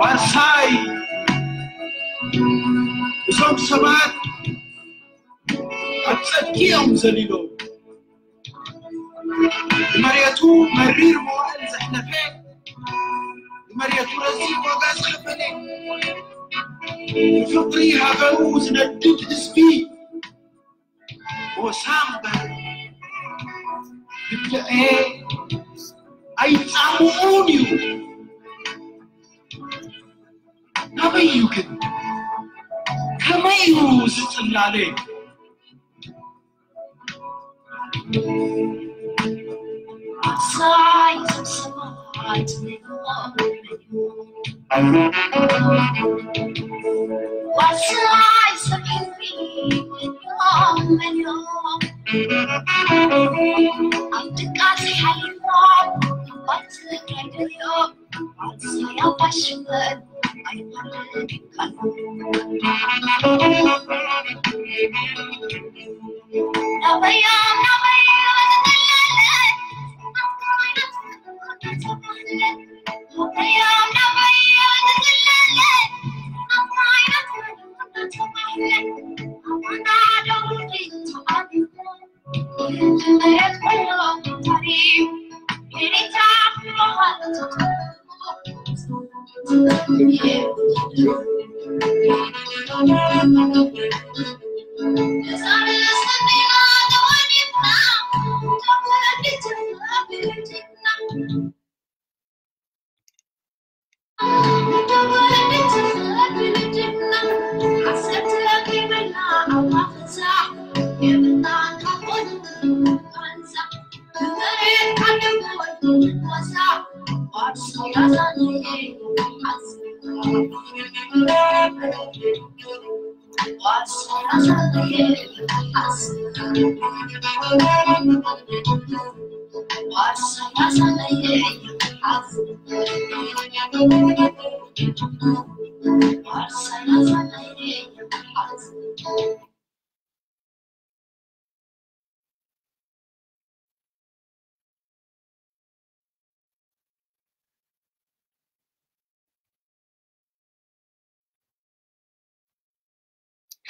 ዋርሳይ፣ እዞም ሰባት ኣብ ጸድቂ እዮም ዘሊሎም። ንመሬቱ መሪር መዋእል ዘሕለፈ፣ ንመሬቱ ረዚን ዋጋ ዝኸፈለ፣ ንፍቕሪ ሃገሩ ዝነድድ ህዝቢ፣ ጎሳ እምበር ግድኤ ኣይጻምኡን እዩ። ናበይ እዩ ግን? ከመይ እዩ ዝጽላለ?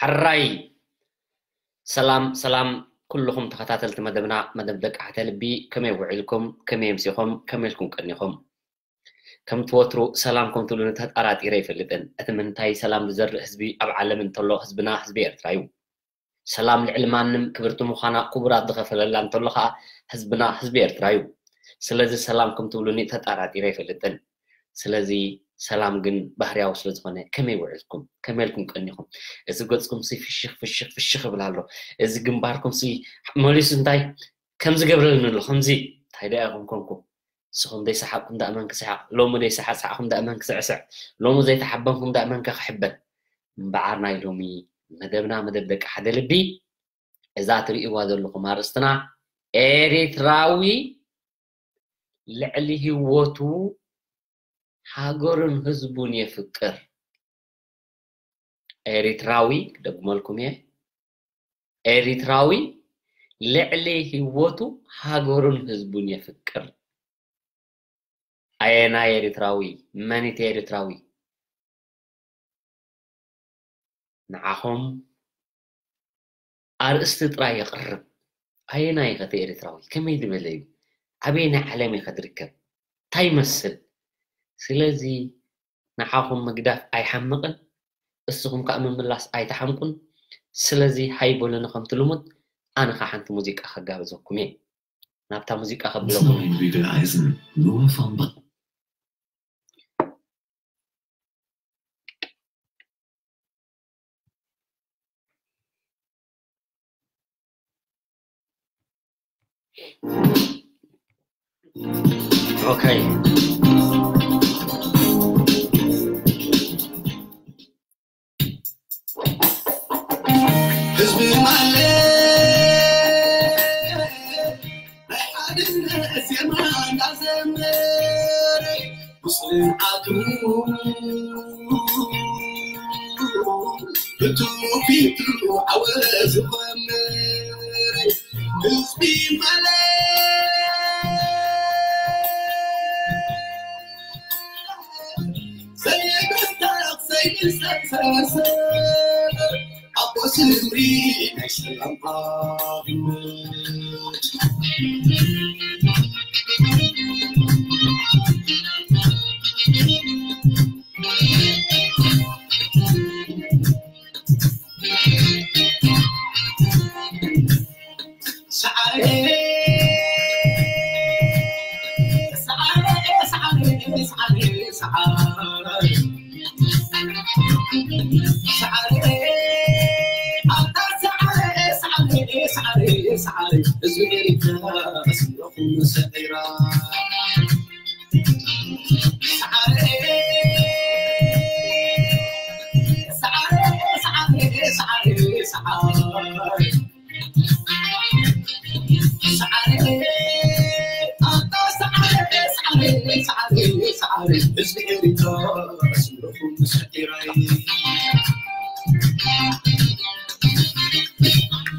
ሕራይ። ሰላም ሰላም፣ ኩልኹም ተኸታተልቲ መደብና፣ መደብ ደቂ ሓተ ልቢ፣ ከመይ ውዒልኩም? ከመይ ኣምሲኹም? ከመይ ኢልኩም ቀኒኹም? ከምቲ ወትሩ ሰላም ከም ትብሉኒ ተጠራጢረ ኣይፈልጥን። እቲ ምንታይ ሰላም ዝዘርእ ህዝቢ ኣብ ዓለም እንተሎ ህዝብና ህዝቢ ኤርትራ እዩ። ሰላም ልዕሊ ማንም ክብርቲ ምዃና ክቡራት ዝኸፈለላ እንተሎ ኸኣ ህዝብና ህዝቢ ኤርትራ እዩ። ስለዚ ሰላም ከም ትብሉኒ ተጠራጢረ ኣይፈልጥን። ስለዚ ሰላም ግን ባህርያዊ ስለ ዝኾነ ከመይ ውዕልኩም? ከመይ ኢልኩም ቀኒኹም? እዚ ገጽኩምሲ ፍሽኽ ፍሽኽ ፍሽኽ ይብል ኣሎ። እዚ ግንባርኩምሲ መሊሱ እንታይ ከምዚ ገብረልኒ ኣሎ? ከምዚ እንታይ ደኣ ኢኹም ኮንኩም? ንስኹም ዘይሰሓቕኩም ደኣ መን ክስሕቕ? ሎሚ ዘይሰሓሳዕኩም ደኣ መን ክስዕስዕ? ሎሚ ዘይተሓበንኩም ደኣ መን ከ ክሕበን? እምበኣር ናይ ሎሚ መደብና መደብ ደቂ ሓደ ልቢ፣ እዛ ትርእይዋ ዘለኹም ኣርእስትና ኤሪትራዊ ልዕሊ ህይወቱ ሃገሩን ህዝቡን የፍቅር። ኤሪትራዊ፣ ክደግመልኩም እየ፣ ኤሪትራዊ ልዕሊ ህይወቱ ሃገሩን ህዝቡን የፍቅር። ኣየናይ ኤርትራዊ? መን እቲ ኤርትራዊ? ንዓኹም ኣርእስቲ ጥራይ የቕርብ። ኣየናይ ኢኸ እቲ ኤርትራዊ? ከመይ ዝበለ እዩ? ኣበየናይ ዓለም ኢኸ ዝርከብ? እንታይ ይመስል? ስለዚ ንዓኹም ምግዳፍ ኣይሓምቕን፣ እስኹም ከኣ ምምላስ ኣይትሓምቁን። ስለዚ ሃይ በሉኒ ከምቲ ልሙድ፣ ኣነ ኸኣ ሓንቲ ሙዚቃ ከጋብዘኩም እየ። ናብታ ሙዚቃ ከብለኩም እየ። Snowing River Eisen, Noah van Ba- Okay. ህዝቢ ማለት ናይ ሓድነት ዜማ እንዳዘመረ ብጽንዓቱ ብትውፊቱ ዓወት ዝኸመረ ህዝቢ ማለት ዘይብተኽ ዘይሰሰሰ ኣቦ ስምሪ ናይ ሰላም ዓብነት።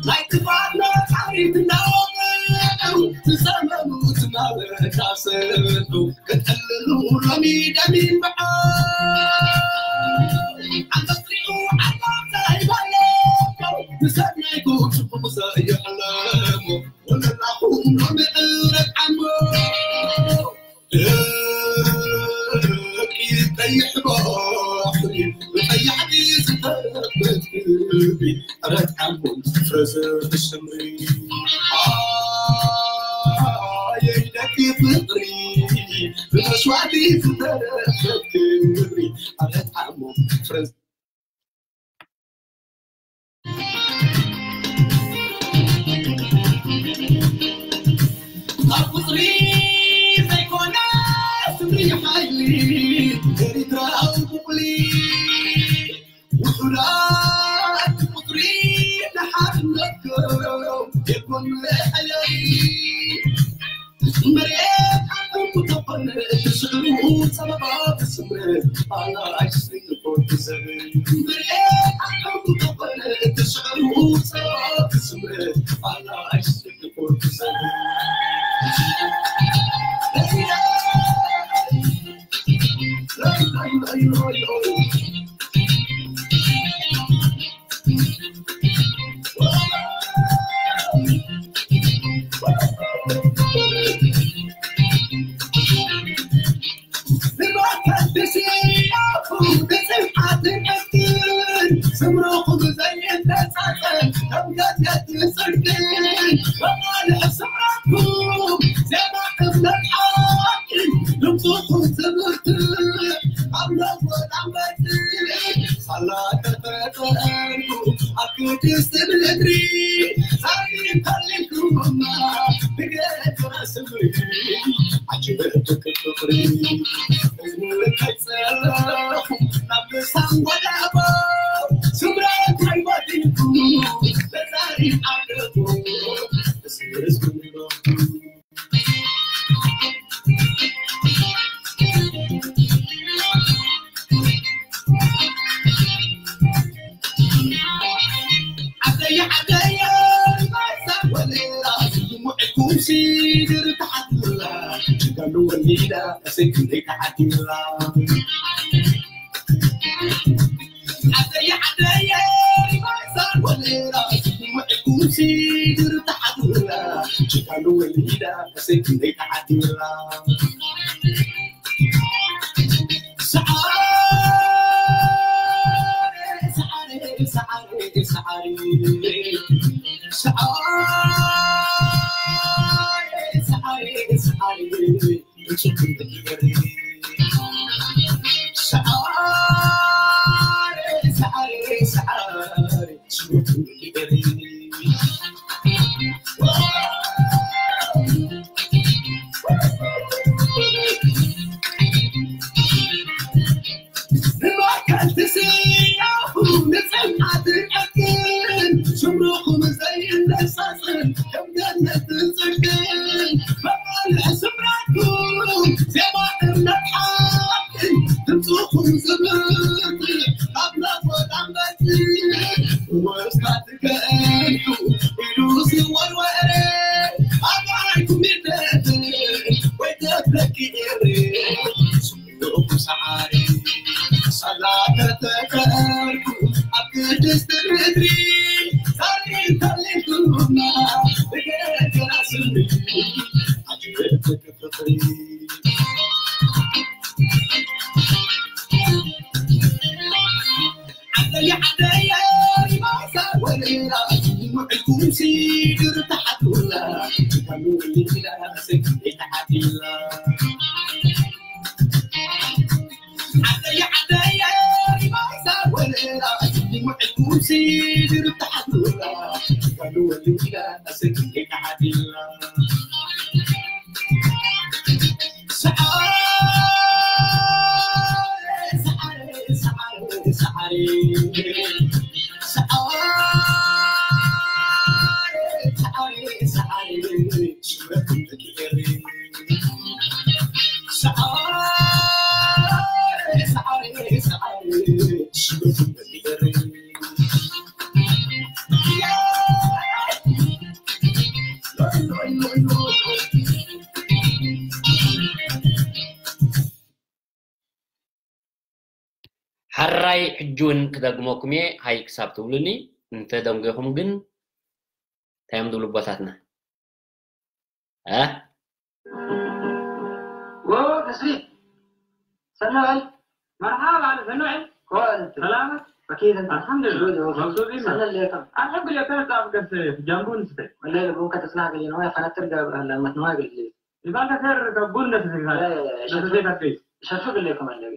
ናይ ክፋት ነፋሪት እናወቀዑ ዝዘመኑ ዝናበ እናሰጡ ክጠልሉ ሎሚ ደሚን በዓል። ዓመት ሪኡ ዓመት ዘይበለኮ ብሰናይ ክፉ ዘይሕለሙ ወለላኹም ሎሚ ዕረት ዓሞ። ደቂ ቀይሕ ባሕሪ ብቀያሕቲ ዝተረፈት ክብሪ ዕረት ዓሞ ፍረ ዘርኢ ሰምሪ። ኣየይ ደቂ ፍቕሪ ብመስዋእቲ ዝተረፈት ክብሪ ዕረት ዓሞ ፍረ ኣብ ቁጽሪ ዘይኮነ ስምሪ ሓይሊ ኤርትራዊ ቁጽሪ ውሑዳት ቁጽሪ ንሓድነትኩም የኮን መሐለሊ። መሬት ዓድኩም ተኾነ ትስዕሩ ጸበባ ትስምር ኣላ ኣይስንፎ ትዘብል። መሬት ዓድኩም ተኾነ ትስዕሩ ጸበባ ትስምር ኣላ ኣይስንፎ ትዘብል። ወሊዳ እሰይ ክንደይ ተዓዲላ። ዓደየ ዓደየ ይባሳል ወሊዳ ምዕኩሲ ድር ተዓዲላ። ጭካሉ ወሊዳ እሰይ ክንደይ ተዓዲላ። ሕራይ ሕጂ እውን ክደግመኩም እየ፣ ሃይ ክሳብ ትብሉኒ። እንተደንጎኹም ግን እንታይ እዮም ዝብሉ ኣቦታትና? እ? ወ፣ ተስፊት፣ ሰናይ። መርሓባ፣ ሰናይ። ኮን። ሰላም። በኪት እንተ። ኣልሓምዱሊላህ። መብሱጥ ኢና። ሰለል የከም። ኣልሓምዱሊላህ፣ ከመይ ጣፍ ገስ ጃምቡን ስተ። ወላሂ፣ ቡን ከተጽናዕ ገሊ ነው፣ ፈነጥር ጋር አላመት ነው፣ አገልግል። ይባል ከሰር ከቡን ነፍስ ይባል። እ፣ ነፍስ ይባል። ሸፍግልኩም ኣለዊ።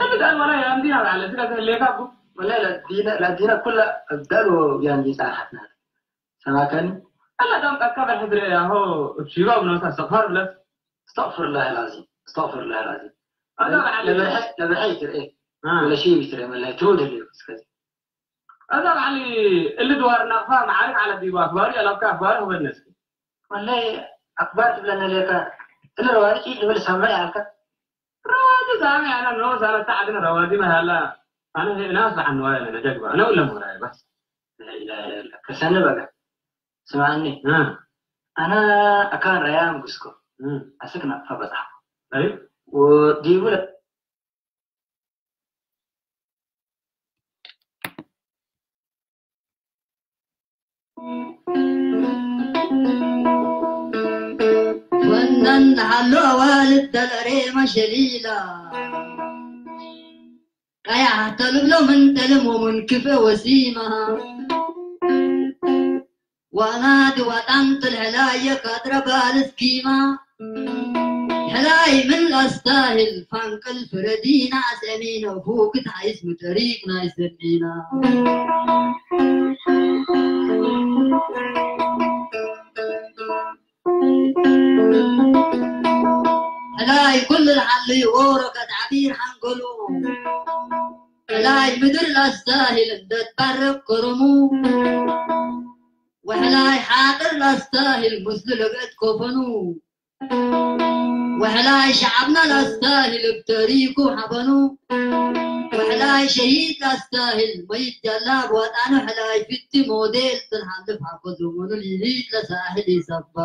أبدا ولا يا أمدينا على سيرة اللي كابو. ولا لا دينا، لا دينا كلها أبدال ويان دي ساحتنا. سماكن. ألا دام قد كبر حضر يا هو شباب نوسا استغفر بلس. استغفر الله العظيم، استغفر الله العظيم. أنا بعلي. لبحي، لبحي ترى إيه؟ آه. ولا شيء بيترى، ولا ترود اللي بس كذا. أنا بعلي اللي دوار نقفا معارك على ديوا أخباري، ألا أبقى أخباري هو الناس. والله أخبار تبلنا لك. اللي رواري شيء اللي بلس هم يعرفك. روادي سامي، أنا نو سارة تعدنا روادي ما هلا. أنا هي ناس عن وين أنا جاك بقى. أنا ولا موراي بس. لا إله إلا الله. كسنة بقى. سمعني. ها. أنا أكان ريان قسكو. ها. أسكنا فبزح. أيوه. وديبولا. ወናን ዝሓሉ ኣዋልድ ተለሬ መሸሊላ ቀያሕ ተልብሎምን ተልሞምን ክፈ ወሲማ ዋና ድዋጣን ትልሕላየ ካድረ ባልስኪማ ሕላይ ምን ኣስታሂል ፋንቅል ፍረዲና ኣሰሚነ ፉ ክትሓይስ ምጠሪቅ ናይ ሰሚና ሕላይ ኩሉ ዝሓልዩ ወረቀት ዓቢር ሓንጎሉ። ሕላይ ምድር ላስታሂል እንደትባረቅ ከረሙ። ወሕላይ ሓጥር ላስታሂል ምስሉ ለገት ከፈኑ። ወሕላይ ሸዓብና ላስታሂል ብተሪኩ ሓበኑ። ወሕላይ ሸሂድ ላስታሂል መይት ጃላ ብዋጣኑ። ሕላይ ፍቲ ሞዴል ትንሓልፍ ሓኮ ዘመኑ ሊሊት ለሳሂል ይሰባ።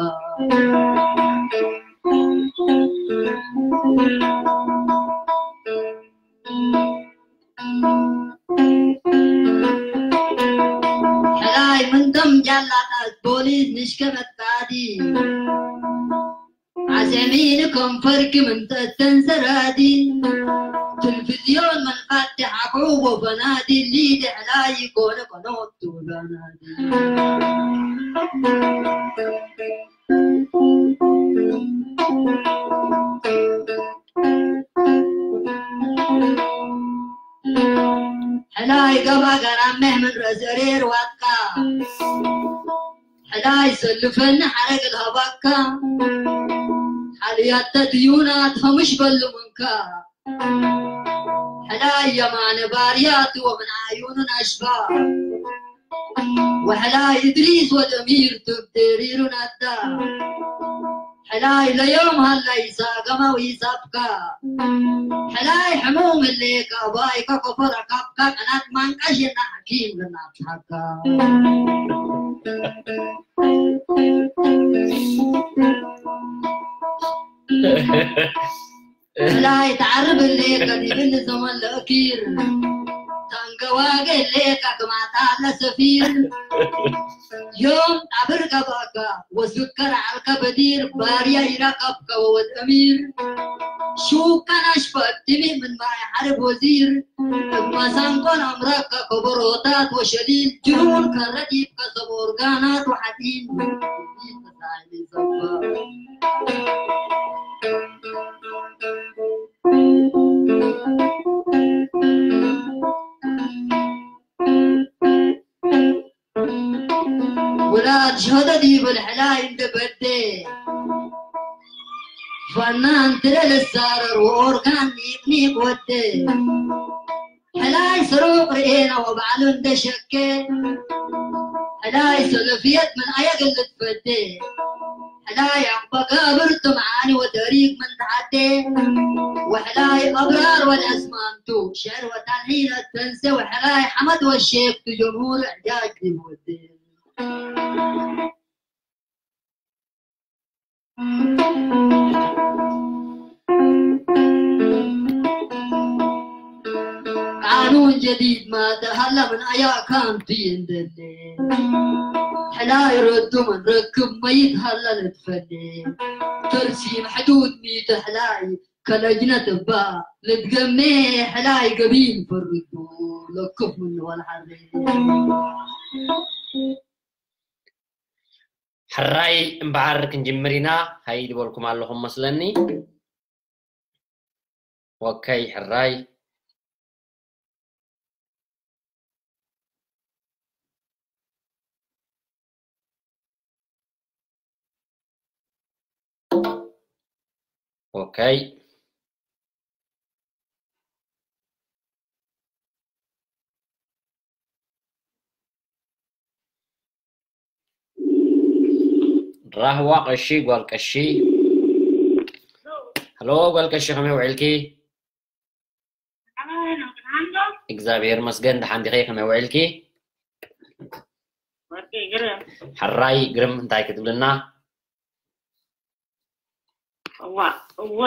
ሕላይ ምንቶም ጃላታት ፖሊስ ንሽከ መጥቃዲ። ዓሰሚን ከንፈርኪ ምንጠተን ሰራዲ። ትልፍዝዮን መንፋት ሓቁ ወፈናዲ። ሊድ ሕላይ ኮነ ኮኖቱ ፈናዲ። ሕላይ ገባ ገራመህ ምን ረዘሬር ዋጥቃ። ሕላይ ሰልፈኒ ሓረግ ልሃባካ። ሓልያተ ድዩናት ኸምሽ በሉ ምንካ። ሕላይ የማነ ባርያት ወምን ዓዩኑን ኣሽባ። ወሕላይ እድሪስ ወደሚር ትብቴሪሩ ናዳ። ሕላይ ለዮም ሃላይ ሳገማዊ ሳብካ። ሕላይ ሕሙም ህሌካ ባይካ ኮፈር ኣካብካ ቀናት ማንቃሽ የና ሓኪም ለናትሓካ። ሕላይ ተዓርብ ህሌካ ዲብል ዘመን ለእኪር። ታንገዋገ ህሌካ ክማታ ለሰፊር። ዮም ጣብር ገባካ ወስከር ዓልካ በዲር ባርያ ይራካብካ ወወድ እሚር። ሹካን ኣሽፋትሚ ምን ማይ ሓርብ ወዚር። እማሳንቆን ኣምራካ ከበሮታት ወሸሊል ጅሩን ከረዲብካ ሰብ ኦርጋናት ወሓዲን። ውላድ ሸደድ ይብል ሕላይ እንደ በዴ። ፈናን ትለ ልሳረር ወኦርጋን ኒቅኒቅ ወዴ። ሕላይ ስሩቅ ርኤና ወባዕሉ እንደ ሸኬ። ሕላይ ሰለፍየት ምን ኣየግል ትፈዴ። ሕላይ ኣባጋብር ትምዓኒ ወተሪክ ምን ተዓዴ። ወሕላይ ኣብራር ወልዕስማንቱ ሸር ወታልሒል ኣተንሴ። ወሕላይ ሓመድ ወሼክ ትጀምሁር ዕጃጅ ወዴ። ቃኑን ጀዲድ ማተ ሃላ ምን ኣያ ካንቲ እንደሌ። ሕላይ ረዱ ምን ረክብ መይት ሃላ ለትፈሌ። ተርሲም ሕዱድ ሚተ ሕላይ ከለጅነት እባ ልትገሜ። ሕላይ ገቢል ፈርዱ ለክፍ ምን ወልሓሬ። ሕራይ እምበኣር ክንጅምር ኢና። ሃይ ዝበልኩም ኣለኹም መስለኒ። ኦከይ፣ ሕራይ። ኦከይ። ራህዋ ቀሺ ጓል ቀሺ። ሄሎ ጓል ቀሺ ከመይ ውዒልኪ? እግዚኣብሔር መስገን ደሓን ዲኺ? ከመይ ውዒልኪ? ሕራይ ግርም እንታይ ክትብልና? እዋ እወ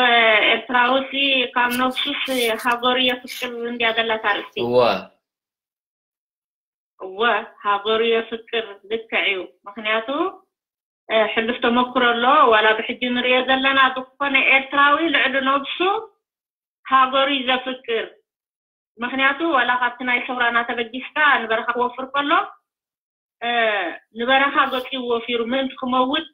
ኤርትራውሲ ካብ ነብሱስ ሃገሩ የፍቅር እንድያ ዘላ ታርእስቲ። እወ እወ ሃገሩ የፍቅር ልክዕ እዩ። ምክንያቱ ሕሉፍ ተመክሮ ኣሎ። ዋላ ብሕጂ ንሪኦ ዘለና ዝኾነ ኤርትራዊ ልዕሊ ነብሱ ሃገሩ እዩ ዘፍቅር። ምክንያቱ ዋላ ካብቲ ናይ ሰውራና ተበጊስካ ንበረኻ ክወፍር ከሎ ንበረኻ ገፂኡ ወፊሩ ምእንቲ ክመውት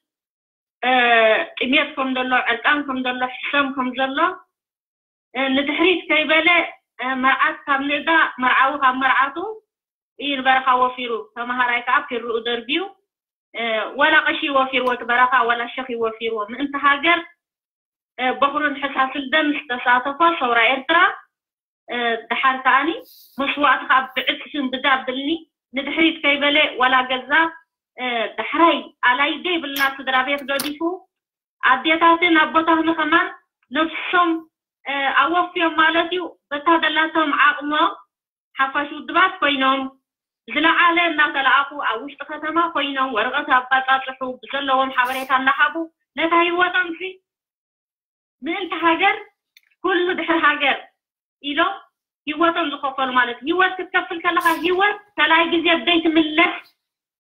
ጥሜት ከም ዘሎ፣ ዕርቃን ከም ዘሎ፣ ሕሰም ከም ዘሎ ንድሕሪት ከይበለ መርዓት ካብ ንእዳ መርዓዊ ካብ መርዓቱ እዩ ንበረኻ ወፊሩ። ተምሃራይ ከዓ ፔርኡ ደርብዩ ዋላ ቀሺ ወፊርዎ እቲ በረኻ ዋላ ሸኽ ይወፊርዎ ምእንቲ ሃገር እ፣ በኹርን ሕሳስል ደም ዝተሳተፎ ሰውራ ኤርትራ፣ እ፣ ደሓር ከኣኒ መስዋእቲ ካብ ብዕጽፍን ብዳብልኒ ንድሕሪት ከይበለ ዋላ ገዛ፣ እ፣ ዳሕራይ ኣላይ ዘይብልና ስድራ ቤት ገዲፉ ኣዴታትን ኣቦታትን ከማን ነፍሶም፣ እ፣ ኣወፍዮም ማለት እዩ። በታ ደላቶም ዓቕሞም ሓፋሽ ውድባት ኮይኖም ዝለዓለ እናተለኣኹ ኣብ ውሽጢ ከተማ ኮይኖም ወረቐት ኣባጻጽሑ ብዘለዎም ሓበሬታ እናሃቡ ነታ ህይወቶም ሲ ምእንቲ ሃገር ኩሉ ድሕሪ ሃገር ኢሎም ህይወቶም ዝኸፈሉ ማለት እዩ። ህይወት ክትከፍል ከለኻ ህይወት ካልኣይ ግዜ ዘይትምለስ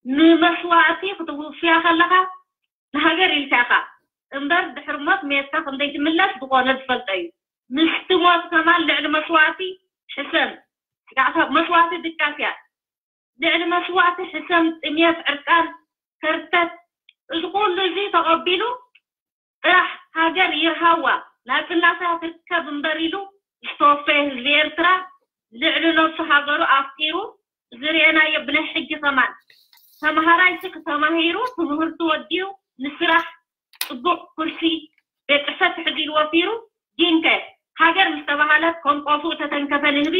ንመስዋእቲ ክትውፍያ ከለኻ ንሃገር ኢልካ ኢኻ እምበር ድሕሪ ሞት ሜትካ ክንደይ ትምለስ ዝኾነ ዝፈልጦ እዩ። ምስቲ ሞት ከማን ልዕሊ መስዋእቲ ሕሰም። ስጋዕታ መስዋእቲ ድቃስ እያ። ልዕሊ መስዋእቲ ሕሰም፣ ጥሜት፣ ዕርቃን፣ ከርተት፣ እዚ ኩሉ እዚ ተቐቢሉ ጥራሕ ሃገር ይርሃዋ ናጽነታ ትርከብ እምበር ኢሉ ዝተወፈየ ህዝቢ ኤርትራ ልዕሊ ነብሱ ሃገሩ ኣፍቂሩ ዝርኤናዮ ብናይ ሕጂ ከማን ተምሃራይ ስክ ተማሂሩ ትምህርቱ ወዲኡ ንስራሕ ጽቡቕ ኩርሲ ቤት ጽሕፈት ትሕት ኢሉ ወፊሩ ጊንከ ሃገር ምስ ተባሃለት ከም ቆፉ ተተንከፈ ንህቢ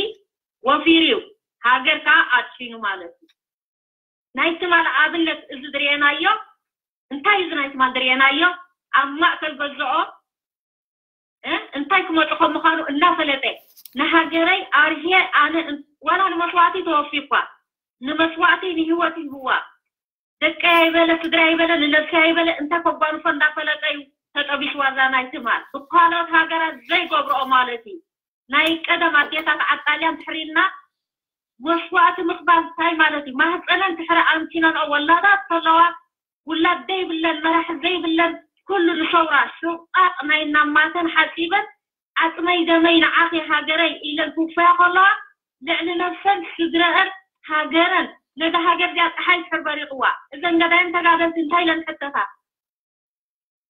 ወፊሩ እዩ። ሃገር ከኣ ኣድሒኑ ማለት እዩ። ናይ ትማል ኣብነት እዚ ዝርኤናዮ እንታይ እዩ? እዚ ናይ ትማል ዝርኤናዮ ኣብ ማእከል ገዝኦ እ፣ እንታይ ክመፁ ከም ምዃኑ እናፈለጠ ንሃገረይ ኣርሄ ኣነ እን- ዋላ ንመስዋእቲ ተወፊ እኳ ንመስዋእቲ ንህይወት ይህዋ ደቀ ይበለ ስድራ ይበለ ንነብሲ ይበለ እንታይ ከጓንፎ እንዳፈለጠ እዩ ተጠቢስዋ እዛ ናይ ትማል ብካልኦት ሃገራት ዘይገብርኦ ማለት እዩ። ናይ ቀደም ኣዴታት ዓጣልያን ትሕሪልና መስዋእቲ ምቕባል እንታይ ማለት እዩ? ማህፀነን ትሕረ ኣንቲነንኦ ወላዳት ከለዋ ውላድ ዘይብለን መራሒ ዘይብለን ኩሉ ንሰውራ ሽቃቅ ናይ እናማተን ሓፂበን ዓፅመይ ደመይ ንዓኺ ሃገረይ ኢለን ክውፈያ ከለዋ ልዕሊ ነብሰን ስድረአን ሃገረን ነዛ ሃገር እዚኣ ፀሓይ ድሕር በሪቕዋ እዘን ገዳይም ተጋደልቲ እንታይ ኢለን ሕተታ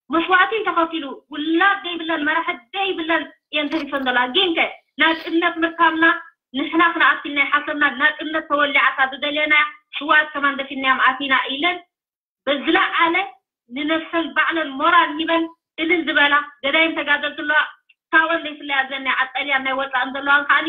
መስዋእቲ ተኸፊሉ ውላድ ዘይብለን መራሕት ዘይብለን እየን ተሪፈን ዘለዋ። ግን ከ ናፅነት ምርካብና ንሕና ክንኣክል ናይ ሓሰብና ናፅነት ተወሊዓታ ዝደለናያ ስዋት ከማን ደፊናዮም ኣቲና ኢለን በዝለዓለ ንነብሰን ባዕለን ሞራል ሂበን እልል ዝበላ ገዳይም ተጋደልቲ ኣለዋ። ካብን ዘይፍለያ ዘን ናይ ዓጠልያን ናይ ወፃእን ዘለዋን ከዓኒ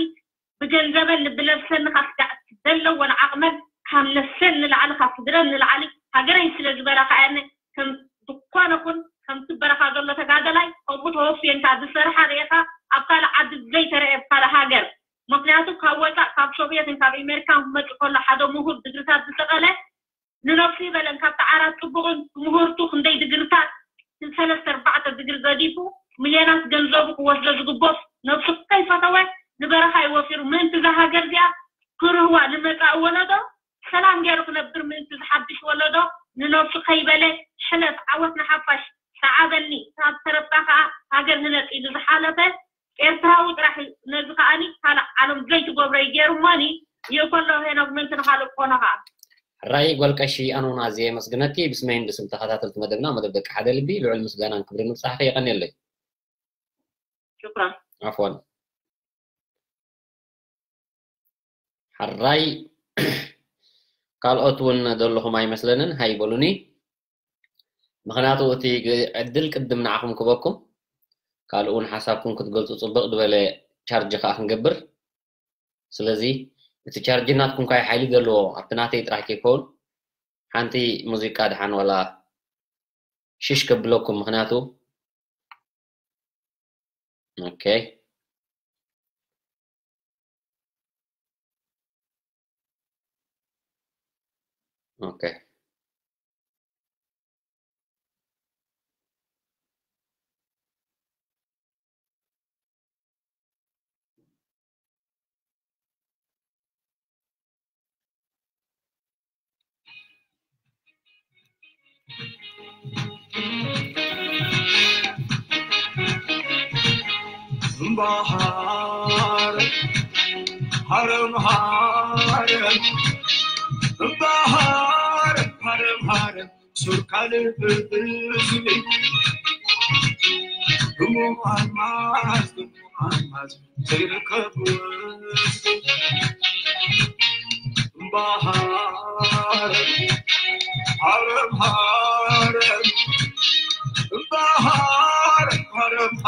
ብገንዘበን ብነብሰን ንካስጋዕ ዘለወን ዓቕመን ካብ ነብሰን ንላዕሊ ካብ ስድረን ንላዕሊ ሃገረይ ስለ ዝበላ ከዓነ ከም ዝኾነ ኹን ከምቲ በረኻ ዘሎ ተጋደላይ ከምኡ ተወፍየን ካብ ዝሰርሓ ርኤኻ ኣብ ካልእ ዓዲ ዘይተረኤ ኣብ ካልእ ሃገር ምክንያቱ ካብ ወፃእ ካብ ሶቪየትን ካብ ኣሜሪካን ክመፅእ ከሎ ሓደ ምሁር ድግርታት ዝሰቐለ ንነብሱ ይበለን ካብቲ ዓራት ፅቡቕን ትምህርቱ ክንደይ ድግርታት ሰለስተ ኣርባዕተ ድግሪ ገዲፉ ሚልዮናት ገንዘቡ ክወስዶ ዝግቦስ ነብሱ ከይፈተወ ንበረኻ ይወፊሩ ምእንቲ እዛ ሃገር እዚኣ ክርህዋ ንመፃኢ ወለዶ ሰላም ገይሩ ክነብር ምእንቲ ዝሓድሽ ወለዶ ንነብሱ ከይበለ ሕለፍ ዓወት ንሓፋሽ ሰዓበኒ ካብ ተረፍካ ከዓ ሃገር ህነፅ ኢሉ ዝሓለፈ ኤርትራዊ ጥራሕ እዩ። ነዚ ከኣኒ ካልእ ዓለም ዘይትገብሮ እዩ ገይሩ እሞኒ ይእኮ ኣለዉ ሄኖክ ምእንቲ ንኻልእ ክኾኖ ከዓ። ሕራይ ጓል ቀሺ ኣኖና ኣዝየ የመስግነኪ ብስመይን ብስም ተኸታተልቲ መደብና መደብ ደቂ ሓደ ልቢ ልዑል ምስጋናን ክብርን ምብጻሕኪ የቐንየለይ። ሽኩራን። ዓፍዋን። ሕራይ ካልኦት እውን ዘለኹም ኣይመስለንን ሃይ በሉኒ። ምኽንያቱ እቲ ግ- ዕድል ቅድም ንዓኹም ክበኩም ካልእ እውን ሓሳብኩም ክትገልፁ ፅብቕ ዝበለ ቻርጅ ከዓ ክንገብር ስለዚ እቲ ቻርጅ ናትኩም ካይ ሓይሊ ዘለዎ ኣብቲ ናተይ ጥራሕ ከይከውን ሓንቲ ሙዚቃ ድሓን ዋላ ሽሽ ከብለኩም ምክንያቱ ኦኬ ኦኬ እምባሃር ሃረም ሃረም እምባሃር ሃረም ሃረም ሱር ካልብ ህዝቢ ህሙም ኣልማዝ ህሙም ኣልማዝ ዘይርከቡ እምባሃር ሃረም ሃረም እምባሃር ሃረም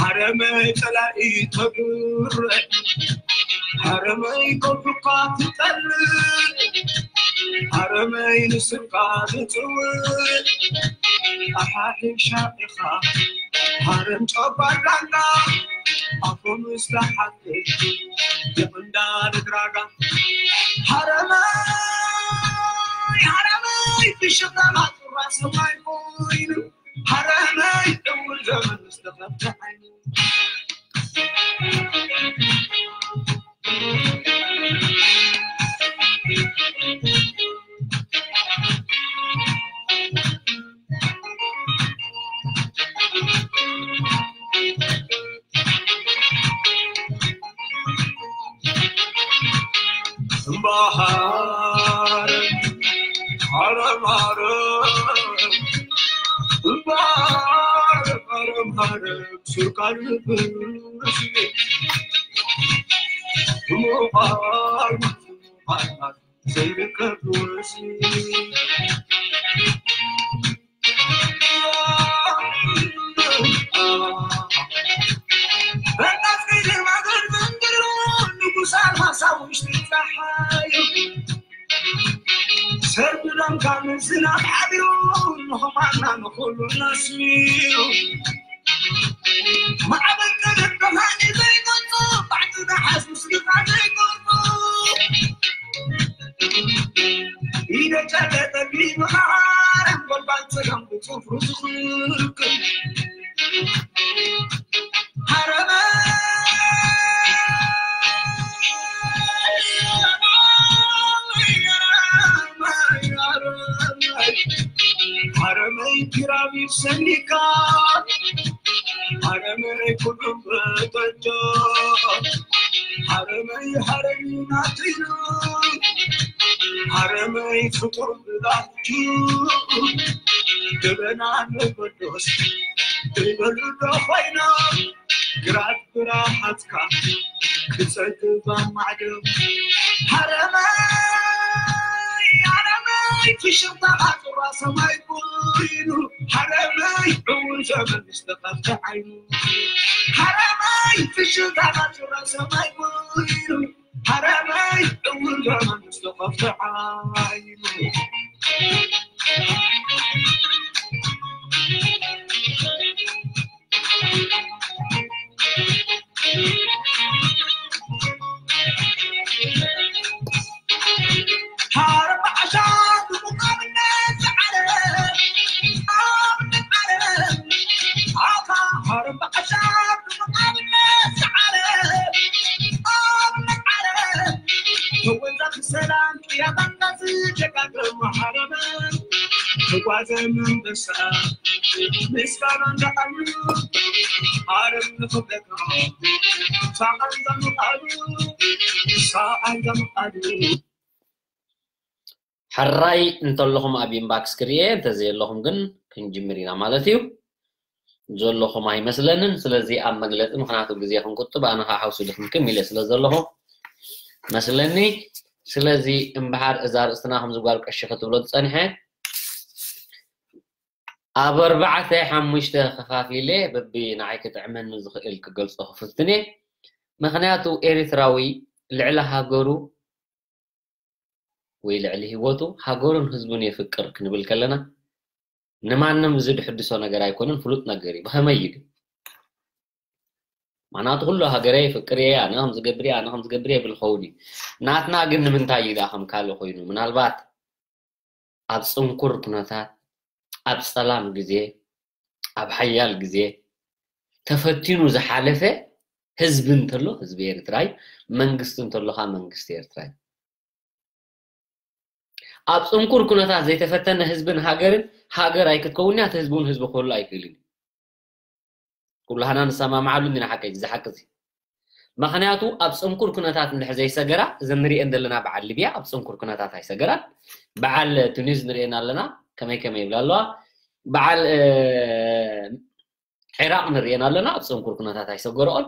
ሃረመይ ጸላኢ ተግርዕ፣ ሃረመይ ከብካ ትጠልዕ፣ ሃረመይ ንስካ ዝጽውዕ ኣሓሒሻ ኢኻ። ሃረም ጨባር ዳንጋ ኣፎም ዝተሓትት ይቕንዳ ንድራጋ። ሃረመይ ሃረመይ ብሽኽለታ ጡራ ሰማይ ኮይኑ ሃረመይ ዕውር ዘመን ዝተኸፍተ ዓይኑ። እምበሃር ሃረም ሃረም እምበሃር ሃረም ሃረም ሱርካ ልብስ ሙኻል ዘይርከብ ወሲ ሰርብሎም ካብ ምዝናብ ሓቢሩ ንኸማና ንኹሉ ነስሚሩ ማዕበል ቀደም ብርሃን ዘይገልጹ ባዕዲ ነሓስ ምስልኻ ዘይገልጹ ኢደ ጨለጠ ቢምኻረም ጎልባል ጸገም ብጽፍሩ ዝኽልክል ሃረመ ሃረመይ ፒራሚድ ሰኒካ ሃረመይ ኩሉም በጠጆ ሃረመይ ሃረሚ ናትዩ ሃረመይ ፍጡር ብላችሁ ገበና ንበዶስ ዘይበሉ ዶ ኮይኖም ግራት ብራሓትካ ክጸግብ ኣማዕድዮም ሃረመይ ሃረመይ ፍሽኽታኻ ጡራ ሰማይ ኮይኑ ሃረመይ ዕዉር ዘመን ዝተኸፍተ ዓይኑ ሃረመይ ፍሽኽታኻ ጡራ ሰማይ ኮይኑ ሃረመይ ዕዉር ዘመን ዝተኸፍተ ዓይኑ ሰላም ቅያታና ዝደጋገም ሓረመ ተጓዘ መንበሳ ምስጋና እንዳኣሉ ሓረም ንኽብለካ ሳኣን ዘምቓሉ ሳኣን ዘምቓሉ ሕራይ እንተለኹም ኣብ ኢንባክስ ክርእየ እንተዘየለኹም ግን ክንጅምር ኢና ማለት እዩ። ዘለኹም ኣይመስለንን። ስለዚ ኣብ መግለፂ ምኽንያቱ ግዜ ክንቁጥብ ኣነ ከዓ ሓውሲ ድኽምክም ኢለ ስለ ዘለኹ መስለኒ። ስለዚ እምበሓር እዛ ርእስትና ከምዚ ጓል ቀሺ ክትብሎ ዝፀንሐ ኣብ ኣርባዕተ ሓሙሽተ ከፋፊለ በቢ ንዓይ ክጥዕመኒ ዝኽእል ክገልፆ ክፍትን እየ። ምኽንያቱ ኤርትራዊ ልዕሊ ሃገሩ ወይ ልዕሊ ህይወቱ ሃገሩን ህዝቡን የፍቅር ክንብል ከለና ንማንም ዝድሕድሶ ነገር ኣይኮነን፣ ፍሉጥ ነገር እዩ። ብኸመይ እዩ ግን? ማናቱ ኩሉ ሃገረ ይፍቅር እየ ኣነ ከም ዝገብር እየ ኣነ ከም ዝገብር እየ ብል ኸውን እዩ። ናትና ግን ንምንታይ እዩ ዳ ከም ካልእ ኮይኑ ምናልባት ኣብ ፅንኩር ኩነታት ኣብ ፀላም ግዜ ኣብ ሓያል ግዜ ተፈቲኑ ዝሓለፈ ህዝቢ እንተሎ ህዝቢ ኤርትራ እዩ። መንግስቲ እንተሎ ከዓ መንግስቲ ኤርትራ እዩ። ኣብ ፅንኩር ኩነታት ዘይተፈተነ ህዝብን ሃገርን ሃገር ኣይክትከውን እያ። እቲ ህዝቢ እውን ህዝቢ ክህሉ ኣይክእልን እዩ። ኩላህና ንሰማማዓሉ እንዲና ሓቂ እዚ ሓቂ እዚ። ምክንያቱ ኣብ ፅንኩር ኩነታት እንድሕር ዘይሰገራ እዚ ንሪኤን ዘለና በዓል ሊብያ ኣብ ፅንኩር ኩነታት ኣይሰገራን። በዓል ቱኒዝ ንሪኤን ኣለና ከመይ ከመይ ይብላ ኣለዋ። በዓል ዒራቕ ንሪኤን ኣለና ኣብ ፅንኩር ኩነታት ኣይሰገረኦን።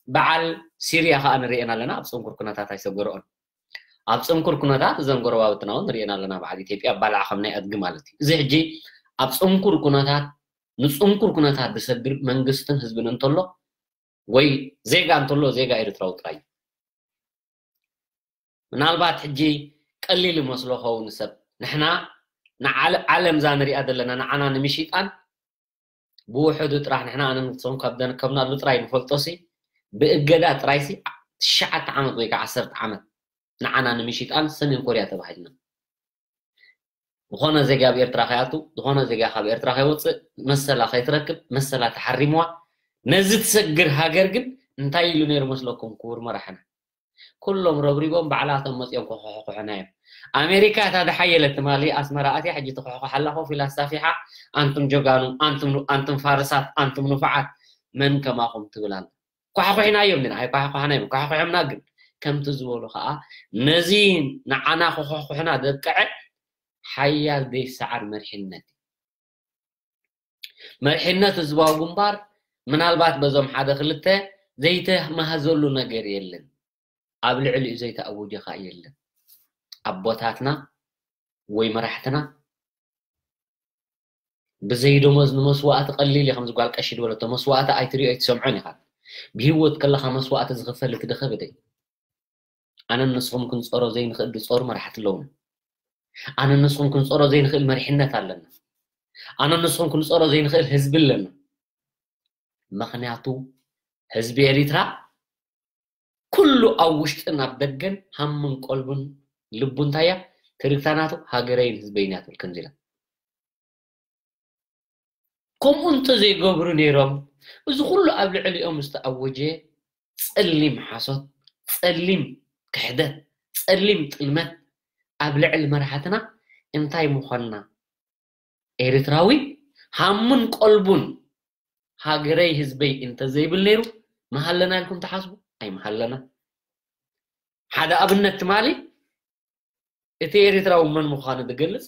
በዓል ሲርያ ከዓ ንሪኤን ኣለና ኣብ ፅንኩር ኩነታት ኣይሰገረኦን። ኣብ ፅንኩር ኩነታት እዘን ጎረባብትና እውን ንሪኤን ኣለና በዓል ኢትዮጵያ ባልዓ ከም ናይ ኣድጊ ማለት እዩ። እዚ ሕጂ ኣብ ፅንኩር ኩነታት ንፅንኩር ኩነታት ዝሰግር መንግስትን ህዝብን እንተሎ ወይ ዜጋ እንተሎ ዜጋ ኤርትራዊ ጥራይ እዩ። ምናልባት ሕጂ ቀሊል ይመስሎ ኸውን ሰብ ንሕና ንዓለ- ዓለም እዛ ንሪኣ ዘለና ንዓና ንምሽጣን ብውሕዱ ጥራሕ ንሕና ኣነ ንስኹም ካብ ደን- ከም ናሉ ጥራይ ንፈልጦ ሲ ብእገዳ ጥራይ ሲ ትሽዓተ ዓመት ወይ ከዓ ዓሰርተ ዓመት ንዓና ንምሽጣን ሰሜን ኮርያ ተባሂልና ዝኾነ ዜጋ ኣብ ኤርትራ ከይኣቱ ዝኾነ ዜጋ ካብ ኤርትራ ከይወፅእ መሰላ ከይትረክብ መሰላ ተሓሪምዋ ነዚ ትሰግር ሃገር ግን እንታይ ኢሉ ነይሩ መስለኩም ክቡር መራሕና? ኩሎም ረብሪቦም ባዕላቶም መፅኦም ክኹሕኩሑና እዮም። ኣሜሪካ እታ ዝሓየለት ትማሊ ኣስመራ ኣትያ ሕጂ ትኹሕኩሕ ኣላ ኮፍ ኢላ ኣሳፊሓ ኣንቱም ጀጋኑ ኣንቱም ኑ- ኣንቱም ፋርሳት ኣንቱም ንፉዓት መን ከማኹም ትብል ኣላ። ኳሕኩሒናዮም ዲና ኣይኳሕኳሕናዮም ኳሕኩሖምና ግን ከምቲ ዝበሉ ከዓ ነዚ ንዓና ክኹሕኩሕና ዘብቅዐ ሓያል ዘይሰዓር መርሒነት እዩ። መርሒነት ህዝባዊ ግንባር ምናልባት በዞም ሓደ ክልተ ዘይተማህዘሉ ነገር የለን። ኣብ ልዕሊኡ ዘይተኣወጀ ከዓ የለን። ኣቦታትና ወይ መራሕትና ብዘይ ደሞዝ ንመስዋእቲ ቀሊል እዩ ከምዚ ጓል ቀሺ ዝበለቶ መስዋእቲ ኣይትሪኦ ኣይትሰምዖን ኢኻ። ብሂወት ከለኻ መስዋእቲ ዝኽፈል እቲ ድኸበደ እዩ። ኣነን ንስኹም ክንፀሮ ዘይንኽእል ዝፀሩ መራሕቲ ኣለውና። ኣነን ንስኹም ክንፀሮ ዘይንኽእል መሪሕነት ኣለና። ኣነን ንስኹም ክንፀሮ ዘይንኽእል ህዝቢ ኣለና። ምኽንያቱ ህዝቢ ኤሪትራ ኩሉ ኣብ ውሽጥን ኣብ ደገን ሃምን ቆልቡን ልቡ እንታይ እያ ትርግታ ናቱ ሃገረይን ህዝበይን እያ ትብል ከምዚ ኢላ። ከምኡ እንተዘይገብሩ ነይሮም እዚ ኩሉ ኣብ ልዕሊኦም ዝተኣወጀ ፀሊም ሓሶት፣ ፀሊም ክሕደት፣ ፀሊም ጥልመት ኣብ ልዕሊ መራሕትና እንታይ ምኾንና? ኤርትራዊ ሃሙን ቆልቡን ሃገረይ ህዝበይ እንተዘይብል ነይሩ ምሃለና ኢልኩም ትሓስቡ? ኣይምሃለና። ሓደ ኣብነት ትማሊ እቲ ኤርትራዊ መን ምዃኑ ዝገልጽ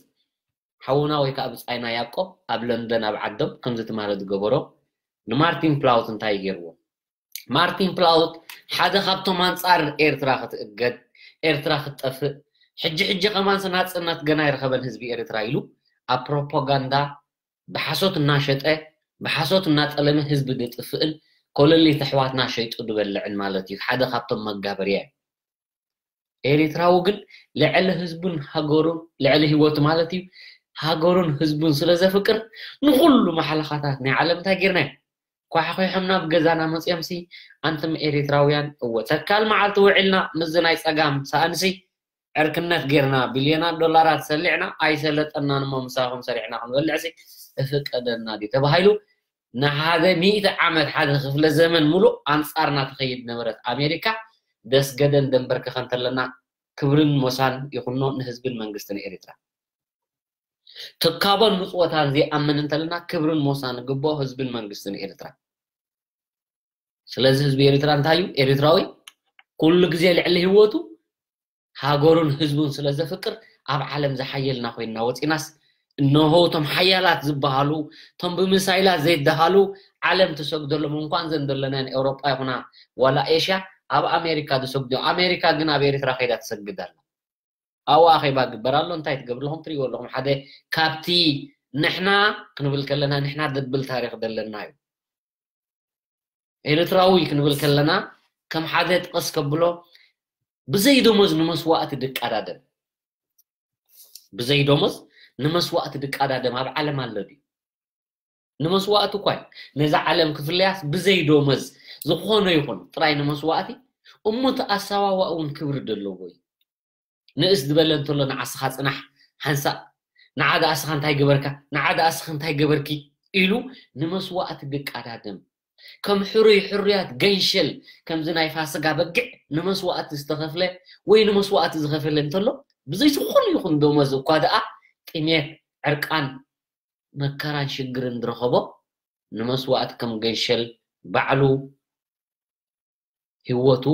ሓውና ወይ ከዓ ብጻይና ያዕቆብ ኣብ ለንደን ኣብ ዓዶም ከምዚ ትማሊ ዝገበሮ ንማርቲን ፕላውት እንታይ ገይርዎ? ማርቲን ፕላውት ሓደ ካብቶም ኣንጻር ኤርትራ ክትእገድ፣ ኤርትራ ክትጠፍእ፣ ሕጂ ሕጂ ከማንስ ናጽነት ገና ኣይረኸበን ህዝቢ ኤርትራ ኢሉ ኣብ ፕሮፓጋንዳ ብሓሶት እናሸጠ ብሓሶት እናጠለመ ህዝቢ ዝጥፍእን ኮለሊት ኣሕዋትና ሸይጡ ዝበልዕን ማለት እዩ። ሓደ ካብቶም መጋበርያ እዩ። ኤሪትራዊ ግን ልዕሊ ህዝቡን ሃገሩን ልዕሊ ህይወቱ ማለት እዩ ሃገሩን ህዝቡን ስለ ዘፍቅር ንኹሉ ማሕለኻታት ናይ ዓለም እንታይ ጌርናዮ? ኳሕኺሖምና ኣብ ገዛና መፅዮምሲ ኣንትም ኤሪትራውያን እወ ተካል መዓልቲ ውዒልና ምስዚ ናይ ፀጋም ሰኣንሲ ዕርክነት ጌርና ቢልዮናት ዶላራት ሰሊዕና ኣይሰለጠናን እሞ ምሳኹም ሰሪሕና ክንበልዕሲ እፍቀደና ድዩ ተባሂሉ ንሓደ ሚእቲ ዓመት ሓደ ክፍለ ዘመን ሙሉእ ኣንፃርና ትኸይድ ነበረት ኣሜሪካ ደስገደን ደንበርከኸን ተለና ክብርን ሞሳን ይኹኖ ንህዝብን መንግስትን ኤሪትራ። ትካቦን ምፅወታን ዘይኣምን እንተለና ክብርን ሞሳን ግቦ ህዝብን መንግስትን ኤርትራ። ስለዚ ህዝቢ ኤርትራ እንታይ እዩ? ኤርትራዊ ኩሉ ግዜ ልዕሊ ህይወቱ ሃገሩን ህዝቡን ስለ ዘፍቅር ኣብ ዓለም ዝሓየልና ኮይንና ወፂናስ እነሆ እቶም ሓያላት ዝበሃሉ እቶም ብሚሳይላት ዘይደሃሉ ዓለም ትሰግደሎም እንኳን ዘን ዘለናን ኤውሮጳ ይኹና ዋላ ኤሽያ ኣብ ኣሜሪካ ዝሰግዱ ኣሜሪካ ግን ኣብ ኤርትራ ከይዳ ትሰግድ ኣላ። ኣብኡ ኣኼባ ግበር ኣሎ እንታይ ትገብር ኣለኹም ትሪእዎ ኣለኹም ሓደ ካብቲ ንሕና ክንብል ከለና ንሕና ዘብል ታሪክ ዘለና እዩ። ኤርትራዊ ክንብል ከለና ከም ሓደ ጥቕስ ከብሎ ብዘይ ደሞዝ ንመስዋእቲ ድቃዳደም ብዘይ ደሞዝ ንመስዋእቲ ድቃዳደም ኣብ ዓለም ኣሎ ድዩ? ንመስዋእቲ እኳ እዩ ነዛ ዓለም ክፍለያስ ብዘይ ደሞዝ ዝኾነ ይኹን ጥራይ ንመስዋእቲ እሞ እቲ ኣሰዋዋ እውን ክብሪ ዘለዎ እዩ። ንእስ ዝበለ እንተሎ ንዓስኻ ጽናሕ ሓንሳእ ንዓ ደኣ እስኻ እንታይ ገበርካ ንዓ ደኣ እስኻ እንታይ ገበርኪ ኢሉ ንመስዋእቲ ድቃዳደም ከም ሕሩይ ሕሩያት ገንሸል ከምዚ ናይ ፋስጋ በጊዕ ንመስዋእቲ ዝተኸፍለ ወይ ንመስዋእቲ ዝኸፈለ እንተሎ ብዘይ ዝኾነ ይኹን ደሞዝ እኳ ደኣ ጥሜት ዕርቃን መከራን ሽግርን ዝረኸቦ ንመስዋእቲ ከም ገንሸል ባዕሉ ህይወቱ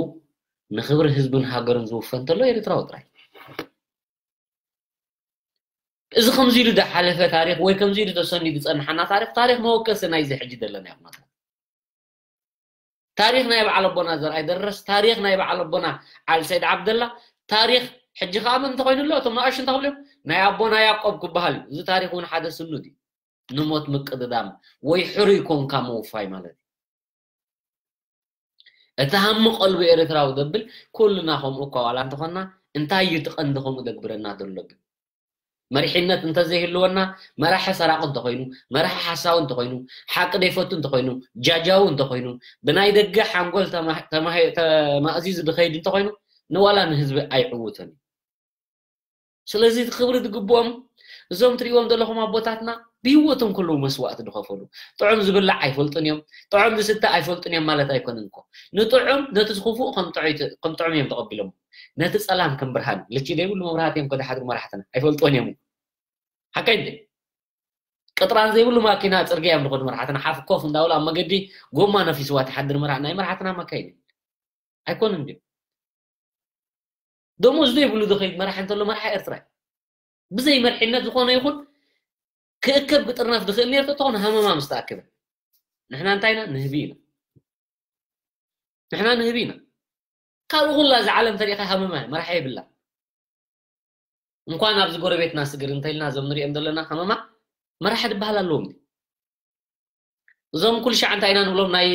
ንኽብሪ ህዝብን ሃገርን ዝውፈ እንተሎ ኤርትራዊ ጥራይ። እዚ ከምዚ ኢሉ ዝሓለፈ ታሪኽ ወይ ከምዚ ኢሉ ተሰኒዱ ዝጸንሓና ታሪኽ ታሪኽ መወከሲ ናይዚ ሕጂ ዘለና ኩነታት። ታሪኽ ናይ በዓል ኣቦና ዘርኣይ ደረስ፣ ታሪኽ ናይ በዓል ኣቦና ዓሊ ሰይድ ዓብደላ፣ ታሪኽ ሕጂ ከኣ መን እንተኾይኑ ኣሎ እቶም ንኣሽቱ እንታይ ክብሉ እዮም ናይ ኣቦና ያዕቆብ ክበሃል እዩ። እዚ ታሪኽ እውን ሓደ ስኑድ እዩ። ንሞት ምቅድዳም ወይ ሕሩይ ኮንካ ምውፋይ ማለት እዩ። እቲ ሃሚ ቀልቢ ኤርትራዊ ዘብል ኩልና ከምኡ እኳ ዋላ እንተኾንና እንታይ እዩ እቲ ቀንዲ ከምኡ ዘግብረና ዘሎ ግን መሪሕነት እንተዘይህልወና መራሒ ሰራቂ እንተኾይኑ መራሒ ሓሳዊ እንተኾይኑ ሓቂ ዘይፈቱ እንተኾይኑ ጃጃዊ እንተኾይኑ ብናይ ደገ ሓንጎል ተማሂ- ተማሂ- ተማእዚዙ ዝኸይድ እንተኾይኑ ንዋላ ንህዝቢ ኣይዕውትን እዩ ስለዚ እቲ ክብሪ ዝግብኦም እዞም ትሪእዎም ዘለኹም ኣቦታትና ብህይወቶም ከለዉ መስዋእቲ ዝኸፈሉ ጥዑም ዝብላዕ ኣይፈልጡን እዮም ጥዑም ዝስተ ኣይፈልጡን እዮም ማለት ኣይኮነን እኮ ንጥዑም ነቲ ዝኽፉእ ከም ጥዑይ- ከም ጥዑም እዮም ተቐቢሎም ነቲ ጸላም ከም ብርሃን ልቺ ዘይብሉ መብራህቲ እዮም ከድሓድሩ መራሕትና ኣይፈልጡን እዮም ሓቀይ እንዴ ቅጥራን ዘይብሉ ማኪና ጽርግያ እዮም ዝኸዱ መራሕትና ሓፍ ኮፍ እንዳብሉ ኣብ መገዲ ጎማ ነፊስዋ ትሓድር መራ ናይ መራሕትና መካይን ኣይኮኑን ድዩ ደሞዝ ዘይብሉ ዝኸይድ መራሒ እንተሎ መራሒ ኤርትራ እዩ ብዘይ መርሒነት ዝኾነ ይኹን ክእከብ ክጥርነፍ ዝኽእል ነርቶ ተኾነ ሃመማ ምስ ተኣከበ ንሕና እንታይ ኢና ንህቢ ኢና ንሕና ንህቢ ኢና ካልኡ ኩላ እዚ ዓለም ተሪእኻ ሃመማ መራሒ የብላ እንኳን ኣብዚ ጎረቤትና ስግር እንተልና እዞም ንሪኦም ዘለና ሃመማ መራሒ ዝበሃል ኣለዎም እዞም ኩሉ ሻዕ እንታይ ኢና ንብሎም ናይ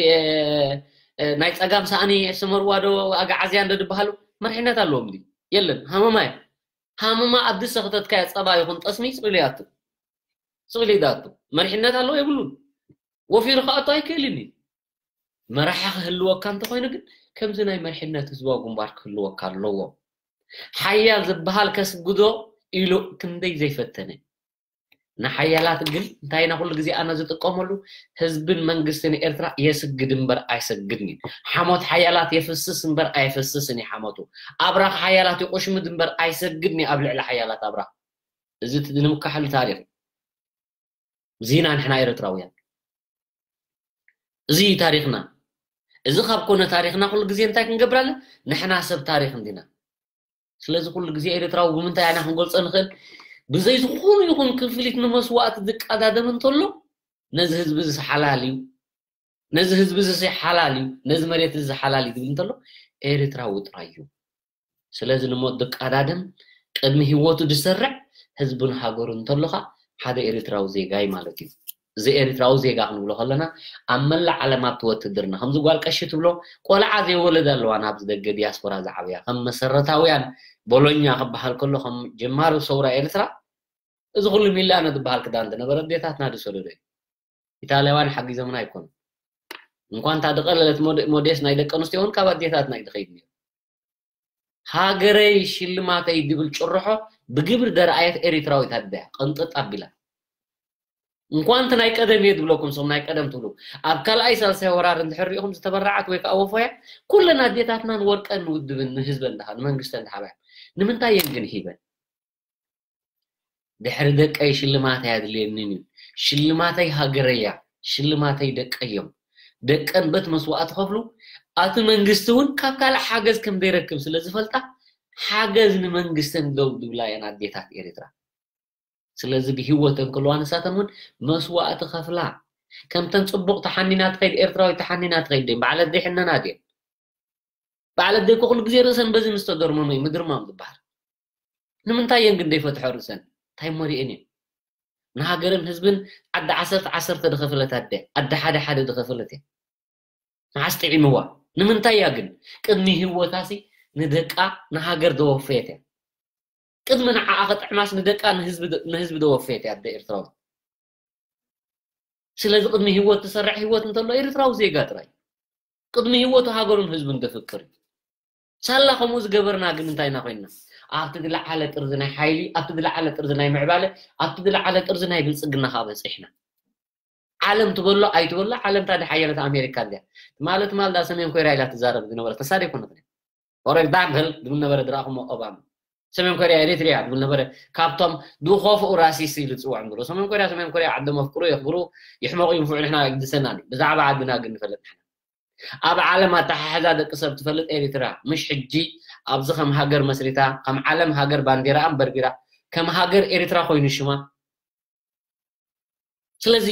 ናይ ጸጋም ሳእኒ ስመርዋ ዶ ኣጋዓዝያ እንዶ ዝበሃሉ መርሒነት ኣለዎም የለን ሃመማ እዩ ሃመማ ኣብ ድሰ ክተትካዮ ጸባ ይኹን ጠስሚ ስቕኢሉ ይኣቱ ስቕኢሉ ይኣቱ መርሒነት ኣለዎ የብሉን ወፊሩ ክኣቱ ኣይክእልን እዩ መራሒ ክህልወካ እንተኾይኑ ግን ከምዚ ናይ መርሒነት ህዝባዊ ግንባር ክህልወካ ኣለዎ ሓያል ዝበሃል ከስግዶ ኢሉ ክንደይ ዘይፈተነ ንሓያላት ግን እንታይ ኢና ኩሉ ግዜ ኣነ ዝጥቀመሉ ህዝብን መንግስትን ኤርትራ የስግድ እምበር ኣይሰግድን እዩ ሓሞት ሓያላት የፍስስ እምበር ኣየፈስስን እዩ ሓሞቱ ኣብራኽ ሓያላት ይቆሽምድ እምበር ኣይሰግድን እዩ ኣብ ልዕሊ ሓያላት ኣብራኽ እዚ እቲ ንምካሓሉ ታሪኽ እዩ ዚና ንሕና ኤርትራውያን እዚ እዩ ታሪኽና እዚ ካብ ኮነ ታሪኽና ኩሉ ግዜ እንታይ ክንገብር ኣለ ንሕና ሰብ ታሪኽ እንዲና ስለዚ ኩሉ ግዜ ኤርትራዊ ብምንታይ ኣና ክንገልጾ ንኽእል ብዘይ ዝኾኑ ይኹን ክፍሊት ንመስዋእቲ ዝቀዳደም እንተሎ ነዚ ህዝቢ እዚ ሓላል እዩ ነዚ ህዝቢ እዚ ሓላል እዩ ነዚ መሬት እዚ ሓላል እዩ ዝብል እንተሎ ኤርትራዊ ጥራይ እዩ ስለዚ ንሞት ዝቃዳደም ቅድሚ ህይወቱ ዝሰርዕ ህዝቡን ሃገሩን እንተሎ ኸኣ ሓደ ኤርትራዊ ዜጋ እዩ ማለት እዩ። እዚ ኤርትራዊ ዜጋ ክንብሎ ከለና ኣብ መላእ ዓለም ኣብቲ ወትድርና ከምዚ ጓል ቀሺ ትብሎ ቆልዓ ዘይወለዳ ኣለዋ ናብዚ ደገ ዲያስፖራ ዝዓብያ ከም መሰረታውያን ቦሎኛ ክበሃል ከሎ ከም ጀማሪ ሰውራ ኤርትራ እዚ ኩሉ ሚላኖ ዝበሃል ክዳን ዝነበረ ኣዴታትና ዝሰደዶ እዩ። ኢጣልያውያን ሓጊዞምና ኣይኮኑን። እንኳን እታ ዝቐለለት ሞዴስ ናይ ደቂ ኣንስትዮ እውን ካብ ኣዴታትና እዩ ዝኸይድ ነይሩ። ሃገረይ ሽልማተይ ዝብል ጭርሖ ብግብሪ ዘርኣየት ኤሪትራዊት ኣደ እያ። ቅንጥጥ ኣቢላ። እንኳን እቲ ናይ ቀደም እየ ዝብለኩም፣ ንስኹም ናይ ቀደም ትብሉ። ኣብ ካልኣይ ሳልሳይ ወራር እንድሕር ሪኢኹም ዝተበረዓት ወይ ከዓ ወፈያ፣ ኩለን ኣዴታትናን ወርቀን ንውድብን ንህዝበን ድኻ ንመንግስተን ድሓባ እያ። ንምንታይ እየን ግን ሂበን? ድሕሪ ደቀይ ሽልማተይ ኣድልየንን እዩ። ሽልማተይ ሃገረይ እያ። ሽልማተይ ደቀይ እዮም። ደቀን በት መስዋእቲ ከፍሉ፣ ኣቲ መንግስቲ እውን ካብ ካልእ ሓገዝ ከም ዘይረክብ ስለ ዝፈልጣ፣ ሓገዝ ንመንግስተን ደው ዝብላ እየን ኣዴታት ኤርትራ። ስለዚ ብህይወተን ከለዋ ንሳተን እውን መስዋእቲ ከፍላ። ከምተን ጽቡቕ ተሓኒና ትኸይድ ኤርትራዊት ተሓኒና ትኸይድ ደይን በዓል ኣደይ ሕነና ድየን? በዓል ኣደይ እኮ ኩሉ ግዜ ርእሰን በዚ ምስ ተደርመመ እዩ ምድርማም ዝበሃል። ንምንታይ እየን ግን ዘይፈትሖ ርእሰን? እንታይ እሞ ሪኤን እየን? ንሃገርን ህዝብን ዓዲ ዓሰርተ ዓሰርተ ዝኸፈለት ኣደ፣ ኣደ ሓደ ሓደ ዝኸፈለት እያ። መዓስ ጥዒምዋ? ንምንታይ እያ ግን ቅድሚ ህይወታሲ ንደቃ ንሃገር ዘወፈየት እያ? ቅድሚ ንዓኣ ክጥዕማስ ንደቃ ንህዝቢ ደ- ንህዝቢ ዘወፈየት እያ ኣደ ኤርትራዊ። ስለዚ ቅድሚ ህይወት ትሰርሕ ህይወት እንተሎ ኤርትራዊ ዜጋ ጥራይ። ቅድሚ ህይወቱ ሃገሩን ህዝቡን ዘፍቅር እዩ። ሳላ ከምኡ ዝገበርና ግን እንታይ ኢና ኮይንና? ኣብቲ ዝለዓለ ጥርዚ ናይ ሓይሊ፣ ኣብቲ ዝለዓለ ጥርዚ ናይ ምዕባለ፣ ኣብቲ ዝለዓለ ጥርዚ ናይ ብልጽግና ከኣ በጺሕና። ዓለም ትበሎ ኣይትበሎ፣ ዓለም ታዲያ ሓያለት ኣሜሪካ እንድያ። ትማሊ ትማሊ ዳ ሰሜን ኮርያ ኢላ ትዛረብ ዝነበረ ተሳደ ኣይኮነትን። For example ዝብል ነበረ ድራኹሞ ኦባማ። ሰሜን ኮርያ ኤሪትሪያ ዝብል ነበረ። ካብቶም ዝኸፍኡ ራሲስት ኢሉ ዝጽውዖም ዘሎ። ሰሜን ኮርያ ሰሜን ኮርያ ዓዶም ኣፍቅሩ የኽብሩ ይሕመቑ ይንፍዑ ንሕና ግድሰና ድዩ? ብዛዕባ ዓድና ግን ንፈልጥ ንሕና። ኣብ ዓለም ኣተሓሕዛ ደቂ ሰብ ትፈልጥ ኤሪትራ ምሽ ሕጂ ኣብዚ ከም ሃገር መስሪታ ከም ዓለም ሃገር ባንዴራኣን በርቢራ ከም ሃገር ኤሪትራ ኮይኑ ሽማ። ስለዚ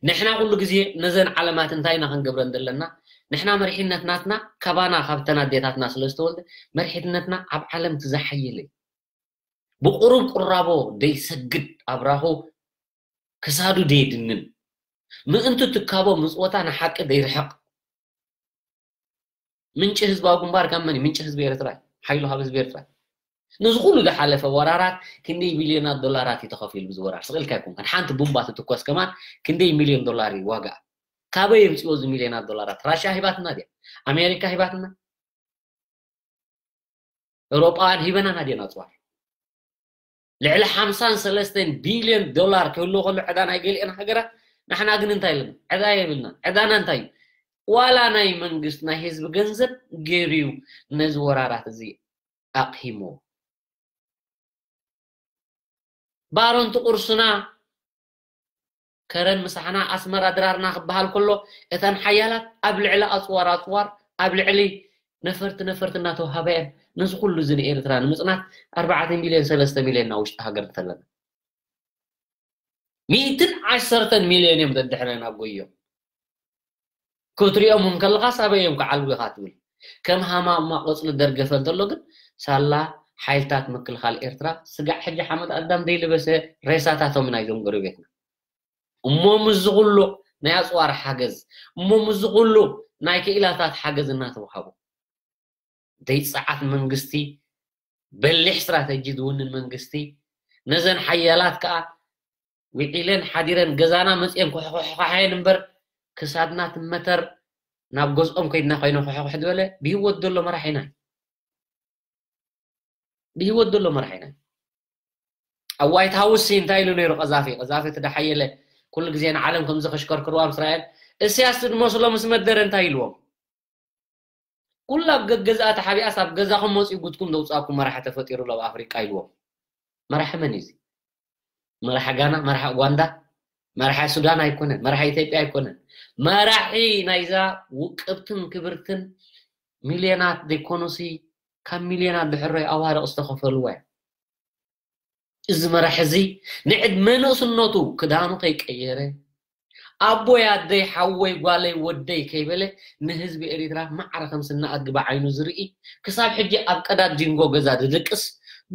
ንሕና ኩሉ ግዜ ነዘን ዓለማት እንታይ ኢና ክንገብረን ዘለና? ንሕና መሪሕነት ናትና ካባና ካብተን ኣዴታትና ስለ ዝተወልደ መሪሕነትና ኣብ ዓለም ትዝሓየለ እዩ። ብቁሩብ ቁራቦ ደይሰግድ ኣብራኹ ክሳዱ ደይድንን ምእንቲ ትካቦ ምጽወታ ንሓቂ ደይርሕቕ ምንጪ ህዝባዊ ግንባር ካብ መን እዩ? ምንጪ ህዝቢ ኤርትራ እዩ። ሓይሉ ካብ ህዝቢ ኤርትራ እዩ። ነዚ ኩሉ ዝሓለፈ ወራራት ክንደይ ቢልዮናት ዶላራት እዩ ተኸፊሉ ብዚ ወራር? ስቕ ኢልካ ኣይኮንካን። ሓንቲ ቡምባ ትትኮስ ከማን ክንደይ ሚልዮን ዶላር እዩ ዋጋኣ? ካበይ የምፅኦ እዚ ሚልዮናት ዶላራት? ራሽያ ሂባትና ድያ? ኣሜሪካ ሂባትና? ኤውሮጳውያን ሂበናና ድየን ኣፅዋር? ልዕሊ ሓምሳን ሰለስተን ቢልዮን ዶላር ክህልዎ ከሎ ዕዳ ናይ ገሊአን ሃገራት፣ ንሕና ግን እንታይ ኣለና? ዕዳ የብልናን። ዕዳና እንታይ እዩ? ዋላ ናይ መንግስቲ ናይ ህዝቢ ገንዘብ ገይሩ እዩ ነዚ ወራራት እዚ ኣቕሂሞ። ባሮንቲ ቁርስና ከረን ምሳሕና ኣስመራ ድራርና ክበሃል ከሎ እተን ሓያላት ኣብ ልዕሊ ኣፅዋር ኣፅዋር ኣብ ልዕሊ ነፈርቲ ነፈርቲ እናተውሃበ እየን ነዚ ኩሉ እዚ ንኤርትራ ንምፅናት ኣርባዕተ ሚልዮን ሰለስተ ሚልዮን ናብ ውሽጢ ሃገር እንተለና ሚእትን ዓሰርተን ሚልዮን እዮም ደድሕረና ጎዮም ክትሪኦም እንከለኻስ ኣበይ እዮም ክዓልቡ ኢኻ ትብል ከም ሃማማ ቆፅሊ ደርገፈ እንተሎ ግን ሳላ ሓይልታት ምክልኻል ኤርትራ ስጋዕ ሕጂ ሓመድ ኣዳም ዘይለበሰ ሬሳታቶም ናይዞም ጎረቤትና እሞ ምስዚ ኩሉ ናይ ኣፅዋር ሓገዝ እሞ ምስዚ ኩሉ ናይ ክኢላታት ሓገዝ እናተውሃቡ ዘይፀዓት መንግስቲ በሊሕ ስትራተጂ ዝውንን መንግስቲ ነዘን ሓያላት ከዓ ውዒለን ሓዲረን ገዛና መፅየን ኩሕኩሕኳሓየን እምበር ክሳድና ትመተር ናብ ገዝኦም ከይድና ኮይነ ኩሕኩሕ ዝበለ ብህይወት ዘሎ መራሒና እዩ ብህይወት ዘሎ መራሒና እዩ ኣብ ዋይት ሃውስ እንታይ ኢሉ ነይሩ ቀዛፊ ቀዛፊ እቲ ዳሓየለ ኩሉ ግዜ ንዓለም ከምዚ ከሽከርክርዋ ምስ ረኣየን እስያስ ዝመስሎ ምስ መደረ እንታይ ኢልዎም ኩላ ኣብ ገገዝኣ ተሓቢኣስ ኣብ ገዛኹም መፂኡ ጉድኩም ዘውፅኣኩም መራሒ ተፈጢሩ ኣሎ ኣብ ኣፍሪቃ ኢልዎም መራሒ መን እዩ እዚ መራሒ ጋና መራሒ ኡጋንዳ መራሒ ሱዳን ኣይኮነን መራሒ ኢትዮጵያ ኣይኮነን መራሒ ናይዛ ውቅብትን ክብርትን ሚልዮናት ዘይኮኑሲ ካብ ሚልዮናት ድሕሮይ ኣዋርቕ ዝተኸፈልዋ እዩ እዚ መራሒ እዚ ንዕድመ ንእስነቱ ክዳኑ ከይቀየረ ኣቦይ ኣደይ ሓወይ ጓለይ ወደይ ከይበለ ንህዝቢ ኤሪትራ ማዕረ ከም ስነ ኣድጊ ብዓይኑ ዝርኢ ክሳብ ሕጂ ኣብ ቀዳድ ጂንጎ ገዛ ዝድቅስ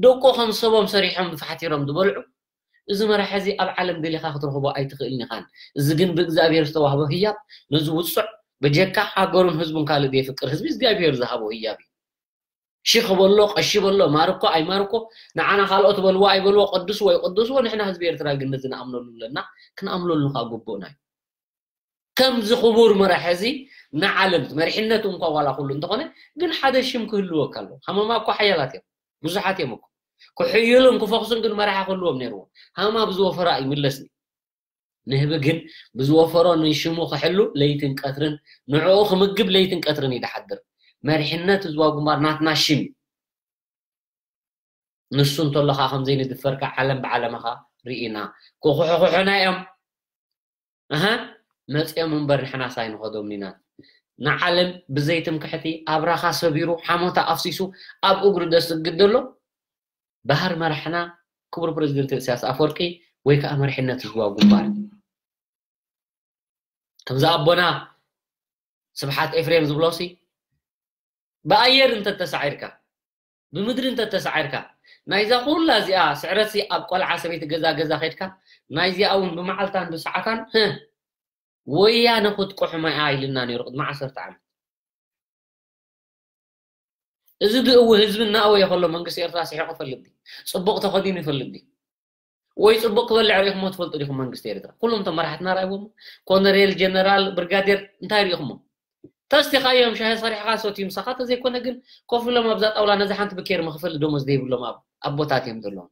ደቁ ከም ሰቦም ሰሪሖም ብፋሕቲሮም ዝበልዑ እዚ መራሒ እዚ ኣብ ዓለም ደሊኻ ክትረኽቦ ኣይትኽእልን ኢኻን እዚ ግን ብእግዚኣብሔር ዝተዋህቦ ህያብ ነዚ ውፁዕ በጀካ ሃገሩን ህዝቡን ካልእ ዘየፍቅር ህዝቢ እግዚኣብሔር ዝሃቦ ህያብ እዩ ሺኽ በሎ ቀሺ በሎ ማርኮ ኣይማርኮ ንዓና ካልኦት በልዎ ኣይበልዎ ቅዱስ ወይ ቅዱስዎ ንሕና ህዝቢ ኤርትራ ግን ነዚ ንኣምነሉ ኣለና ክንኣምነሉ ከዓ ግቡእና እዩ ከምዚ ክቡር መራሒ እዚ ንዓለም መሪሕነቱ እንኳ ዋላ ኩሉ እንተኾነ ግን ሓደ ሽም ክህልወካ ኣለዎ ሃመማ እኮ ሓያላት እዮም ብዙሓት እዮም እኮ ክሕይሉን ክፈኽሱን ግን መራሒ ክህልዎም ነይርዎ ሃማ ብዝወፈራ ይምለስ ንህቢ ግን ብዝወፈሮ ንሽሙ ክሕሉ ለይትን ቀትርን ንዕኡ ክምግብ ለይትን ቀትርን ይድሓድር መሪሕነት ህዝባዊ ግንባር ናትና ሽም እዩ ንሱ እንተሎ ከዓ ከምዘይንድፈር ከዓ ዓለም ብዓለምኻ ርኢና ክኹሕኹሑና እዮም ኣሃ መፅኦም እምበር ንሕናስ ኣይንኸዶምን ኢና ንዓለም ብዘይትምክሕቲ ኣብራኻ ሰቢሩ ሓሞታ ኣፍሲሱ ኣብ እግሩ ደስግድ ዘሎ ባህር መራሕና ክቡር ፕረዚደንት ኢሳያስ ኣፈወርቂ ወይ ከዓ መሪሕነት ህዝባዊ ግንባር ከምዚ ኣቦና ስብሓት ኤፍሬም ዝብሎሲ ብኣየር እንተተሳዒርካ ብምድሪ እንተተሳዒርካ ናይዛ ኩላ እዚኣ ስዕረትሲ ኣብ ቆልዓ ሰበይቲ ገዛ ገዛ ከድካ ናይዚኣ እውን ብመዓልታን ብሰዓታን ወያነ ክትቆሕማ እያ ኢልና ነይሩ ቅድሚ ዓሰርተ ዓመት እዚ ድእዊ ህዝቢ እናእወየ ከሎ መንግስቲ ኤርትራ ስሒቑ ይፈልጥ ድዩ? ፅቡቕ ተኸዲኑ ይፈልጥ ድዩ? ወይ ፅቡቕ ክበልዕ ርኢኹሞ ትፈልጡ ዲኹም መንግስቲ ኤርትራ? ኩሎም እቶም መራሕትና ረኣይዎም ኮነሬል ጀነራል ብርጋዴር እንታይ ርኢኹሞ? ተስቲኻዮም ሻሂ ሰሪሕኻ ሰትዩ ምሳኻ ተዘይኮነ ግን ኮፍ ኢሎም ኣብዛ ጣውላ ነዚ ሓንቲ ብኬር መኽፈሊ ደሞዝ ዘይብሎም ኣቦታት እዮም ዘለዉ።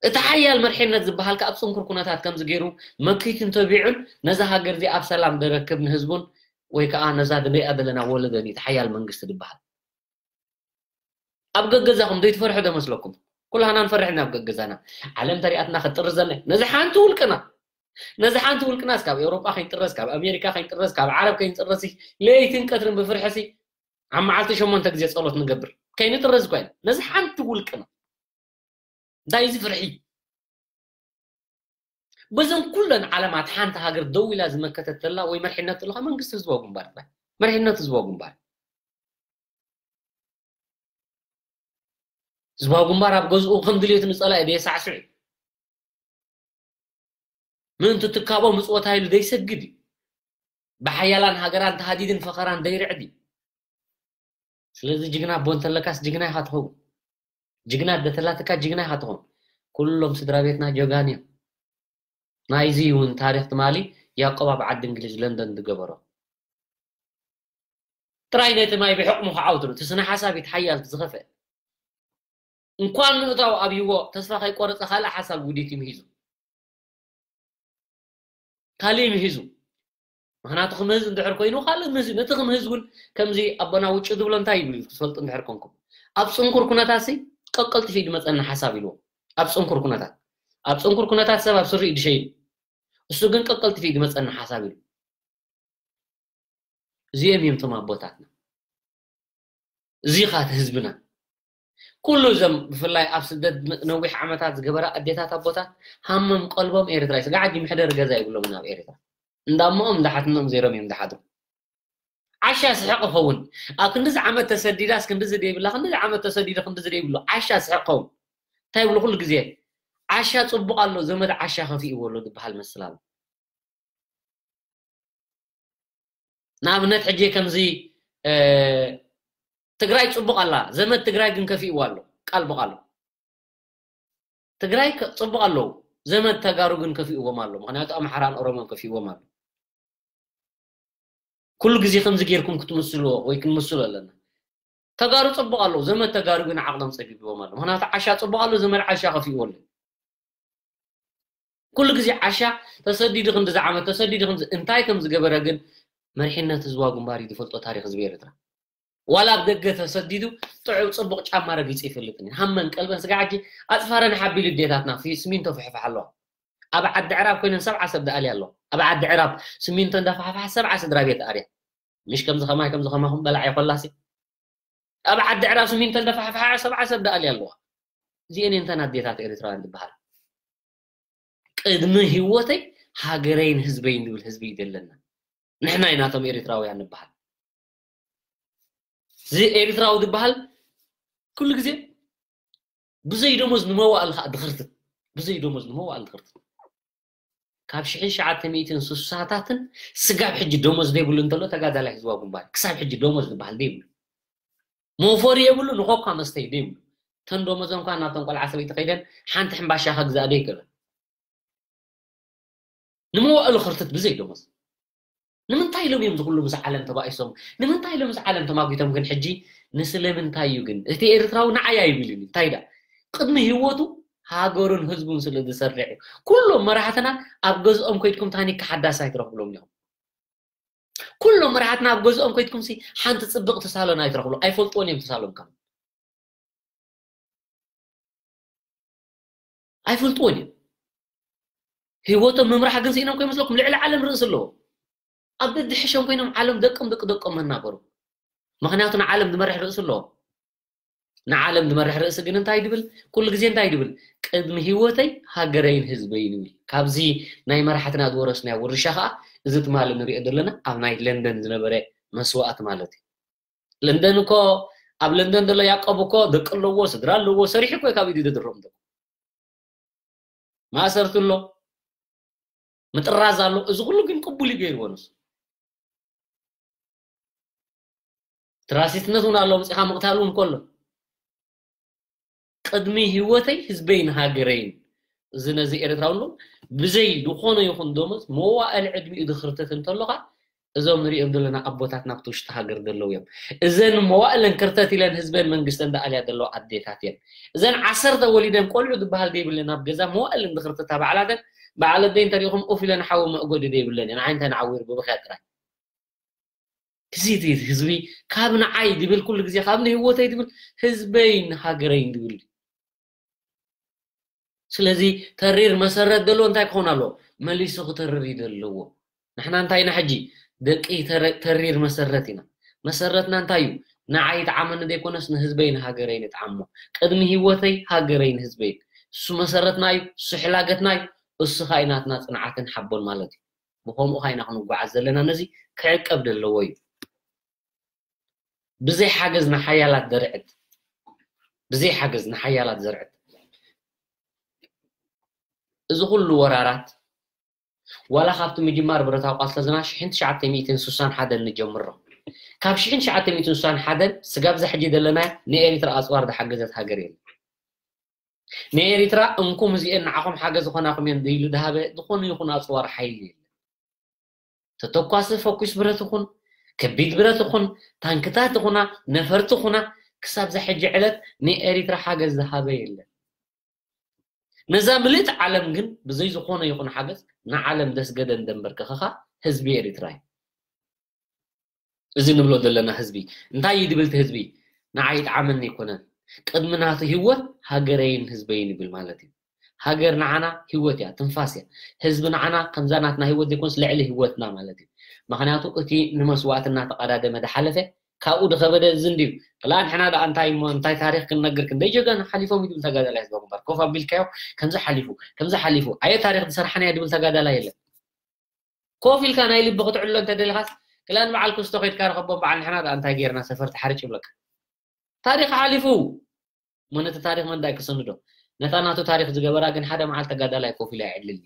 እቲ ሓያል መርሒነት ዝበሃል ከኣ ኣብ ጽንኩር ኩነታት ከምዚ ገይሩ መኪቱን ተቢዑን ነዛ ሃገር እዚኣ ኣብ ሰላም ደረክብ ንህዝቡን ወይ ከኣ ነዛ ንሪኣ ዘለና ወለደን እዩ እቲ ሓያል መንግስቲ ዝበሃል። ኣብ ገገዛኹም ዘይትፈርሑ ዶ መስለኩም? ኩላህና ንፈርሕ ኢና ኣብ ገገዛና። ዓለም ተሪኣትና ክትጥርዘና ነዚ ሓንቲ ውልቅና ነዚ ሓንቲ ውልቅናስ ካብ ኤውሮጳ ከይንጥረዝ ካብ ኣሜሪካ ከይንጥረዝ ካብ ዓረብ ከይንጥረዝ ለይትን ቀትርን ብፍርሕሲ ኣብ መዓልቲ ሸሞንተ ግዜ ጸሎት ንገብር ከይንጥረዝ እኳ ኢና ነዚ ሓንቲ ውልቅና እንታይ እዚ ፍርሒ በዘን ኩለን ዓለማት ሓንቲ ሃገር ደው ኢላ ዝመከተት ዘላ ወይ መርሒነት ዘለካ መንግስቲ ህዝባዊ ግንባር ጥራይ መርሒነት ህዝባዊ ግንባር ህዝባዊ ግንባር ኣብ ገዝኡ ከም ድልየቱ ንጸላኢ ደየሳዕስዕ እዩ ምእንቲ ትካቦ ምጽወታ ኢሉ ደይሰግድ እዩ ብሓያላን ሃገራን ተሃዲድን ፈኸራን ደይርዕድ እዩ ስለዚ ጅግና ኣቦ እንተለካስ ጅግና ኢኻ ትኸውን ጅግና ኣደ ተላትካ ጅግና ኢኻ ትኸውን ኩሎም ስድራ ቤትና ጀጋን እዮም ናይዚ እውን ታሪክ ትማሊ ያቆብ ኣብ ዓዲ እንግሊዝ ለንደን ዝገበሮ ጥራይ ነቲ ማይ ብሕቕሙ ክዓውትሉ እቲ ስነ ሓሳብ ሓያል ዝኸፍአ እንኳን ምእታው ኣብይዎ ተስፋ ከይቆረፀ ካልእ ሓሳብ ውዲት ይምሂዙ ካልእ ይምሂዙ ምክንያቱ ክምህዝ እንድሕር ኮይኑ ካልእ ምህዝ ነቲ ክምህዝ እውን ከምዚ ኣቦና ውጭ ዝብሎ እንታይ ይብል ክትፈልጡ እንድሕር ኮንኩም ኣብ ፅንኩር ኩነታት ሲ ቀቀልጥፊ ድመፀኒ ሓሳብ ኢልዎ ኣብ ፅንኩር ኩነታት ኣብ ፅንኩር ኩነታት ሰብ ኣብ ስሪ ድሸይኑ እሱ ግን ቀቀልጥፊ ድመፀኒ ሓሳብ ኢሉ እዚኦም እዮም እቶም ኣቦታትና እዚ ኻት ህዝብና ኩሉ እዞም ብፍላይ ኣብ ስደት ነዊሕ ዓመታት ዝገበራ ኣዴታት ኣቦታት ሃሞም ቀልቦም ኤርትራ እዩ ስጋዕ ሕጂ መሕደሪ ገዛ ይብሎምን ኣብ ኤርትራ እንዳሞኦም እንዳሓትኖም ዜሮም እዮም ዝሓድሩ ዓሻ ስሕቕ ኸውን ኣብ ክንዲዚ ዓመት ተሰዲዳስ ክንዲዚ ደይብላ ክንዲዚ ዓመት ተሰዲዱ ክንዲዚ ደይብሉ ዓሻ ስሕቕ ኸውን እንታይ ይብሉ ኩሉ ግዜ ዓሻ ጽቡቕ ኣሎ ዘመድ ዓሻ ከፊእዎ ኣሎ ዝበሃል መስል ኣሎ ንኣብነት ሕጂ ከምዚ ትግራይ ፅቡቅ ኣላ ዘመድ ትግራይ ግን ከፊእዋ ኣሎ ቃል ብቃሉ ትግራይ ፅቡቅ ኣለዉ ዘመድ ተጋሩ ግን ከፊእዎም ኣሎ ምክንያቱ ኣምሓራን ኦሮሞን ከፊእዎም ኣሎ ኩሉ ግዜ ከምዚ ጌርኩም ክትምስልዎ ወይ ክንምስሎ ኣለና ተጋሩ ፅቡቅ ኣለዉ ዘመድ ተጋሩ ግን ዓቅሎም ፀቢብዎም ኣሎ ምክንያቱ ዓሻ ፅቡቅ ኣሎ ዘመድ ዓሻ ከፊእዎ ኣሎ ኩሉ ግዜ ዓሻ ተሰዲዱ ክንዲ ዝዓመት ተሰዲዱ ክንዲ እንታይ ከም ዝገበረ ግን መሪሕነት ህዝባዊ ግንባር እዩ ዝፈልጦ ታሪክ ህዝቢ ኤርትራ ዋላ ኣብ ደገ ተሰዲዱ ጥዑ ጽቡቅ ጫማ ረጊጹ ይፈልጥን እዩ ሃመን ቀልበን ስጋ ሕጂ ኣጽፋረን ሓቢሉ ዴታትና ስሚንቶ ፍሕፍሕ ኣለዋ ኣብ ዓዲ ዕራብ ኮይነን ሰብዓ ሰብ ደኣልያ ኣለዋ ኣብ ዓዲ ዕራብ ስሚንቶ እንዳፋሕፋሕ ሰብዓ ስድራ ቤት ኣርያ ምሽ ከምዚ ከማይ ከምዚ ከማኹም በላዕ ይኮላሲ ኣብ ዓዲ ዕራብ ስሚንቶ እንዳፋሕፋሕ ሰብዓ ሰብ ደኣልያ ኣለዋ እዚኤን እንተን ኣዴታት ኤርትራውያን ዝበሃል ቅድሚ ህይወተይ ሃገረይን ህዝበይን ዝብል ህዝቢ እዩ ዘለና ንሕና ኢና እቶም ኤርትራውያን ንበሃል እዚ ኤርትራዊ ዝበሃል ኩሉ ግዜ ብዘይ ደሞዝ ንመዋእል ከዓ ድኽርትት ብዘይ ደሞዝ ንመዋእል ድኽርትት ካብ ሽሕን ሸዓተ ሚእትን ስሳታትን ስጋብ ሕጂ ደሞዝ ዘይብሉ እንተሎ ተጋዳላይ ህዝባዊ ግንባር ክሳብ ሕጂ ደሞዝ ዝበሃል ዘይብሉ ሞፈሪ የብሉ ንኮካ መስተይ ዘይብሉ ተን ደሞዘን ኳ ናብተን ቆልዓ ሰበይቲ ከይደን ሓንቲ ሕምባሻ ከግዛእ ዘይገበ ንመዋእሉ ክርትት ብዘይ ደሞዝ ንምንታይ ኢሎም እዮም ዝኩሉ ምስ ዓለም ተባኢሶም ንምንታይ ኢሎም ምስ ዓለም ተማጒቶም ግን ሕጂ ንስለምንታይ እዩ ግን እቲ ኤርትራዊ ንዓይ ኣይብልን እዩ እንታይ ዳ ቅድሚ ህይወቱ ሃገሩን ህዝቡን ስለ ዝሰርሕ እዩ ኩሎም መራሕትና ኣብ ገዝኦም ከይድኩም ታኒካ ሓዳስ ኣይትረኽብሎም ኢኹም ኩሎም መራሕትና ኣብ ገዝኦም ከይድኩም ሲ ሓንቲ ጽብቕቲ ሳሎን ኣይትረኽብሉ ኣይፈልጥዎን እዮም ሳሎን ከም ኣይፈልጥዎን እዮም ህይወቶም ምምራሕ ግን ስኢኖም ከይመስለኩም ልዕሊ ዓለም ርእሲ ኣለዎ ኣብ ደድሕሾም ኮይኖም ዓለም ደቅም ደቂ ደቆም መናበሩ ምክንያቱ ንዓለም ዝመርሕ ርእሲ ኣለዎ ንዓለም ዝመርሕ ርእሲ ግን እንታይ ድብል ኩሉ ግዜ እንታይ ድብል ቅድሚ ህይወተይ ሃገረይን ህዝበይን ይብል ካብዚ ናይ መራሕትና ዝወረስናዮ ውርሻ ከዓ እዚ ትማሊ ንሪኦ ዘለና ኣብ ናይ ለንደን ዝነበረ መስዋእቲ ማለት እዩ ለንደን እኮ ኣብ ለንደን ዘሎ ያቆብ እኮ ደቂ ኣለዎ ስድራ ኣለዎ ሰሪሑ እኮ ካብ ኢዱ ደድሮም ደቁ ማእሰርቲ ኣሎ ምጥራዝ ኣሎ እዚ ኩሉ ግን ቅቡል እዩ ገይርዎ ንሱ ትራሲትነት እውን ኣሎ መፅኻ ምቕታል እውን ከሎ ቅድሚ ህይወተይ ህዝበይን ሃገረይን እዚ ነዚ ኤርትራዊ ኣሎ ብዘይ ዝኾነ ይኹን ደሞዝ መዋእል ዕድሚኡ ዝኽርተት እንተሎኻ እዞም ንሪኦም ዘለና ኣቦታትና ኣብቲ ውሽጢ ሃገር ዘለዉ እዮም። እዘን መዋእለን ክርተት ኢለን ህዝበን መንግስተን ዝኣልያ ዘለዋ ኣዴታት እየን። እዘን ዓሰርተ ወሊደን ቆልዑ ዝበሃል ዘይብለን ኣብ ገዛ መዋእለን ዝኽርተታ ባዕላተን፣ በዓል ኣደይ እንተሪእኹም ኡፍ ኢለን ሓዊ መእጎዲ ዘይብለን እየን። ዓይንተን ዓዊሩ ብብኽያ ጥራይ። እዚ እቲ ህዝቢ ካብ ንዓይ ድብል፣ ኩሉ ግዜ ካብ ንህይወተይ ድብል፣ ህዝበይን ሃገረይን ድብል። ስለዚ ተሪር መሰረት ዘለዎ እንታይ ክኸውን ኣለዎ? መሊሱ ክተርር እዩ ዘለዎ። ንሕና እንታይ ኢና ሕጂ? ደቂ ተረ-፣ ተሪር መሰረት ኢና። መሰረትና እንታይ እዩ? ንዓይ ይጥዓመኒ ዘይኮነስ ንህዝበይን ሃገረይን ይጥዓሞ። ቅድሚ ህይወተይ ሃገረይን ህዝበይን። እሱ መሰረትና እዩ፣ እሱ ሕላገትና እዩ፣ እሱ ኸኣ እዩ ናትና ጽንዓትን ሓቦን ማለት እዩ። ብኸምኡ ኸኣ ኢና ክንጓዓዝ ዘለና። ነዚ ክዕቀብ ዘለዎ እዩ። ብዘይ ሓገዝ ንሓያላት ዘርዕድ፣ ብዘይ ሓገዝ ንሓያላት ዘርዕድ። እዚ ኩሉ ወራራት ዋላ ካብቲ ምጅማር ብረታዊ ቃልሲ ተዝና ሽሕን ትሽዓተ ሚእትን ስሳን ሓደን ንጀምሮ። ካብ ሽሕን ትሽዓተ ሚእትን ስሳን ሓደን ስጋብ እዛ ሕጂ ዘለናያ ንኤሪትራ ኣጽዋር ዝሓገዘት ሃገር የለን። ንኤሪትራ እንኩም እዚኤን ንዓኹም ሓገዝ ዝኾናኹም እየን ኢሉ ዝሃበ ዝኾነ ይኹን ኣጽዋር ሓይሊ የለን። ተተኳሲ ፈኩስ ብረት ይኹን፣ ከቢድ ብረት ይኹን፣ ታንክታት ይኹና፣ ነፈርቲ ይኹና፣ ክሳብ እዛ ሕጂ ዕለት ንኤሪትራ ሓገዝ ዝሃበ የለን። ነዛ ምልእቲ ዓለም ግን ብዘይ ዝኾነ ይኹን ሓገዝ ንዓለም ዘስገደን ዘንበርከኸኻ ህዝቢ ኤሪትራ እዩ። እዚ ንብሎ ዘለና ህዝቢ እንታይ እዩ ድብል? እቲ ህዝቢ ንዓይ ይጥዓመኒ ኣይኮነን፣ ቅድሚ ናቱ ህይወት ሃገረይን ህዝበይን ይብል ማለት እዩ። ሃገር ንዓና ህይወት እያ፣ ትንፋስ እያ። ህዝቢ ንዓና ከምዛ ናትና ህይወት ዘይኮንስ ልዕሊ ህይወትና ማለት እዩ። ምኽንያቱ እቲ ንመስዋእትና ተቐዳደመ ዝሓለፈ ካብኡ ዝኸበደ እዚ እንድዩ። ክላ ንሕና ደኣ እንታይ እሞ፣ እንታይ ታሪኽ ክንነግር? ክንደይ ጀጋኑ ሓሊፎም እዩ ድብል ተጋዳላይ ህዝባዊ ግንባር። ኮፍ ኣቢልካዮ ከምዚ ሓሊፉ፣ ከምዚ ሓሊፉ። ኣየ ታሪኽ ዝሰርሓናዮ ድብል ተጋዳላይ የለን። ኮፍ ኢልካ ናይ ልቢ ክትዕሎ እንተ ደሊኻስ፣ ክላ ንበዓል ክስቶ ከይድካ ርኸቦም፣ በዓል ንሕና ደኣ እንታይ ጌርና ሰፈርቲ ሓርጭ ይብለካ። ታሪኽ ሓሊፉ። እሞ ነቲ ታሪኽ መን ደኣ ክሰንዶ? ነታ ናቱ ታሪኽ ዝገበራ ግን ሓደ መዓልቲ ተጋዳላይ ኮፍ ኢላ ይዕልል እዩ።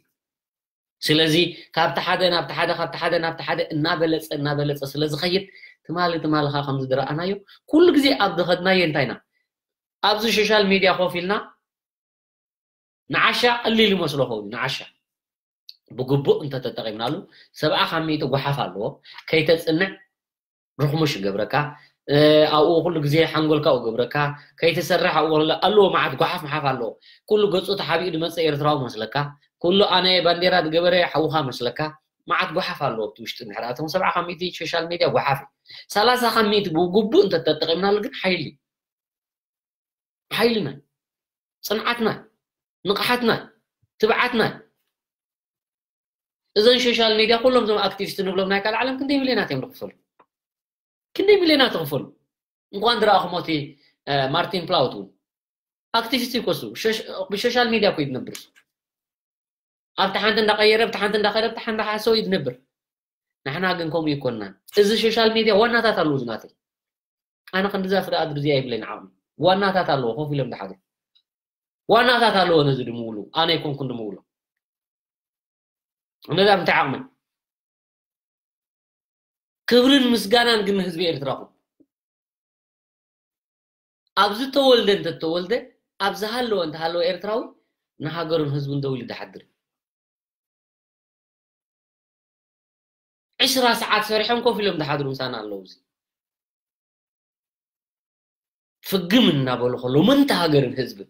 ስለዚ ካብቲ ሓደ ናብቲ ሓደ፣ ካብቲ ሓደ ናብቲ ሓደ እናበለጸ፣ እናበለጸ ስለ ዝኸይድ፣ ትማሊ፣ ትማሊ ኸኣ ከምዚ ዝረኣናዮ፣ ኩሉ ግዜ ኣብ ዝኸድናዮ እንታይ ኢና? ኣብዚ ሶሻል ሚድያ ኮፍ ኢልና ንዓሻ ቀሊል ይመስሎ ኸውን፣ ንዓሻ። ብግቡእ እንተተጠቒምናሉ፣ ሰብዓ ካብ ሚእቲ ጓሓፍ ኣለዎ። ከይተጽንዕ ርኽሙሽ ይገብረካ። እ፣ ኣብኡ ኩሉ ግዜ ሓንጎልካ ይገብረካ። ከይትሰርሕ ኣብኡ ከሎ ኣለዎ፣ መዓት ጓሓፍ ምሓፍ ኣለዎ። ኩሉ ገጹ ተሓቢኡ ዝመጸ ኤርትራዊ መስለካ። ኩሉ ኣነ ባንዴራ ዝገበረ ሓውኻ መስለካ። መዓት ጓሓፍ ኣለዎ ኣብቲ ውሽጢ። እንድሕር ኣቶም ሰብዓ ካብ ሚእቲ ሶሻል ሚድያ ጓሓፍ እዩ። ሰላሳ ካብ ሚእቲ ብግቡእ እንተተጠቒምናሉ ግን ሓይሊ። ሓይልና፣ ጽንዓትና፣ ንቕሓትና፣ ትብዓትና። እዘን ሶሻል ሚድያ ኩሎም እዞም ኣክቲቪስት ንብሎም ናይ ካልእ ዓለም ክንደይ ሚልዮናት እዮም ዝኽፈሉ? ክንደይ ሚልዮናት ዝኽፈሉ? እንኳን ዝረኣኹሞ እቲ፣ እ፣ ማርቲን ፕላውት እውን ኣክቲቪስት እዩ ኮሱ። ሸሽ-፣ ብሶሻል ሚድያ እኮ እዩ ዝነብር። ኣብቲ ሓንቲ እንዳቀየረ፣ ኣብቲ ሓንቲ እንዳኸደ፣ ኣብቲ ሓንቲ ሓሰው እዩ ዝነብር። ንሕና ግን ከምኡ ይኮንናን። እዚ ሶሻል ሚድያ ዋናታት ኣለዉ ዝናተይ። ኣነ ክንድዛ ፍርኣት ብዚኣ ይብለኝ ዓቕሚ። ዋናታት ኣለዎ፣ ኮፍ ኢሎም ዝሓዙ። ዋናታት ኣለዎ ነዚ ድምውሉ። ኣነ ኣይኮንኩን ድምውሎ። ነዛ እንታይ ዓቕሚ? ክብርን ምስጋናን ግን ንህዝቢ ኤርትራ ኩን። ኣብ ዝተወልደ እንተተወልደ፣ ኣብ ዝሃለወ እንተሃለወ ኤርትራዊ ንሃገሩን ህዝቡን ደው ኢሉ ዝሓድር። ዕስራ ሰዓት ሰሪሖም ኮፍ ኢሎም ዝሓድሩ ምሳና ኣለዉ። እዚ ፍግም እናበሉ ከለዉ ምንታ ሃገርን ህዝብን።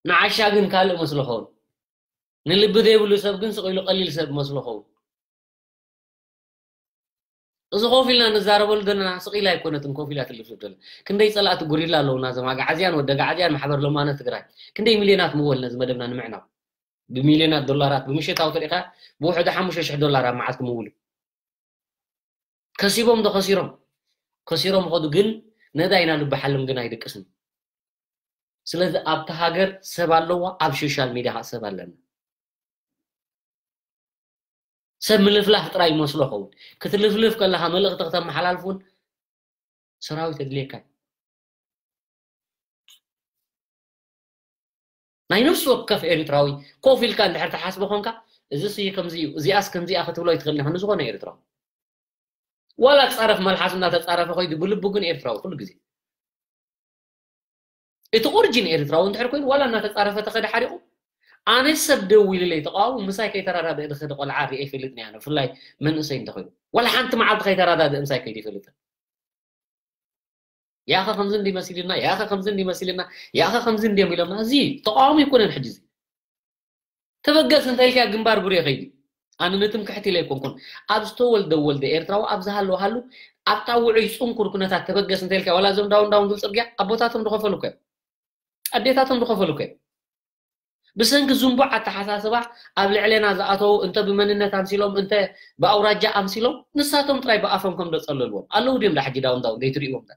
ንዓሻ ግን ካልእ መስሎ ኸውን። ንልቢ ዘይብሉ ሰብ ግን ስቕ ኢሉ ቀሊል ሰብ መስሎ ኸውን። እዚ ኮፍ ኢልና ንዛረበሉ ዘለና ስቕ ኢላ ኣይኮነትን ኮፍ ኢላ ትልፍልፍ ዘላ። ክንደይ ጸላእቲ ጉሪላ ኣለውና፣ እዞም ኣግዓዝያን ወዲ ኣግዓዝያን ማሕበር ለማነ ትግራይ። ክንደይ ሚልዮናት ምወል ነዚ መደብና ንምዕናው። ብሚልዮናት ዶላራት ብምሸታዊ ተሪኻ ብውሕዱ ሓሙሽተ ሽሕ ዶላር ኣብ መዓልቲ ምውሉ። ከሲቦም ዶ ከሲሮም? ከሲሮም ኸዱ ግን ነዳይና ልቢ ሓልም ግን ኣይድቅስን። ስለዚ ኣብቲ ሃገር ሰብ ኣለዋ፣ ኣብ ሶሻል ሚድያ ኸዓ ሰብ ኣለና። ሰብ ምልፍላፍ ጥራይ ይመስሎ ኸውን። ክትልፍልፍ ከለኻ መልእኽቲ ከተመሓላልፍ እውን ሰራዊት የድልየካ እዩ። ናይ ነፍሲ ወከፍ ኤርትራዊ ኮፍ ኢልካ እንድሕር ትሓስቦ ኾንካ፣ እዚ ስይ ከምዚ እዩ፣ እዚኣስ ከምዚኣ ክትብሎ ኣይትኽእልን ኢኻ ንዝኾነ ኤርትራዊ። ዋላ ጻረፍ መልሓሱ እናተጻረፈ ኸይዱ ብልቡ ግን ኤርትራዊ ኩሉ ግዜ። እቲ ኦሪጂን ኤርትራዊ እንድሕር ኮይኑ ዋላ እናተጻረፈ ተኸደ ሓሪቑ ኣነ ሰብ ደዊሉለይ ተቃውሞ ምሳይ ከይተራዳድእ ዝኸደ ቆልዓ ርኤ ይፈልጥን እየ። ብፍላይ መንእሰይ እንተኾይኑ ዋላ ሓንቲ መዓልቲ ከይተራዳድእ ምሳይ ከይዱ ይፈልጥን። ያኸ ከምዚ እንዲ መሲልና፣ ያኸ ከምዚ እንዲ መሲልና፣ ያኸ ከምዚ እንዲዮም ኢሎምና። እዚ ተቃዋሚ ኣይኮነን። ሕጂ እዚ ተበገስ እንተ ኢልካ ግንባር ብሬ ከይዲ። ኣነ ንትምክሕቲ ኢለ ኣይኮንኩን። ኣብ ዝተወልደ ወልደ ኤርትራዊ ኣብ ዝሃለወሃሉ ኣብታ ውዑይ ጽንኩር ኩነታት ተበገስ እንተ ኢልካ ዋላ እዞም ዳውን ዳውን ዝብል ጽርግያ ኣቦታቶም ዝኸፈሉ እኮ እዮም። ኣዴታቶም ዝኸፈሉ እኮ እዮም። ብሰንኪ ዝንቡዕ ኣተሓሳስባ ኣብ ልዕሌና ዝኣተዉ እንተ ብመንነት ኣምሲሎም እንተ ብኣውራጃ ኣምሲሎም ንሳቶም ጥራይ ብኣፎም ከም ዘጸለልዎም ኣለዉ ድዮም ዳ ሕጂ ዳውን ዳውን ዘይትርእይዎም ዳ?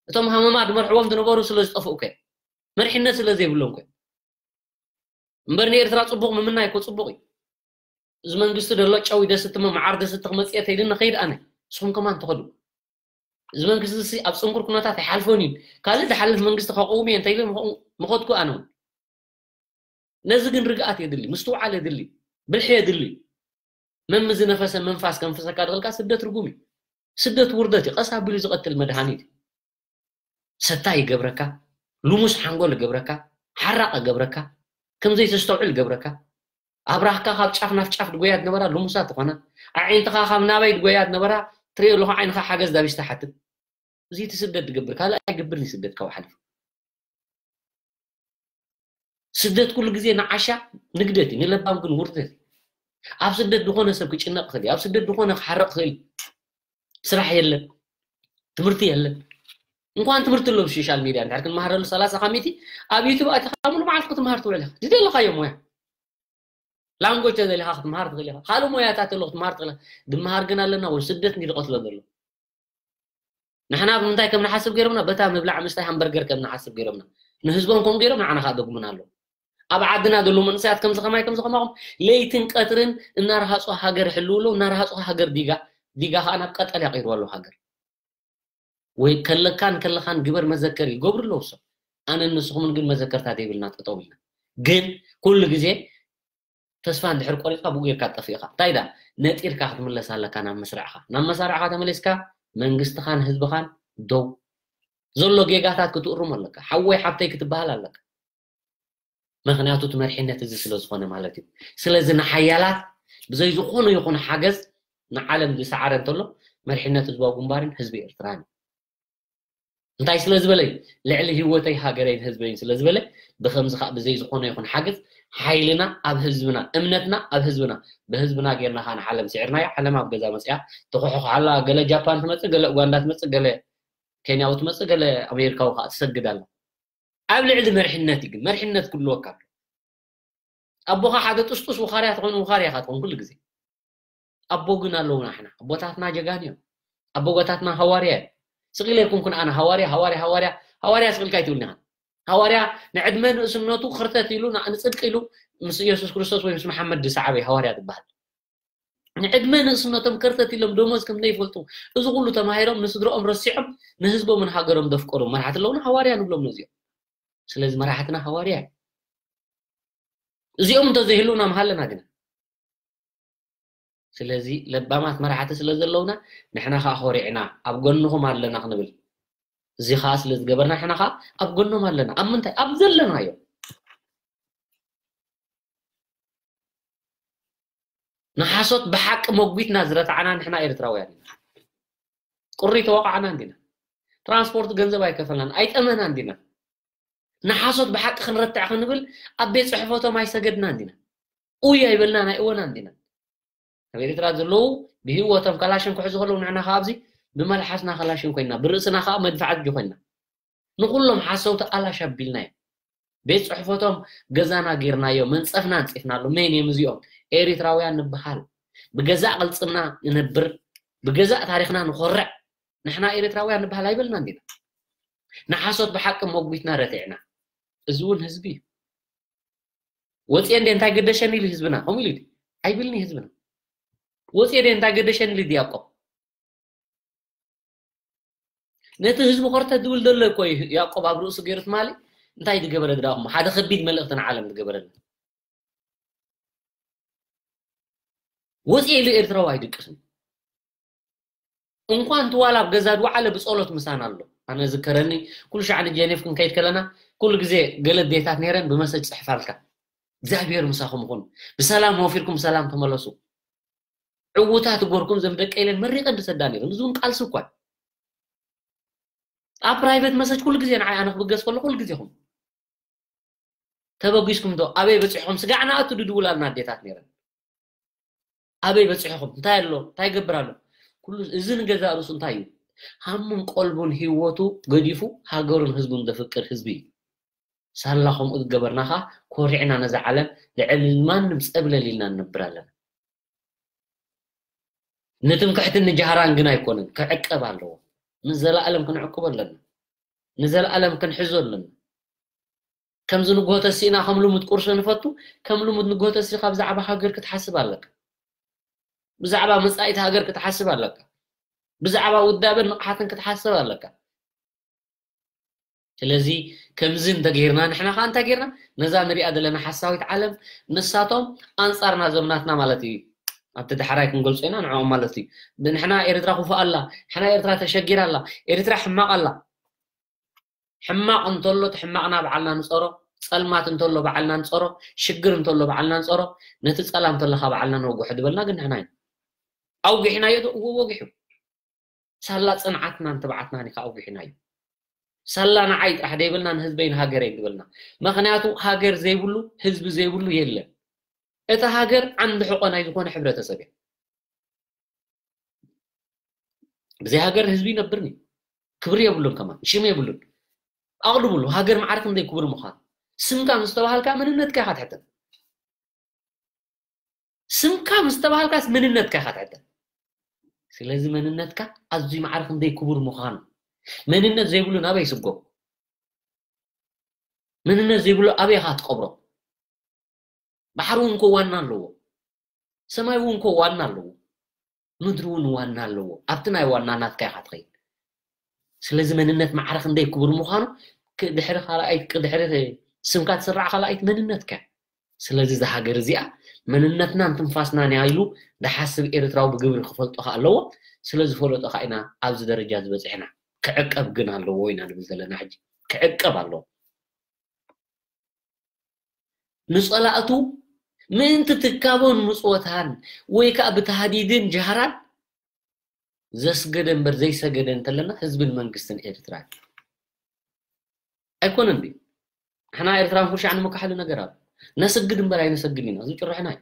እቶም ሃመማ ዝመርሕዎም ዝነበሩ ስለ ዝጠፍኡ እኮ እዮም። መርሒነት ስለ ዘይብሎም እኮ እዮም። እምበር ንኤርትራ ጽቡቕ ምምናይ እኮ ጽቡቕ እዩ። እዚ መንግስቲ ደሎ ጨው ደስቲ መዓር ደስቲ ክመጽእ ተይልን ንኸይድ ኣነ ንስኹም ከማን ትኸዱ። እዚ መንግስቲ እዚ ኣብ ጽንኩር ኩነታት ኣይሓልፎን እዩ። ካልእ ዝሓልፍ መንግስቲ ከቕውም እየ እንተይለ ምኸድኩ ኣነ እውን። ነዚ ግን ርግኣት የድሊ፣ ምስትውዓል የድሊ፣ ብልሒ የድሊ። መም ዝነፈሰ መንፋስ ከንፍሰካ ድኽልካ ስደት ርጉም እዩ። ስደት ውርደት እዩ። ቀስ ኣቢሉ ዝቐትል መድሃኒት እዩ። ሰታይ ይገብረካ፣ ልሙስ ሓንጎል ይገብረካ፣ ሓራቕ ይገብረካ፣ ከም ዘይተስተውዕል ይገብረካ። ኣብራህካ ካብ ጫፍ ናብ ጫፍ ድጎያ ዝነበራ ልሙሳት ዝኾና፣ ኣዒንትኻ ካብ ናባይ ድጎያ ዝነበራ ትሪኦ ኣለኹ ዓይንኻ ሓገዝ ዳቢስ ትሓትት። እዚ እቲ ስደት ዝገብር ካልእ ኣይገብርን እዩ። ስደት ካብ ሓሊፉ ስደት ኩሉ ግዜ ንዓሻ ንግደት እዩ፣ ንለባም ግን ውርደት እዩ። ኣብ ስደት ዝኾነ ሰብ ክጭነቕ ክእል እዩ። ኣብ ስደት ዝኾነ ክሓረቕ ክእል እዩ። ስራሕ የለን፣ ትምህርቲ የለን። እንኳን ትምህርቲ ኣሎ ብሶሻል ሚድያ እንድሕር ክንመሃረሉ ሰላሳ ካብ ሚእቲ ኣብ ዩቱብ ኣቲኻ ሙሉ መዓልቲ ክትመሃር ትውዕል ኢኻ። ዝደለኻዮ ሞያ ላንጎጅ ተደሊኻ ክትመሃር ትኽእል ኢኻ። ካልእ ሞያታት ኣሎ ክትመሃር ትኽእል ኢኻ። ድመሃር ግን ኣለና ወይ ስደት እንዲ ዝቐትሎ ዘሎ። ንሕና ብምንታይ ከም ንሓስብ ገይሮምና? በታ ምብላዕ ምስታይ ሃምበርገር ከም ንሓስብ ገይሮምና። ንህዝቦም ከም ገይሮም ንዓና ከዓ ደግሙና ኣለዉ። ኣብ ዓድና ዘለዉ መንእሰያት ከምዚ ከማይ ከምዚ ከማኹም ለይትን ቀትርን እናረሃጹ ሃገር ይሕልዉ ኣለዉ። እናረሃጹ ሃገር ዲጋ ዲጋ ከዓ ናብ ቀጠልያ ቀይርዋ ኣለዉ ሃገር። ወይ ከለካን ከለኻን ግበር መዘከር ይገብሩ ኣለዉ ሰብ። ኣነን ንስኹምን ግን መዘከርታ ዘይብልና ጠጠው ኢልና ግን ኩሉ ግዜ ተስፋ እንድሕር ቆሪጽካ ብኡ ጌርካ ትጠፍእ ኢኻ። እንታይ ዳ ነጢርካ ክትምለስ ኣለካ ናብ መስርዕኻ። ናብ መሳርዕኻ ተመሊስካ መንግስትኻን ህዝብኻን ደው ዘሎ ጌጋታት ክትእርሞ ኣለካ። ሓወይ ሓብተይ ክትበሃል ኣለካ። ምኽንያቱ እቲ መሪሕነት እዚ ስለ ዝኾነ ማለት እዩ። ስለዚ ንሓያላት ብዘይ ዝኾነ ይኹን ሓገዝ ንዓለም ዝሰዓረ እንተሎ መሪሕነት ህዝባዊ ግንባርን ህዝቢ ኤርትራን እዩ። እንታይ ስለ ዝበለ እዩ? ልዕሊ ህይወተይ ሃገረይን ህዝበይን ስለ ዝበለ ብከምዚ ከዓ ብዘይ ዝኾነ ይኹን ሓገዝ ሓይልና ኣብ ህዝብና እምነትና ኣብ ህዝብና ብህዝብና ጌርና ከዓ ንዓለም ስዒርናዮ። ዓለም ኣብ ገዛ መፅያ ትኹሕኹሕ ኣላ። ገለ ጃፓን ትመፅእ፣ ገለ ኡጋንዳ ትመፅእ፣ ገለ ኬንያዊ ትመፅእ፣ ገለ ኣሜሪካዊ ከዓ ትሰግድ ኣላ። ኣብ ልዕሊ መርሕነት እዩ ግን መርሕነት ክህልወካ ኣሎ። ኣቦኻ ሓደ ጥስጡስ ውኻርያ ትኾን ውኻርያ ኢኻ ትኾን ኩሉ ግዜ። ኣቦ ግን ኣለውና ኣሕና ኣቦታትና ጀጋን እዮም። ኣቦታትና ሃዋርያ እዮም። ስቕ ኢለ ኣይኮንኩን ኣነ ሃዋርያ ሃዋርያ ሃዋርያ ሃዋርያ ስቕ ኢልካ ኣይትብልኒ ኢኻ። ሃዋርያ ንዕድመ ንእስነቱ ክርተት ኢሉ ንዓ- ንጽድቂ ኢሉ ምስ ኢየሱስ ክርስቶስ ወይ ምስ መሓመድ ዝሰዓበ እዩ ሃዋርያ ዝበሃል። ንዕድመ ንእስነቶም ከርተት ኢሎም ደሞዝ ከም ዘይፈልጡ እዚ ኩሉ ተማሂሮም ንስድረኦም ረሲዖም ንህዝቦምን ሃገሮም ዘፍቀሩ መራሕቲ ኣለውና ሃዋርያ ንብሎም ነዚኦም። ስለዚ መራሕትና ሃዋርያ እዮም። እዚኦም እንተዘይህልውና ምሃለና ግና ስለዚ ለባማት መራሕቲ ስለ ዘለውና ንሕና ከዓ ኮሪዕና ኣብ ጎንኹም ኣለና ክንብል እዚ ከዓ ስለ ዝገበርና ንሕና ከዓ ኣብ ጎኖም ኣለና ኣብ ምንታይ ኣብ ዘለናዮ ንሓሶት ብሓቂ መጒትና ዝረታዕና ንሕና ኤርትራውያን ኢና ቁሪ ተወቃዕና እንዲና ትራንስፖርት ገንዘብ ኣይከፈልናን ኣይጠመና እንዲና ንሓሶት ብሓቂ ክንረትዕ ክንብል ኣብ ቤት ፅሕፈቶም ኣይሰገድናን ዲና ኡይ ኣይበልናን ኣይእወናን ዲና ኣብ ኤርትራ ዘለዉ ብህይወቶም ካላሽን ክሕዙ ከለዉ ንሕና ከዓ ኣብዚ ብመልሓስና ካላሽን ኮይና ብርእስና ከዓ መድፍዓት ጆ ኮይና ንኩሎም ሓሰውቲ ኣላሽ ኣቢልና እዮም ቤት ፅሕፈቶም ገዛና ጌርናዮ መንፀፍና ኣንፂፍናሉ መን እዮም እዚኦም ኤሪትራውያን ንበሃል ብገዛእ ቅልፅምና ንነብር ብገዛእ ታሪክና ንኮርዕ ንሕና ኤሪትራውያን ንበሃል ኣይበልናን ዲና ንሓሶት ብሓቂ መጒትና ረቲዕና እዚ እውን ህዝቢ እዩ ወፅየ እንደ እንታይ ገደሸኒ ኢሉ ህዝብና ከምኡ ኢሉ ኣይብልኒ ህዝብና ወፅየ እንደ እንታይ ገደሸኒ ኢሉ ያዕቆብ ነቲ ህዝቢ ኮርተ ዝብል ዘሎ እኮ እዩ ያዕቆብ ኣብ ርእሱ ገይሩ ትማሊ እንታይ ዝገበረ ድዳኹም ሓደ ከቢድ መልእኽቲ ንዓለም ዝገበረና ወፅየ ኢሉ ኤርትራዊ ኣይድቅስን እንኳን ትዋል ኣብ ገዛ ዝወዓለ ብፀሎት ምሳና ኣሎ ኣነ ዝከረኒ ኩሉ ሻዕ ንጀኔፍ ክንከይድ ከለና ኩሉ ግዜ ገለ ዴታት ነይረን ብመሰጅ ፅሕፋልካ እግዚኣብሔር ምሳኹም ይኹን። ብሰላም ወፊርኩም ብሰላም ተመለሱ። ዕውታት እገርኩም ዘም ደቀ ኢለን መሪቐን ድሰዳ ነይረን። እዚ እውን ቃልሲ እኳ እዩ። ኣብ ፕራይቬት መሰጅ ኩሉ ግዜ ንዓይ ኣነ ክብገስ ከለኹ ኩሉ ግዜ ኹም ተበጊስኩም ዶ ኣበይ በፂሕኹም ስጋዕ ንኣቱ ድድውላልና ኣዴታት ነይረን። ኣበይ በፂሕኹም እንታይ ኣሎ እንታይ ይገብር ኣሎ? ኩሉ እዚ ንገዛእ ርእሱ እንታይ እዩ? ሃሙን ቆልቡን ህይወቱ ገዲፉ ሃገሩን ህዝቡን ዘፍቅር ህዝቢ እዩ። ሳላ ከምኡ ዝገበርና ኸዓ ኮሪዕና ነዛ ዓለም ልዕሊ ማንም ፀብለል ኢልና ንነብር ኣለና። ንትምክሕትን ንጃህራን ግን ኣይኮነን፣ ክዕቀብ ኣለዎ። ንዘለኣለም ክንዕቅቦ ኣለና። ንዘለኣለም ክንሕዞ ኣለና። ከምዚ ንግሆ ተሲእና ከም ልሙድ ቁርሲ ንፈቱ፣ ከም ልሙድ ንግሆ ተሲእኻ ብዛዕባ ሃገር ክትሓስብ ኣለካ። ብዛዕባ መጻኢት ሃገር ክትሓስብ ኣለካ። ብዛዕባ ውዳበን ንቕሓትን ክትሓስብ ኣለካ። ስለዚ ከምዚ እንተገይርና ንሕና ከዓ እንታይ ገይርና ነዛ ንሪኣ ዘለና ሓሳዊት ዓለም ንሳቶም ኣንጻርና ዞም ናትና ማለት እዩ ኣብቲ ዳሕራይ ክንገልጾ ኢና ንዕኦም ማለት እዩ ንሕና ኤርትራ ክፉእ ኣላ ንሕና ኤርትራ ተሸጊራ ኣላ ኤርትራ ሕማቕ ኣላ ሕማቕ እንተሎ እቲ ሕማቕና በዓልና ንጸሮ ጸልማት እንተሎ በዓልና ንጸሮ ሽግር እንተሎ በዓልና ንጸሮ ነቲ ጸላም እንተለኻ በዓልና ነውግሖ ዝበልና ግን ንሕና ኢና ኣውጊሕናዮ ዶ እዎ ወጊሑ ሳላ ጽንዓትናን ትብዓትናን ኢኻ ኣውጊሕናዮ። ሳላ ንዓይ ጥራሕ ደይብልና ንህዝበይ ንሃገረይ ድበልና። ምኽንያቱ ሃገር ዘይብሉ ህዝቢ ዘይብሉ የለን። እታ ሃገር ዓንዲ ሕቖ ናይ ዝኾነ ሕብረተሰብ እያ። ብዘይ ሃገር ህዝቢ ይነብርን እዩ። ክብሪ የብሉን ከማን ሽም የብሉን። ኣቕልብሉ ሃገር ማዕረ ክንደይ ክቡር ምዃኑ። ስምካ ምስ ተባሃልካ መንነትካ ኢኻ ትሕተት። ስምካ ምስ ተባሃልካስ መንነትካ ኢኻ ትሕተት። ስለዚ መንነትካ ኣዝዩ ማዕረ ክንደይ ክቡር ምዃኑ መንነት ዘይብሉ ናበይ ስጎ መንነት ዘይብሉ ኣበይ ኢኻ ትቀብሮ ባሕሪ እውን ኮ ዋና ኣለዎ ሰማይ እውን ኮ ዋና ኣለዎ ምድሪ እውን ዋና ኣለዎ ኣብቲ ናይ ዋና ናትካ ኢኻ ትኸይድ ስለዚ መንነት ማዕረ ክንደይ ክቡር ምዃኑ ድሕሪ ካልኣይት ድሕሪ ስምካ ትስራዕ ካልኣይት መንነትካ ስለዚ እዛ ሃገር እዚኣ መንነትናን ትንፋስናን እያ ኢሉ ዝሓስብ ኤርትራዊ ብግብሪ ክፈልጦ ከ ኣለዎ። ስለዝፈለጦ ከ ኢና ኣብዚ ደረጃ ዝበፅሕና። ክዕቀብ ግን ኣለዎ ኢና ንብል ዘለና ሕጂ። ክዕቀብ ኣለዎ። ንፀላእቱ ምእንቲ ትካቦን ምፅወታን ወይ ከዓ ብታህዲድን ጃህራን ዘስገደ እምበር ዘይሰገደ እንተለና ህዝብን መንግስትን ኤርትራ እዩ። ኣይኮነን ድዩ? ንሕና ኤርትራን ኩርሻዕ ንምካሓሉ ነገር ኣሎ። ነስግድ እምበር ኣይነሰግድን ኢና። እዚ ጭርሕና እዩ።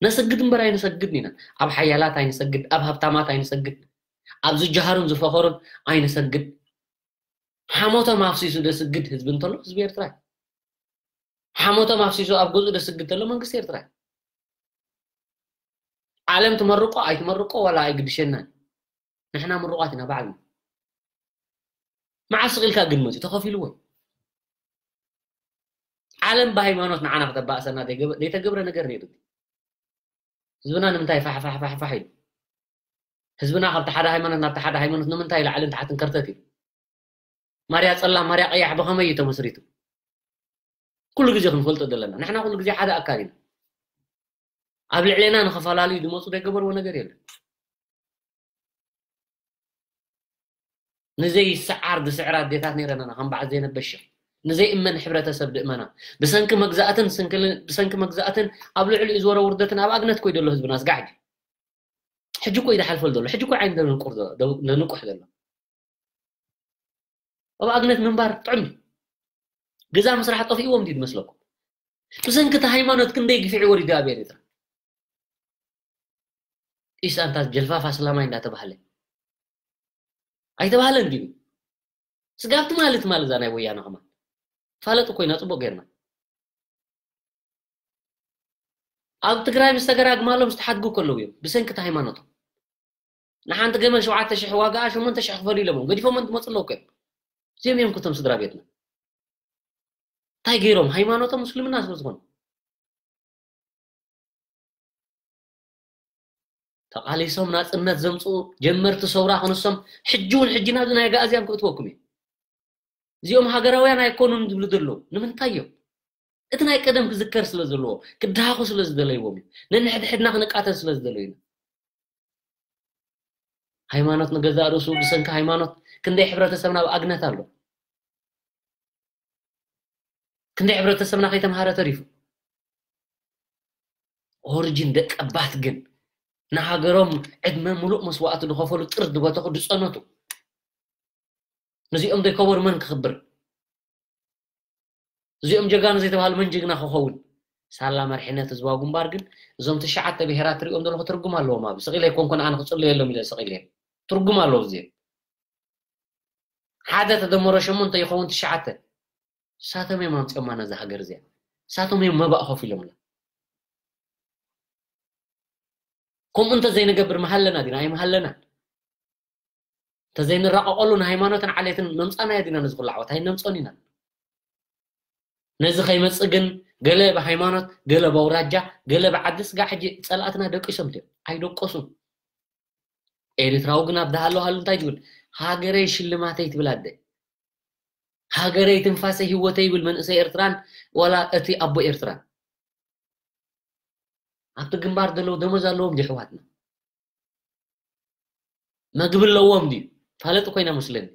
ነስግድ እምበር ኣይነሰግድን ኢና። ኣብ ሓያላት ኣይንሰግድ፣ ኣብ ሃብታማት ኣይንሰግድ፣ ኣብ ዝጀሃሩን ዝፈኸሩን ኣይንሰግድ። ሓሞቶም ኣፍሲሱ ደስግድ ህዝቢ እንተሎ ህዝቢ ኤርትራ እዩ። ሓሞቶም ኣፍሲሱ ኣብ ገዝኡ ደስግድ ተሎ መንግስቲ ኤርትራ እዩ። ዓለም ትመርቆ ኣይትመርቆ ዋላ ኣይግድሸናን። ንሕና ምሩቓት ኢና ባዕልና። መዓስ ስቕ ኢልካ ግን መፅዩ ተኸፊልዎ እዩ። ዓለም ብሃይማኖት ንዓና ክተባእሰና ዘይተገብረ ነገር ነይሩ። ህዝብና ንምንታይ ፋሕፋሕፋሕፋሕ ኢሉ? ህዝብና ካብቲ ሓደ ሃይማኖት ናብቲ ሓደ ሃይማኖት ንምንታይ ላዕልን ታሕትን ከርተት ኢሉ? ማርያ ጸላም ማርያ ቀያሕ ብኸመይ እዩ ተመስሪቱ? ኩሉ ግዜ ክንፈልጦ ዘለና ንሕና ኩሉ ግዜ ሓደ ኣካል ኢና። ኣብ ልዕሌና ንኸፈላለዩ ዝመፁ ዘይገበርዎ ነገር የለን። ንዘይሰዓር ዝስዕራ ኣዴታት ነይረን ኣና ከም በዓል ዘይነብ በሽር ንዘይእመን ሕብረተሰብ ድእመና ብሰንኪ መግዛእትን ስንክልን ብሰንኪ መግዛእትን ኣብ ልዕሊኡ ዝወረ ውርደትን ኣብ ኣግነት ኮይ ዘሎ ህዝብና ስጋዕ ሕጂ ሕጂ ኮይ ዝሓልፈል ዘሎ ሕጂ ኮይ ዓይን ደንቁር ደንቁሕ ዘሎ ኣብ ኣግነት ምንባር ጥዑም እዩ። ገዛ ምስራሕ ጠፊእዎም ድዩ ዝመስለኩም? ብሰንኪ እቲ ሃይማኖት ክንደይ ግፍዒ ወሪዱ ኣብ ኤርትራ? ኢስ ኣንታ ጀልፋፍ ኣስላማይ እንዳተባህለ ኣይተባህለን ድዩ? ስጋብ ትማሊ ትማሊ እዛ ናይ ወያነ ከማን ትፋለጥ እኮ ኢና ፅቡቅ ጌርና ኣብ ትግራይ ምስ ተገራግማሎም ዝተሓድጉ ከለዉ እዮም ብሰንኪ እቲ ሃይማኖቶም ንሓንቲ ገመል ሸውዓተ ሽሕ ዋጋኣ ሸሞንተ ሽሕ ክፈሉ ኢሎሞም ገዲፎም እንትመፁ ኣለዉ እዮም እዚኦም እዮም ክቶም ስድራ ቤትና እንታይ ገይሮም ሃይማኖቶም ምስልምና ስለ ዝኾኑ ተቓሊሶም ናጽነት ዘምጽኡ ጀመርቲ ሰውራ ክንሶም ሕጂ እውን ሕጂ ናብዚ ናይ ኣግኣዝያን ክእትወኩም እዩ። እዚኦም ሃገራውያን ኣይኮኑን ዝብሉ ዘለዉ ንምንታይ እዮም? እቲ ናይ ቀደም ክዝከር ስለ ዘለዎ ክድሃኹ ስለ ዝደለይዎም እዩ። ነንሕድሕድና ክንቃተል ስለ ዝደለዩ ኢና። ሃይማኖት ንገዛእ ርእሱ ብሰንኪ ሃይማኖት ክንደይ ሕብረተሰብና ኣብ ኣግነት ኣሎ። ክንደይ ሕብረተሰብና ከይተምሃረ ተሪፉ ኦሪጂን ደቀባት ግን ንሃገሮም ዕድመ ሙሉእ መስዋእቲ ዝኸፈሉ ጥር ዝበተኹ ዝጸነቱ። ነዚኦም ዘይከበሩ መን ክኽብር? እዚኦም ጀጋኑ ዘይተባሃሉ መን ጅግና ክኸውን? ሳላ መርሒነት ህዝባዊ ግንባር ግን እዞም ትሽዓተ ብሄራት ትሪኦም ዘለኹ ትርጉም ኣለዎም። ኣብ ስቕ ኢለ ኣይኮንኩን ኣነ ክጽለየሎም ኢለ ስቕ ኢለ ትርጉም ኣለዎ። እዚኦም ሓደ ተደመሮ ሸሞንተ ይኸውን ትሽዓተ። ንሳቶም እዮም ኣምፅኦማ ነዛ ሃገር እዚኣ። ንሳቶም እዮም መባእ ኮፍ ኢሎምላ። ከምኡ እንተዘይንገብር መሃለና ዲና ኣይመሃለናን። እንተዘይንራቐቐሉ ንሃይማኖትን ዓሌትን መምፃና እያ ዲና ነዚ ኩሉ ዓወት ኣይነምፅኦን ኢና። ነዚ ከይመፅእ ግን ገለ ብሃይማኖት፣ ገለ በውራጃ፣ ገለ ብዓዲ ስጋ ሕጂ ፀላእትና ደቂሶም ድዮም? ኣይደቀሱን። ኤርትራዊ ግን ኣብ ዝሃለዋሉ እንታይ ትብል? ሃገረይ ሽልማተይ ትብል ኣደ። ሃገረይ ትንፋሰይ ህይወተይ ይብል መንእሰይ ኤርትራን ዋላ እቲ ኣቦ ኤርትራን። ኣብቲ ግንባር ዘለዉ ደሞዝ ኣለዎም ድዩ ኣሕዋትና? መግቢ ኣለዎም ድዩ? ፋለጥ ኮይና መስለኒ።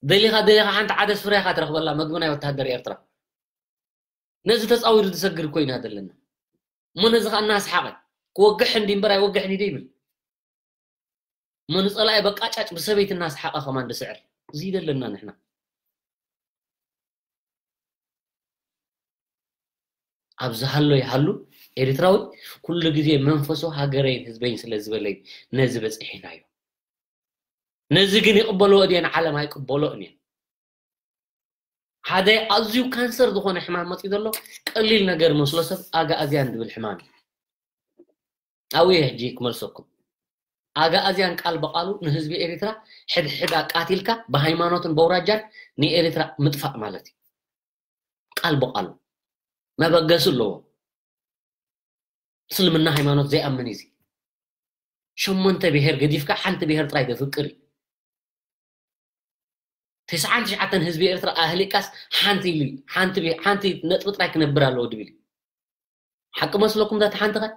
ደሊኻ ደሊኻ ሓንቲ ዓደስ ፍረ ኢኻ ትረኽበላ መግቢ ናይ ወተሃደር ኤርትራ። ነዚ ተጻዊሩ ዝሰግር እኮ ኢና ዘለና። እሞ ነዚ ኸኣ እናስሓቐ ክወግሕ እንዲ እምበር ኣይወግሕን እዩ ይብል። እሞ ንጸላኢ በቃጫጭ ብሰበይቲ እናስሓቐ ከማን ዝስዕር። እዚ ዘለና ንሕና። ኣብ ዝሃሎ ይሃሉ ኤርትራዊ ኩሉ ግዜ መንፈሱ ሃገረይን ህዝበይን ስለ ዝበለይ ነዚ በጺሕናዮ። ነዚ ግን ይቕበልኦ ድየን? ዓለም ኣይቅበልኦን እየን። ሓደ ኣዝዩ ካንሰር ዝኾነ ሕማም መፂኡ ዘሎ ቀሊል ነገር መስሎ ሰብ ኣጋኣዝያን ዝብል ሕማም እዩ። ኣብኡ እየ ሕጂ ክመልሰኩም። ኣጋኣዝያን ቃል ብቃሉ ንህዝቢ ኤርትራ ሕድሕድ ኣቃቲልካ ብሃይማኖትን በውራጃን ንኤርትራ ምጥፋእ ማለት እዩ። ቃል ብቃሉ መበገሲ ኣለዎ። እስልምና ሃይማኖት ዘይኣምን እዩ። ሸሞንተ ብሄር ገዲፍካ ሓንቲ ብሄር ጥራይ ዘፍቅር እዩ። ተስዓን ትሽዓተን ህዝቢ ኤርትራ ኣህሊቃስ ሓንቲ ኢሉ ሓንቲ ብሄ- ሓንቲ ነጥቢ ጥራይ ክነብር ኣለዎ ድብል እዩ። ሓቂ መስለኩም ዳታ ሓንቲ ኸ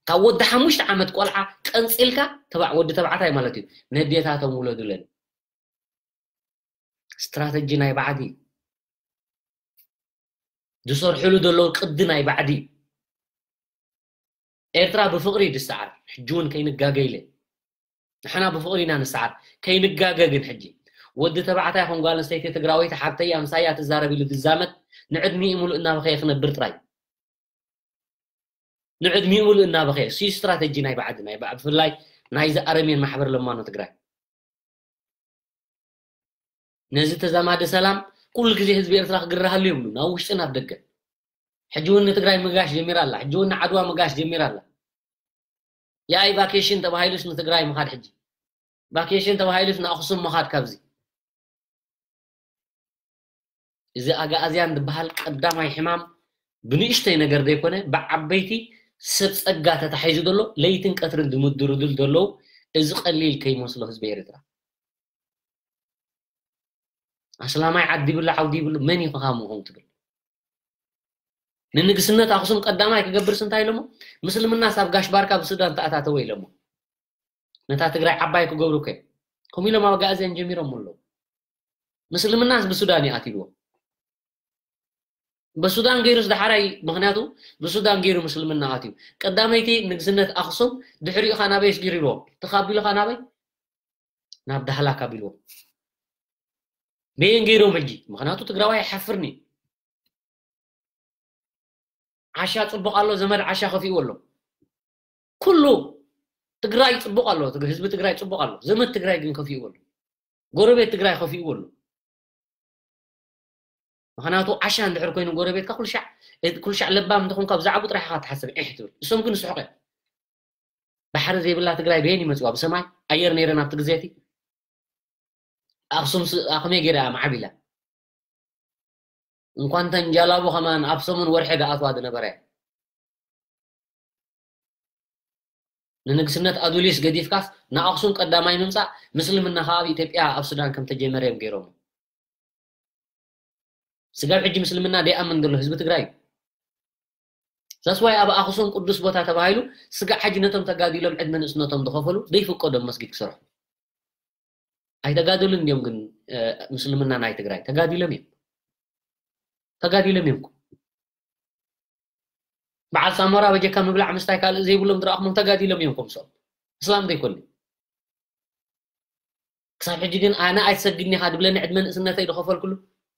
ካብ ወዲ ሓሙሽተ ዓመት ቆልዓ ቀንፂልካ ተባዕ ወዲ ተባዕታይ ማለት እዩ ነዴታቶም ውለዱለን። ስትራተጂ ናይ ባዕዲ ዝሰርሕሉ ዘለዉ ቅዲ ናይ ባዕዲ። ኤርትራ ብፍቕሪ ድሰዓር ሕጂ እውን ከይንጋገ ኢለ ንሕና ብፍቕሪ ኢና ንሰዓር ከይንጋገ ግን ሕጂ ወዲ ተባዕታይ ኹን ጓል ኣንስተይቲ ትግራወይቲ ሓብተይ ኣምሳያ ትዛረብ ኢሉ ዝዛመት ንዕድሚኡ ሙሉእ እናበኸየ ክነብር ጥራይ። ንዕድሚኡ ሙሉእ እናበኸየ ሲ ስትራተጂ ናይ ባዕዲ ናይ ባዕ- ብፍላይ ናይዚ ኣረሜን ማሕበር ለማኖ ትግራይ። ነዚ ተዛማዲ ሰላም ኩሉ ግዜ ህዝቢ ኤርትራ ክግረሃሉ ይብሉ ናብ ውሽጢ ናብ ደገ። ሕጂ እውን ንትግራይ ምጋሽ ጀሚራ ኣላ። ሕጂ እውን ንዓድዋ ምጋሽ ጀሚራ ኣላ። ያይ ቫኬሽን ተባሂሉስ ንትግራይ ምኻድ ሕጂ ቫኬሽን ተባሂሉስ ንኣኽሱም ምኻድ ካብዚ እዚ ኣጋኣዝያን ዝበሃል ቀዳማይ ሕማም ብንእሽተይ ነገር ዘይኮነ ብዓበይቲ ሰብ ጸጋ ተታሒዙ ዘሎ ለይትን ቀትርን ዝምድርድል ዘለዉ እዚ ቀሊል ከይመስሎ ህዝቢ ኤርትራ ኣስላማይ ዓዲ ይብሉ ዓውዲ ይብሉ መን እዩ ከኻምኡ ትብል ንንግስነት ኣኽሱም ቀዳማይ ክገብርስ እንታይ ኢሎሞ ምስልምናስ ኣብ ጋሽ ባርካ ብሱዳን ተኣታተወ ኢሎሞ ነታ ትግራይ ዓባይ ክገብሩ ከ ከምኡ ኢሎም ኣጋኣዝያን ጀሚሮም ኣለዉ ምስልምናስ ብሱዳን እዩ ኣትይዎ ብሱዳን ገይሩስ ዳሕራይ ምክንያቱ ብሱዳን ገይሩ ምስልምና ኣትዩ ቀዳመይቲ ንግስነት ኣክሱም ድሕሪኡ ካ ናበይስ ገይርዎ ተካቢሉ ካ ናበይ ናብ ዳህላ ካቢልዎ በየን ገይሮም ሕጂ ምክንያቱ ትግራዋይ ሓፍርኒ ዓሻ ፅቡቅ ኣሎ ዘመድ ዓሻ ከፊእዎ ኣሎ ኩሉ ትግራይ ፅቡቅ ኣሎ ህዝቢ ትግራይ ፅቡቅ ኣሎ ዘመድ ትግራይ ግን ከፊእዎ ኣሎ ጎረቤት ትግራይ ከፊእዎ ኣሎ ምክንያቱ ዓሻ እንድሕር ኮይኑ ጎረቤትካ ኩልሻዕ ኩልሻዕ ለባም እንተኾንካ ብዛዕቡ ጥራሕ ኢኻ ትሓስብ ዒሕ ትብል እሶም ግን ስሑቅ እዮም ባሕሪ ዘይብላ ትግራይ በየን ይመፅዋ ብሰማይ ኣየር ነይረን ኣብቲ ግዜቲ ኣክሱም ኣክመይ ገይራ እያ ማዕቢላ እንኳን ተንጃላቡ ከማን ኣብ ሰሙን ወርሒ ዝኣትዋ ዝነበረ ንንግስነት ኣዱሊስ ገዲፍካስ ንኣክሱም ቀዳማይ ምምፃእ ምስልምና ከዓ ኣብ ኢትዮጵያ ኣብ ሱዳን ከም ተጀመረ እዮም ገይሮም ስጋብ ሕጂ ምስልምና ደይኣምን ዘሎ ህዝቢ ትግራይ እዩ ዛስዋይ ኣብ ኣክሱም ቅዱስ ቦታ ተባሂሉ ስጋዕ ሕጂ ነቶም ተጋዲሎም ዕድመ ንእስነቶም ዝኸፈሉ ዘይፍቀዶም መስጊድ ክሰርሑ ኣይተጋደሉን እንዲዮም ግን ምስልምና ናይ ትግራይ ተጋዲሎም እዮም ተጋዲሎም እዮም በዓል ሳሞራ በጀካ ምብላዕ ምስታይ ካልእ ዘይብሎም ዝረኣኹሞም ተጋዲሎም እዮም ከምሶም። እስላም ዘይኮነ። ክሳብ ሕጂ ግን ኣነ ኣይትሰግድን ኢኻ ድብለኒ ዕድመ ንእስነተይ ዝኸፈልኩሉ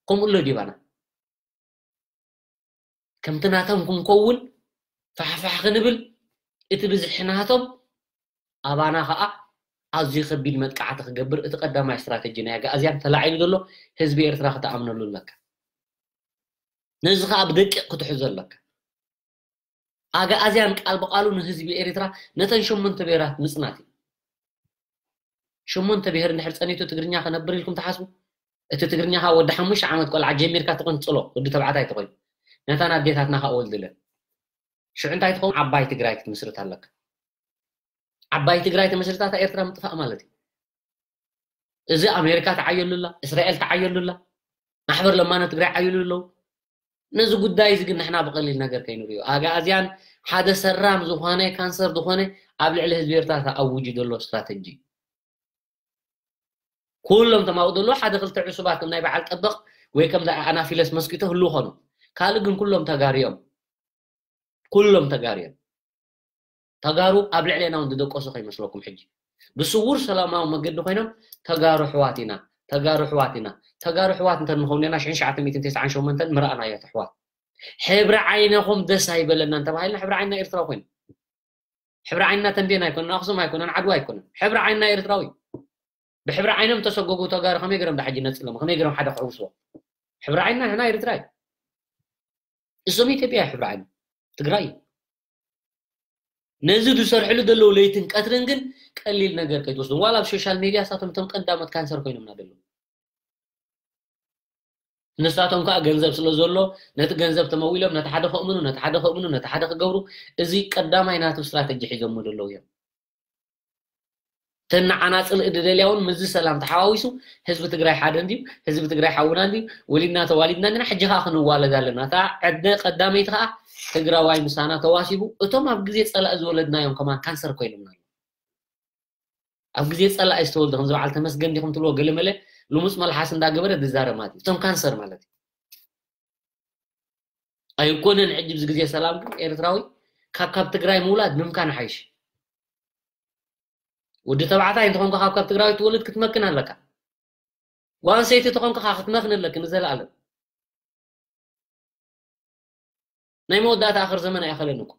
ከምኡ ኣሎ ድዩ ባና? ከምቲ ናቶም ክንከውን ፋሕፋሕ ክንብል እቲ ብዝሒ ናቶም ኣባና ኸኣ ኣዝዩ ከቢድ መጥቃዕቲ ክገብር እቲ ቀዳማይ ስትራተጂ ናይ ኣግኣዝያን ተላዒሉ ዘሎ ህዝቢ ኤርትራ ክትኣምነሉ ኣለካ። ነዚ ኸኣ ብደቂቕ ክትሕዞ ኣለካ። ኣግኣዝያን ቃል ብቓሉ ንህዝቢ ኤርትራ ነተን ሸሞንተ ብሄራት ምጽናት እዩ። ሸሞንተ ብሄር እንድሕር ጸኒቱ ትግርኛ ክነብር ኢልኩም ትሓስቡ? እቲ ትግርኛ ኸኣ ወዲ ሓሙሽተ ዓመት ቆልዓ ጀሚርካ ትቕንጽሎ፣ ወዲ ተባዕታይ ተኾይኑ። ነተን ኣዴታትና ኸኣ ወልድለን። ሽዑ እንታይ ትኸውን? ዓባይ ትግራይ ክትምስርት ኣለካ። ዓባይ ትግራይ ተመስሪታ እታ ኤርትራ ምጥፋእ ማለት እዩ። እዚ ኣሜሪካ ተዓየሉላ፣ እስራኤል ተዓየሉላ፣ ማሕበር ለማኖ ትግራይ ዓየሉ ኣለዉ። ነዚ ጉዳይ እዚ ግን ንሕና ብቐሊል ነገር ከይንርእዮ። ኣግኣዝያን ሓደ ሰራም ዝኾነ ካንሰር ዝኾነ ኣብ ልዕሊ ህዝቢ ኤርትራ ተኣውጁ ዘሎ ስትራተጂ። ኩሎም ተማውኡ ዘለዉ ሓደ ክልተ ዕሱባት ከም ናይ በዓል ጠበቕ ወይ ከም ኣናፊለስ መስኪቶ ህልው ኾኑ። ካልእ ግን ኩሎም ተጋሩ እዮም። ኩሎም ተጋሩ እዮም። ተጋሩ ኣብ ልዕሌና እውን ዝደቀሱ ከይመስለኩም ሕጂ። ብስውር ሰላማዊ መገዲ ኮይኖም ተጋሩ ኣሕዋት ኢና፣ ተጋሩ ኣሕዋት ኢና፣ ተጋሩ ኣሕዋት እንተ ንኸውን ኔርና ሽሕን ትሽዓተ ሚእትን ተስዓን ሸሞንተን ምረኣናዮ እቲ ኣሕዋት። ሕብሪ ዓይነኹም ደስ ኣይበለናን ተባሂልና ሕብሪ ዓይንና ኤርትራዊ ኮይኑ። ሕብሪ ዓይንና ተንቤን ኣይኮነን፣ ኣኽሱም ኣይኮነን፣ ዓድዋ ኣይኮነን። ሕብሪ ዓይንና ኤርትራዊ። ብሕብሪ ዓይኖም ተሰጎጉ ተጋሩ ከመይ ገይሮም ዳ ሕጂ ነጽሎም? ከመይ ገይሮም ሓደ ክሕውስዎ? ሕብሪ ዓይንና ንሕና ኤርትራ እዩ። እሶም ኢትዮጵያ እዩ ሕብሪ ዓይኖም። ትግራይ እዩ። ነዚ ዝሰርሕሉ ዘለዉ ለይትን ቀትርን ግን ቀሊል ነገር ከይትወስዱ። ዋላ ኣብ ሶሻል ሜድያ እሳቶም እቶም ቀንዳሞት ካንሰር ኮይኖምና ዘለዉ። ንሳቶም ከኣ ገንዘብ ስለ ዘሎ ነቲ ገንዘብ ተመዊሎም ነቲ ሓደ ከእምኑ፣ ነቲ ሓደ ከእምኑ፣ ነቲ ሓደ ክገብሩ፣ እዚ ቀዳማይ ናቱ ስትራተጂ ሒዞሞ ዘለዉ እዮም። እተን ንዓና ጽልኢ ዝደልያ እውን ምስዚ ሰላም ተሓዋዊሱ ህዝቢ ትግራይ ሓደ እንድዩ፣ ህዝቢ ትግራይ ሓውና እንድዩ፣ ወሊድና ተዋሊድና እንዲና፣ ሕጂ ከኣ ክንዋለድ ኣለና። እታ ዕድመ ቀዳመይቲ ከኣ ትግራዋይ ምሳና ተዋሲቡ፣ እቶም ኣብ ግዜ ጸላኢ ዝወለድናዮም ከማን ካንሰር ኮይኖምና ኣለዉ። ኣብ ግዜ ጸላኢ ዝተወልደ ከምዚ በዓል ተመስገን ዲኹም ትብልዎ ገለመለ ልሙጽ መልሓስ እንዳገበረ ዝዛረብ ማለት እዩ። እቶም ካንሰር ማለት እዩ። ኣይኮነን ሕጂ ብዚ ግዜ ሰላም ግን ኤርትራዊ ካብ ካብ ትግራይ ምውላድ ምምካን ሓይሽ። ወዲ ተባዕታይ እንተኾንካ ካብ ካብ ትግራይ ትወልድ ክትመክን ኣለካ። ጓል ኣንስተይቲ ተኾንካ ክትመክን ኣለኪ ንዘለኣለም። ናይ መወዳእታ ኣኽር ዘመን ኣይኣኸለን እኮ።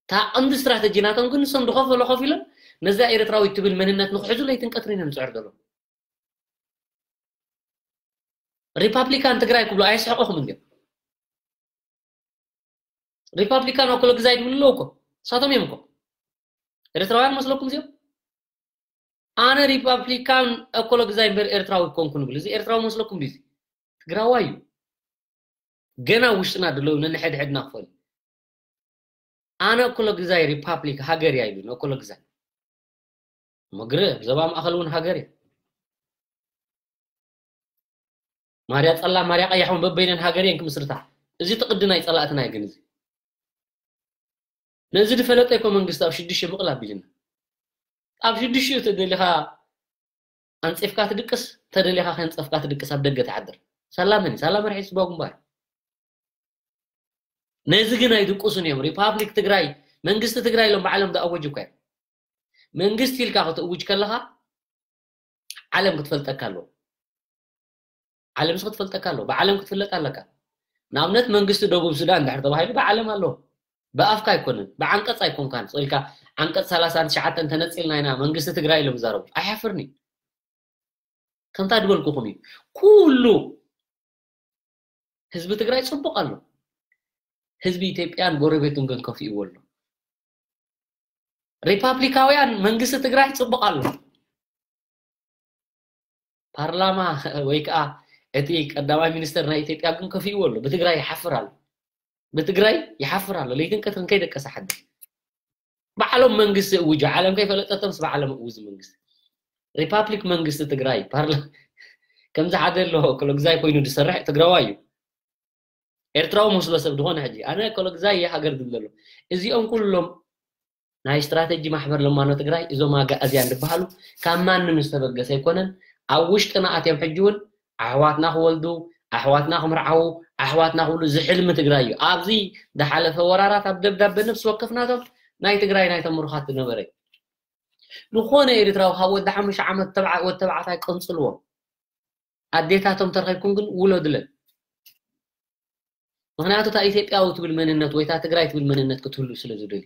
እታ ቀንዲ ስትራተጂ ናቶም ግን ንሶም ዝኸፈሎ ከፊሎም ነዛ ኤርትራዊት ትብል መንነት ንክሕዙ ለይትን ቀትርን እዮም ዝጽዕሩ ዘለዉ። ሪፓብሊካን ትግራይ ክብሉ ኣየስሕቐኹም እንድዮም። ሪፓብሊካን ኣኮሎ ግዛይ ትብሉ ኣለዉ እኮ። ንሳቶም እዮም እኮ። ኤርትራውያን መስለኩም እዚኦም? ኣነ ሪፓብሊካን ኣኮሎ ግዛይ እምበር ኤርትራዊ ኮንኩ ንብል። እዚ ኤርትራዊ መስለኩም ድዩ? ትግራዋይ እዩ። ገና ውሽጥና ዘለዉ ነንሕድሕድና ክፈሉ። ኣነ ኣኮሎ ግዛይ ሪፓብሊክ ሃገር እያ ኢሉ ኣኮሎ ግዛይ። መግረ ዞባ ማእኸል እውን ሃገር እያ። ማርያ ጸላም፣ ማርያ ቀያሕ እውን በበይነን ሃገር እየን ክምስርታ። እዚ እቲ ቅዲ ናይ ጸላእትና እዩ ግን እዚ። ነዚ ዝፈለጠ እኮ መንግስቲ ኣብ ሽዱሽተ ምቕል ኣቢልና። ኣብ ሽዱሽተ ተደሊኻ ኣንጺፍካ ትድቅስ፣ ተደሊኻ ከንጸፍካ ትድቅስ፣ ኣብ ደገ ትሓድር። ሰላምን፣ ሰላም ርሒስ ጓጉምባር። ነዚ ግን ኣይድቅሱን እዮም። ሪፓብሊክ ትግራይ፣ መንግስቲ ትግራይ ኢሎም ባዕሎም ዝኣወጁ እኮ እዮም። መንግስቲ ኢልካ ክትእውጅ ከለኻ ዓለም ክትፈልጠካ ኣለዎ። ዓለም ስ ክትፈልጠካ ኣለዎ። ብዓለም ክትፍለጥ ኣለካ። ንኣብነት መንግስቲ ደቡብ ሱዳን እንድሕር ተባሂሉ ብዓለም ኣለዎ። ብኣፍካ ኣይኮነን፣ ብዓንቀጽ ኣይኮንካን። ስቕ ኢልካ ዓንቀጽ ሰላሳን ትሽዓተን ተነጺልና ኢና መንግስቲ ትግራይ ኢሎም ይዛረቡ። ኣይሓፍርን እዩ። ከምታ ዝበልኩኹም እዩ። ኩሉ ህዝቢ ትግራይ ጽቡቕ ኣሎ። ህዝቢ ኢትዮጵያን ጎረቤቱን ግን ከፊእዎ ኣሎ። ሪፓብሊካውያን መንግስቲ ትግራይ ጽቡቕ ኣሎ። ፓርላማ ወይ ከዓ እቲ ቀዳማይ ሚኒስተር ናይ ኢትዮጵያ ግን ከፊእዎ ኣሎ። ብትግራይ ይሓፍር ኣሎ። ብትግራይ ይሓፍር ኣሎ። ለይትን ቀትርን ከይደቀሰ ሓድር። ባዕሎም መንግስቲ እውጁ፣ ዓለም ከይፈለጠቶም ስ ባዕሎም እውጁ መንግስቲ። ሪፓብሊክ መንግስቲ ትግራይ ፓርላ-፣ ከምዚ ሓደ ኣሎ፣ ክሎ ግዛይ ኮይኑ ዝሰርሕ ትግራዋይ እዩ። ኤርትራዊ መስሎ ሰብ ዝኾነ ሕጂ፣ ኣነ ክሎ ግዛይ እየ ሃገር ዝብል ዘሎ። እዚኦም ኩሎም ናይ ስትራተጂ ማሕበር ለማኖ ትግራይ፣ እዞም ኣግኣዝያን ዝበሃሉ ካብ ማንም ዝተበገሰ ኣይኮነን። ኣብ ውሽጥና ኣትዮም ሕጂ እውን ኣሕዋትና ክወልዱ፣ ኣሕዋትና ክምርዓዉ፣ ኣሕዋትና ክብሉ ዝሕልሚ ትግራይ እዩ። ኣብዚ ዝሓለፈ ወራራት ኣብ ደብዳበ ነፍሲ ወከፍ ናቶም ናይ ትግራይ ናይ ተምሩኻት ዝነበረ እዩ። ዝኾነ ኤርትራዊ ካብ ወዲ ሓሙሽተ ዓመት ተብዓ-፣ ወዲ ተባዕታይ ቀንጽልዎ። ኣዴታቶም ተረኺብኩም ግን ውለዱለን። ምኽንያቱ እታ ኢትዮጵያዊ ትብል መንነት ወይ እታ ትግራይ ትብል መንነት ክትህሉ ስለ ዝደልዩ።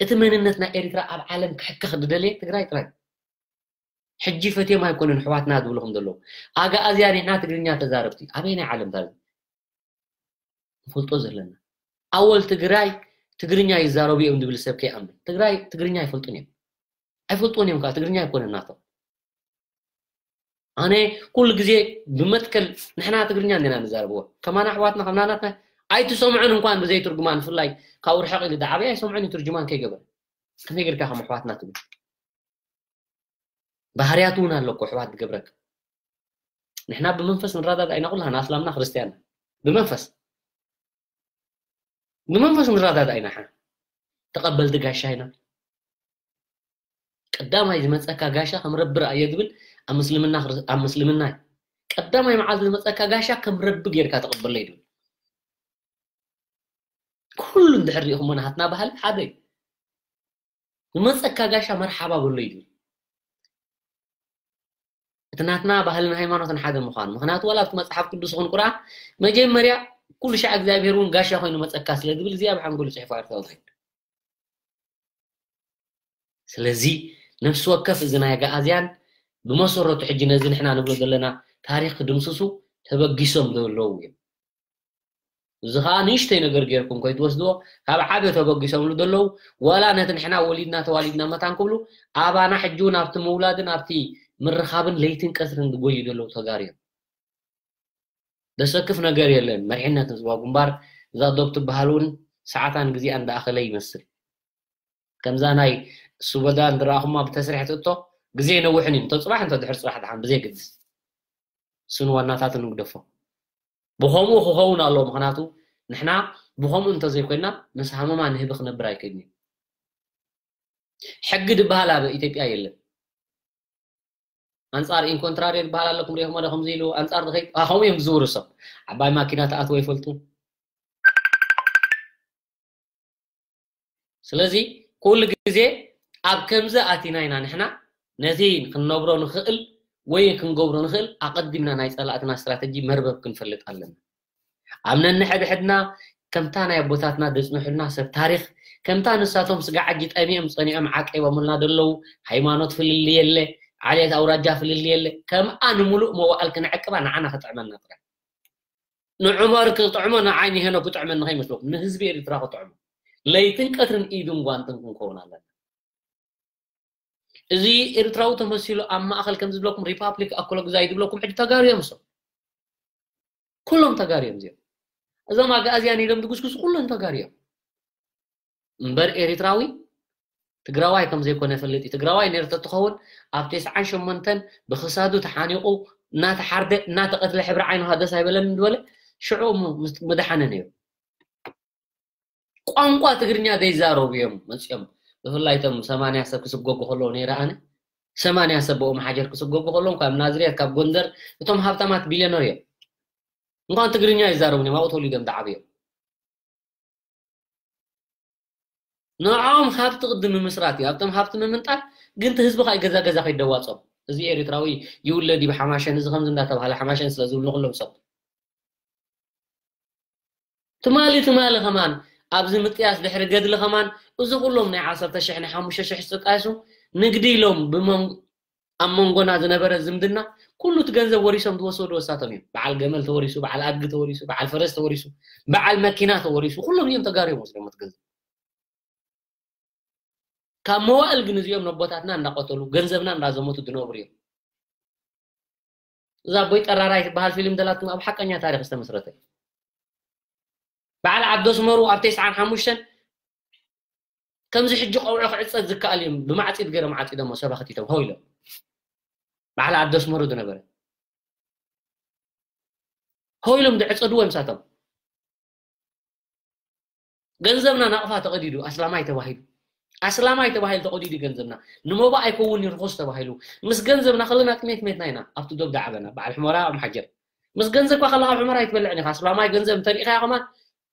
እቲ መንነት ናይ ኤርትራ ኣብ ዓለም ክሕከኽ ዝደልየ ትግራይ ጥራይ። ሕጂ ፈትዮም ኣይኮኑን ኣሕዋትና ዝብልኹም ዘለዉ። ኣግኣዝያን ንሕና ትግርኛ ተዛረብቲ። ኣበየናይ ዓለም ዳርጋ ንፈልጦ ዘለና? ኣወል ትግራይ ትግርኛ ይዛረቡ እዮም ዝብል ሰብ ከይኣምን። ትግራይ ትግርኛ ኣይፈልጡን እዮም። ኣይፈልጡን እዮም ከዓ፣ ትግርኛ ኣይኮነን ናቶም። ኣነ ኩሉ ግዜ ብመትከል ንሕና ትግርኛ እንዲና ንዛረብዎ። ከማና ኣሕዋትና ከምና ናትና ኣይትሰምዑን እንኳን ብዘይ ትርጉማን፣ ብፍላይ ካብኡ ርሕቕ ኢሉ ዝዓበየ ኣይሰምዑን እዩ ትርጅማን ከይገበረ። ከመይ ጌርካ ከም ኣሕዋትና ትብል? ባህርያት እውን ኣሎ እኮ ኣሕዋት ዝገብረካ። ንሕና ብመንፈስ ንረዳዳእ ኢና፣ ኩላህና ኣስላምና ክርስትያንና። ብመንፈስ፣ ብመንፈስ ንረዳዳእ ኢና። ሓ-፣ ተቐበልቲ ጋሻ ኢና። ቀዳማይ ዝመጸካ ጋሻ ከም ረቢ ረኣዮ ዝብል ኣብ ምስልምና ክር-፣ ኣብ ምስልምና እዩ። ቀዳማይ መዓልቲ ዝመጸካ ጋሻ ከም ረቢ ጌርካ ተቐበሎ እዩ ዝብል። ኩሉ እንድሕር ሪኢኹሞ ናሃትና ባህሊ ሓደ እዩ። ዝመጸካ ጋሻ መርሓባ በሎ እዩ ዝብል። እቲ ናትና ባህልን ሃይማኖትን ሓደ ምዃኑ። ምኽንያቱ ዋላ ኣብቲ መጽሓፍ ቅዱስ ይኹን ቁርኣን መጀመርያ ኩሉ ሻዕ እግዚኣብሔር እውን ጋሻ ኮይኑ መጸካ ስለ ዝብል እዚ ኣብ ሓንጎሉ ጽሒፉ ኣርታዊ። ስለዚ ነፍሲ ወከፍ እዚ ናይ ኣግኣዝያን ብመሰረቱ ሕጂ ነዚ ንሕና ንብሎ ዘለና ታሪኽ ክድምስሱ ተበጊሶም ዘለዉ እዮም። እዚ ኸዓ ንእሽተይ ነገር ጌርኩም ከይትወስድዎ፣ ካብ ዓቢ ተበጊሶምሉ ዘለዉ፣ ዋላ ነቲ ንሕና ወሊድና ተዋሊድና መታን ክብሉ፣ ኣባና ሕጂ እውን ኣብቲ ምውላድን ኣብቲ ምርኻብን ለይትን ቀትርን ዝጎዩ ዘለዉ ተጋሩ እዮም። ዘሰክፍ ነገር የለን። መሪሕነት ህዝባዊ ግንባር፣ እዛ ዶብ ትበሃል እውን ሰዓታን ግዜኣን ዝኣኸለ ይመስል። ከምዛ ናይ ሱበዳ እንድረኣኹማ ብተስሪሕ ትእቶ፣ ግዜ ነውሕን እዩ። እንተ ጽባሕ እንተ ድሕሪ ጽባሕ ደሓን ብዘይ ግድስ። እሱን ዋናታትን ንግደፎ። ብኸምኡ ክኸውን ኣለዎ። ምኽንያቱ ንሕና ብኸምኡ እንተዘይኮይና ምስ ሃመማ ንህቢ ክነብር ኣይክእልን እዩ። ሕጊ ዝበሃል ኣብ ኢትዮጵያ የለን። ኣንጻር ኢንኮንትራሪ ዝበሃል ኣለኩም ሪኢኹሞ ዶ ከምዚ ኢሉ ኣንጻር ዝኸይድ? ኣ፣ ከምኡ እዮም ዝዝውሩ ሰብ። ዓባይ ማኪና ተኣትዎ ይፈልጡ። ስለዚ ኩሉ ግዜ ኣብ ከምዚ ኣቲና ኢና ንሕና ነቲ ክንነብሮ ንኽእል ወይ ክንገብሮ ንኽእል ኣቐዲምና ናይ ጸላእትና ስትራተጂ መርበብ ክንፈልጥ ኣለና። ኣብ ነንሕድሕድና ከምታ ናይ ኣቦታትና ዘጽንሑልና ሰብ ታሪኽ፣ ከምታ ንሳቶም ስጋ ዓጂ ጠሚዮም ጸኒዖም ዓቂቦምልና ዘለዉ፣ ሃይማኖት ፍልልይ የለ፣ ዓሌት ኣውራጃ ፍልልይ የለ፣ ከምኣ ንምሉእ መዋእል ክንዕቅባ ንዓና ክጥዕመና ጥራይ። ንዑመር ክጥዕሞ ንዓይ ንሄኖክ ክጥዕመኒ ከይመስለኩም፣ ንህዝቢ ኤርትራ ክጥዕሞ። ለይትን ቀትርን ኢድን ጓንትን ክንከውን ኣለና። እዚ ኤርትራዊ ተመሲሉ ኣብ ማእኸል ከም ዝብለኩም ሪፓብሊክ ኣኮሎግዛይ ዝብለኩም ሕጂ ተጋሩ እዮም እሶም። ኩሎም ተጋሩ እዮም እዚኦም። እዞም ኣግኣዝያን ኢሎም ዝጉስጉሱ ኩሎም ተጋሩ እዮም። እምበር ኤርትራዊ ትግራዋይ ከም ዘይኮነ ፈልጥ እዩ። ትግራዋይ ነይሩ ተትኸውን ኣብ ተስዓን ሸሞንተን ብኽሳዱ ተሓኒቑ እናተሓርደ እናተቐትለ ሕብሪ ዓይኑ ሃደስ ኣይበለንን ዝበለ ሽዑ እሞ ምስ-፣ ምድሓነ ነይሩ። ቋንቋ ትግርኛ ዘይዛረቡ እዮም መፂኦም። ብፍላይ እቶም ሰማንያ ሰብ ክስጎጉ ከለዉ ነይረ ኣነ። ሰማንያ ሰብ ብኦም ሓጀር ክስጎጉ ከለዉ ካብ ናዝሬት ካብ ጎንደር እቶም ሃብታማት ቢልዮነር እዮም። እንኳን ትግርኛ ይዛረቡን እዮም፣ ኣብኡ ተወሊዶም ዝዓብዮም። ንዕኦም ሃብቲ ቅድሚ ምምስራት እዩ፣ ኣብቶም ሃብቲ ምምንጣል ግን እቲ ህዝቢ ከዓ ገዛ ገዛ ከይደዋፆም። እዚ ኤርትራዊ ይውለድ እዩ ብሓማሸን፣ እዚ ከምዚ እንዳተባሃለ ሓማሸን ስለ ዝብሉ ኩሎም ሰብ ትማሊ ትማሊ ከማን ኣብዚ ምጥያስ ድሕሪ ገድሊ ከማን እዚ ኩሎም ናይ ዓሰርተ ሽሕ ናይ ሓሙሽተ ሽሕ ዝተጣየሱ ንግዲ ኢሎም ብመን-፣ ኣብ መንጎና ዝነበረ ዝምድና ኩሉ እቲ ገንዘብ ወሪሶም ዝወሰዱ ወሳቶም እዮም። በዓል ገመል ተወሪሱ፣ በዓል ኣድጊ ተወሪሱ፣ በዓል ፈረስ ተወሪሱ፣ በዓል መኪና ተወሪሱ፣ ኩሎም እዮም ተጋርዮም ወስዶም እቲ ገንዘብ። ካብ መዋእል ግን እዚኦም ነቦታትና እንዳቐተሉ ገንዘብና እንዳዘመቱ ዝነብሩ እዮም። እዛ ኣቦይ ጠራራይ ትበሃል ፊልም ዘላትኩም ኣብ ሓቀኛ ታሪኽ ዝተመስረተ እዩ። በዓል ዓዲ ኣስመሩ ኣብ ተስዓን ሓሙሽተን ከምዚ ሕጂ ቀውዒ ክዕጸድ ዝከኣል እዮም ብማዕጺድ ገይሮም ዓጺዶሞ፣ ሰባ ከቲቶም ሆ ኢሎም። በዓል ዓዲ ኣስመሩ ዝነበረ ሆ ኢሎም ዝዕጸድዎ እዮም ሳቶም። ገንዘብና ናቕፋ ተቐዲዱ ኣስላማይ ተባሂሉ፣ ኣስላማይ ተባሂሉ ተቐዲዱ ገንዘብና። ንሞባ ኣይከውን እዩ ርኹስ ተባሂሉ። ምስ ገንዘብና ከለና ጥሜት ሜትና ኢና ኣብቲ ዶብ ዳዕበና በዓል ሕሞራ ኣምሓጀር። ምስ ገንዘብካ ከለካ ኣብ ሑመራ ኣይትበልዕን ኢኻ። ኣስላማይ ገንዘብ እንተሪኢኻዮ ከማን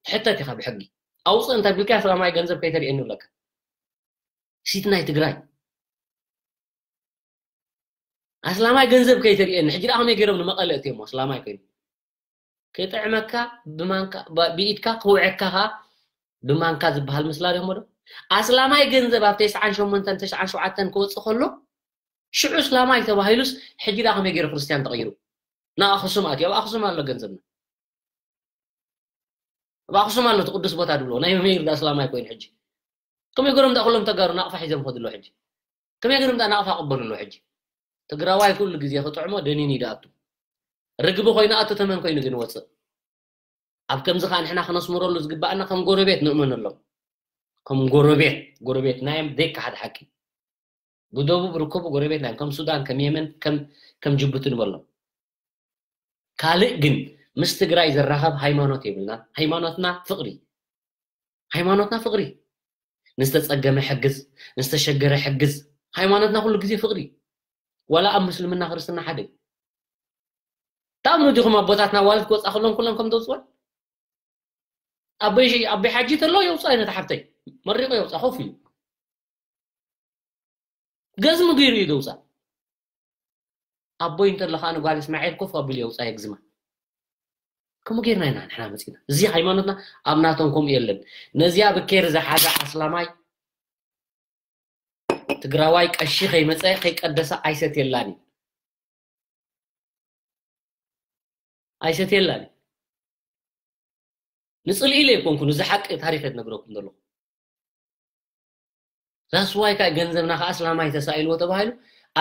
ትሕተት ኢኻ ብሕጊ። ኣውፅእ እንተቢልካ ኣስላማይ ገንዘብ ከይተሪእየኒ ብለካ። ሲት ናይ ትግራይ ኣስላማይ ገንዘብ ከይተሪእየኒ። ሕጂ ደኣ ከመይ ገይሮም ንመቐለ እትየሞ ኣስላማይ ኮይኑ ክጥዕመካ ብማንካ ብኢድካ ክውዐካ ከ ብማንካ ዝበሃል ምስላ ዲኹም ዶ ኣስላማይ ገንዘብ ኣብ ተስዓን ሸሞንተን ተስዓን ሸውዓተን ክወፅእ ከሎ ሽዑ እስላማይ ተባሂሉስ ሕጂ ደኣ ከመይ ገይሩ ክርስትያን ተቐይሩ? ንኣኽሱም ኣትዩ ኣብ ኣኽሱም ኣሎ ገንዘብና ኣብ ኣኽሱም ኣሎ እቲ ቅዱስ ቦታ ድብሎ ናይ መመይር ዳ እስላማይ ኮይኑ ሕጂ ከመይ ገሮም ዳ ኩሎም ተጋሩ ናቕፋ ሒዞም ከድሎ ሕጂ ከመይ ገሮም ዳ ናቕፋ ቅበሉ ኣሎ ሕጂ ትግራዋይ ኩሉ ግዜ ክጥዕሞ ደኒን ይዳኣቱ ርግቢ ኮይኑ ኣቱ ተመን ኮይኑ ግን ወፅእ ኣብ ከምዚ ከዓ ንሕና ክነስምረሉ ዝግባኣና ከም ጎረቤት ንእመነሎም ከም ጎረቤት ጎረቤት ናዮም ዘይከሓድ ሓቂ ብደቡብ ርከቡ ጎረቤት ናዮም ከም ሱዳን ከም የመን ከም ጅቡቲ ንበሎም ካልእ ግን ምስ ትግራይ ዘራኸብ ሃይማኖት የብልና ሃይማኖትና ፍቕሪ ሃይማኖትና ፍቕሪ ንዝተፀገመ ሕግዝ ንዝተሸገረ ሕግዝ ሃይማኖትና ኩሉ ግዜ ፍቕሪ ዋላ ኣብ ምስልምና ክርስትና ሓደ እዩ ታምኑ ዲኹም ኣቦታትና ዋልት ክወፃ ከሎም ኩሎም ከም ደውፅወን ኣቦይ ኣቦይ ሓጂ ተሎ የውፃ ነታ ሓብተይ መሪቑ የውፃ ኮፍ ኢሉ ገዝሚ ገይሩ እዩ ደውፃ ኣቦይ እንተለኻ ንጓል እስማዒል ኮፍ ኣቢሉ የውፃ የግዝማ ከምኡ ጌርና ኢና ንሕና መፂና እዚ ሃይማኖትና ኣብ ናቶም ከምኡ የለን ነዚኣ ብኬር ዝሓዘ ኣስላማይ ትግራዋይ ቀሺ ከይመፀ ከይቀደሰ ኣይሰትየላን እዩ ኣይሰትየላን እዩ ንፅልኢ ኢለ ኣይኮንኩን እዚ ሓቂ ታሪክ የትነግረኩም ዘለኹ ዛስዋይ ከዓ ገንዘብና ከዓ ኣስላማይ ተሳኢልዎ ተባሂሉ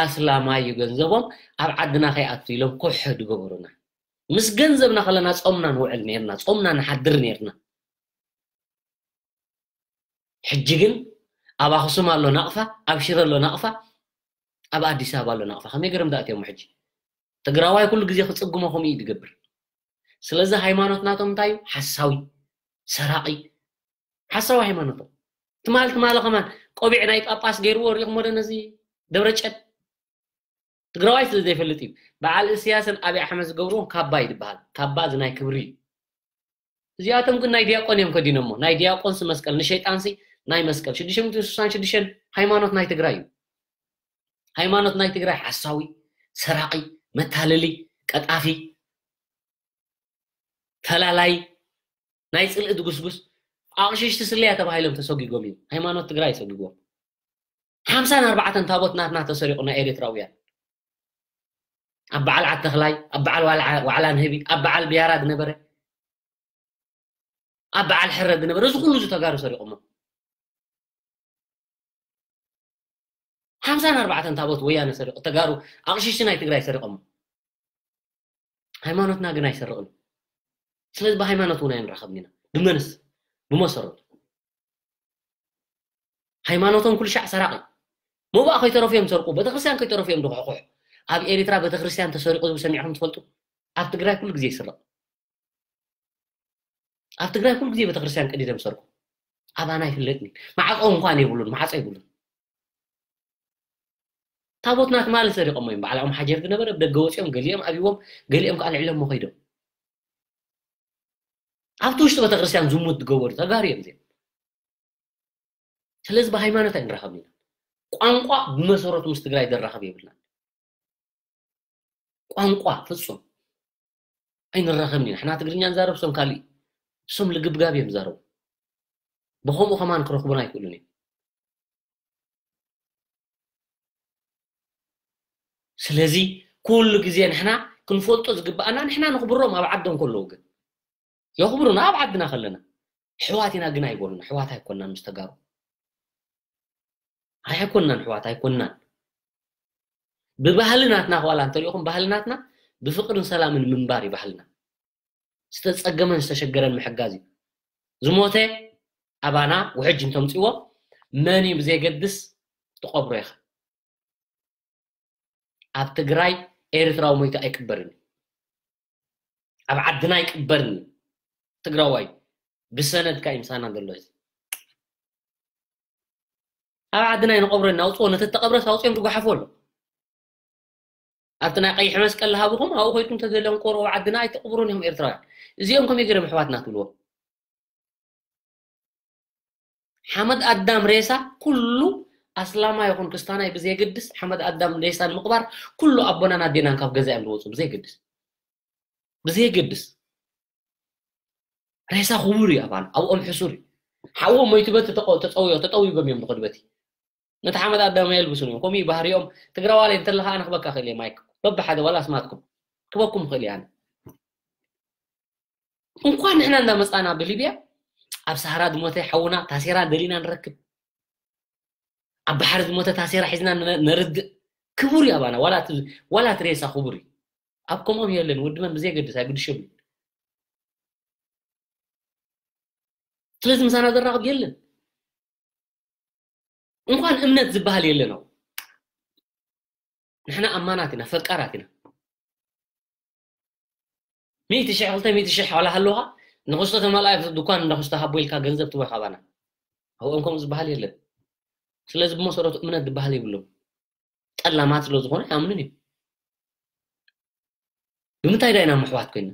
ኣስላማይ እዩ ገንዘቦም ኣብ ዓድና ከይኣቱ ኢሎም ኮሕ ዝገበሩና ምስ ገንዘብና ከለና ፆምና ንውዕል ነርና ፆምና ንሓድር ነርና ሕጂ ግን ኣብ ኣኽሱም ኣሎ ናቕፋ ኣብ ሽረ ኣሎ ናቕፋ ኣብ ኣዲስ ኣበባ ኣሎ ናቕፋ ከመይ ገይሮም ዳእትዮም ሕጂ ትግራዋይ ኩሉ ግዜ ክፅግሞ ከምኡ እዩ ዝገብር ስለዚ ሃይማኖት ናቶም እንታይ እዩ ሓሳዊ ሰራቒ ሓሳዊ ሃይማኖቶም ትማል ትማለ ከማን ቆቢዕ ናይ ጳጳስ ገይርዎ ሪኢኹሞ ዶ ነዚ ደብረጨን ትግራዋይ ስለ ዘይፈልጥ እዩ በዓል እስያስን ኣብይ ኣሕመድ ዝገብርዎም ካባ እዩ ዝበሃል ካባ እዚ ናይ ክብሪ እዩ እዚኣቶም ግን ናይ ዲያቆን እዮም ከዲኖሞ ናይ ዲያቆንሲ መስቀል ንሸይጣንሲ ናይ መስቀል ሽዱሽተ ሚእትን ስሳን ሽዱሽተን ሃይማኖት ናይ ትግራይ እዩ ሃይማኖት ናይ ትግራይ ሓሳዊ ሰራቒ መታለሊ ቀጣፊ ፈላላይ ናይ ፅልኢ ድጉስጉስ ኣቕሽሽቲ ስለያ ተባሂሎም ተሰጒጎም እዮም ሃይማኖት ትግራይ ሰጒጎም ሓምሳን ኣርባዕተን ታቦት ናትና ተሰሪቑ ናይ ኤርትራውያን ኣብ በዓል ዓተኽላይ ኣብ በዓል ዋዕላ ንህቢ ኣብ በዓል ብያራ ዝነበረ ኣብ በዓል ሕረ ዝነበረ እዚ ኩሉ እዚ ተጋሩ ሰሪቑሞ ሓምሳን ኣርባዕተን ታቦት ወያነ ሰሪቑ ተጋሩ ኣቕሽሽቲ ናይ ትግራይ ሰሪቖሞ ሃይማኖትና ግን ኣይሰርቕን ስለዚ ብሃይማኖት እውን ኣይንራኸብን ኢና ብመንስ ብመሰረቱ ሃይማኖቶም ኩሉ ሻዕ ሰራቒ መባእ ከይተረፉ እዮም ዝሰርቁ ቤተክርስትያን ከይተረፉ እዮም ዝኹሕኩሕ ኣብ ኤሪትራ ቤተክርስትያን ተሰሪቑ ዝብል ሰሚዕኹም ትፈልጡ ኣብ ትግራይ ኩሉ ግዜ ይስረቕ ኣብ ትግራይ ኩሉ ግዜ ቤተክርስትያን ቀዲዶም ይሰርቁ ኣባና ይፍለጥኒ ማዕፆ እንኳን የብሉን ማዕፆ የብሉን ታቦትና ትማሊ ሰሪቖሞ እዮም በዓል ኣምሓጀር ዝነበረ ብደገ ወፂኦም ገሊኦም ኣብዎም ገሊኦም ከዓ ልዕሎሞ ከይዶም ኣብቲ ውሽጢ ቤተክርስትያን ዝሙት ዝገበሩ ተጋሩ እዮም እዚኦም ስለዚ ብሃይማኖት ኣይንራኸብን ኢና ቋንቋ ብመሰረቱ ምስ ትግራይ ዘራኸብ የብልናን ቋንቋ ፍፁም ኣይንራኸብን ኢና ንሕና ትግርኛ ንዛረብ እሶም ካሊእ እሶም ልግብጋብ እዮም ዝዛረቡ ብኸምኡ ከማን ክረኽቡና ኣይክእሉን እዮም ስለዚ ኩሉ ግዜ ንሕና ክንፈልጦ ዝግባኣና ንሕና ንኽብሮም ኣብ ዓዶም ከለዉ ግን የኽብሩና ኣብ ዓድና ከለና ኣሕዋት ኢና ግን ኣይበሉን ኣሕዋት ኣይኮናን ምስ ተጋሩ ኣይኮናን ኣሕዋት ኣይኮናን ብባህሊ ናትና ዋላ እንተሪኢኹም ባህሊ ናትና ብፍቅርን ሰላምን ምንባር እዩ ባህልና ዝተፀገመን ዝተሸገረን ምሕጋዝ እዩ ዝሞተ ኣባና ውሕጅ እንተምፅዎ መን እዩ ብዘይገድስ ትቐብሮ ኢኻ ኣብ ትግራይ ኤርትራዊ ሞይቱ ኣይቅበርን እዩ ኣብ ዓድና ኣይቅበርን እዩ ትግራዋይ ብሰነድካ እዩ ምሳና ዘሎ እዚ ኣብ ዓድና ይንቐብሮ እናውፅዎ ነቲ ተቐብረስ ኣውፅኦም ዝጓሓፎ ኣሎ ኣብቲ ናይ ቀይሕ መስቀል ዝሃብኹም ኣብኡ ኮይድኩም ተዘለንቆሮ ዓድና ኣይትቕብሩን ኢኹም ኤርትራውያን። እዚኦም ከመይ ገይሮም ኣሕዋትና ትብልዎም? ሓመድ ኣዳም ሬሳ ኩሉ ኣስላማ ይኹን ክስታናይ ብዘይገድስ ሓመድ ኣዳም ሬሳ ንምቕባር ኩሉ ኣቦናን ኣዴናን ካብ ገዛ እዮም ዝወፁ። ብዘይገድስ ብዘይገድስ ሬሳ ክቡር እዩ ኣባና ኣብኦም ሕሱር እዩ። ሓዎም ሞይቱ በቲ ተጸውዮ ተጠዊጎም እዮም ዝኸዱ በቲ ነቲ ሓመድ ኣዳም የልብሱን እዮም። ከምኡ ባህሪኦም ትግራዋለይ እንተለኻ ኣነ ክበካ ክእል እየ ማይክ በብሓደ ዋላ ኣስማትኩም ክበኩም ክእል እየ ኣነ። እንኳን ንሕና እንዳመጻና ብሊብያ ኣብ ሰሃራ ዝሞተ ሓውና ታሴራ ደሊና ንረክብ። ኣብ ባሕሪ ዝሞተ ታሴራ ሒዝና ነርድእ። ክቡር እዩ ኣባና ዋላ እቲ ሬሳ ክቡር እዩ። ኣብ ከምኦም የለን ወዲ መን ብዘየገድስ ኣይግድሸሉ። ስለዚ ምሳና ዘራኽብ የለን። እንኳን እምነት ዝበሃል የለን። ንሕና ኣማናት ኢና፣ ፈቃራት ኢና። ሚእቲ ሽሕ ክልተ ሚእቲ ሽሕ ዋላ ሃለውካ ንኽስቶ ተማልኣ ድኳን እንዳኽስቶ ሃቦ ኢልካ ገንዘብ ትቦ ካባና ኣብኦም ከምኡ ዝበሃል የለን። ስለዚ ብመሰረቱ እምነት ዝበሃል የብሎም። ጠላማት ስለ ዝኾነ ያምንን እዩ። ብምንታይ ዳይና ምሕዋት ኮይና?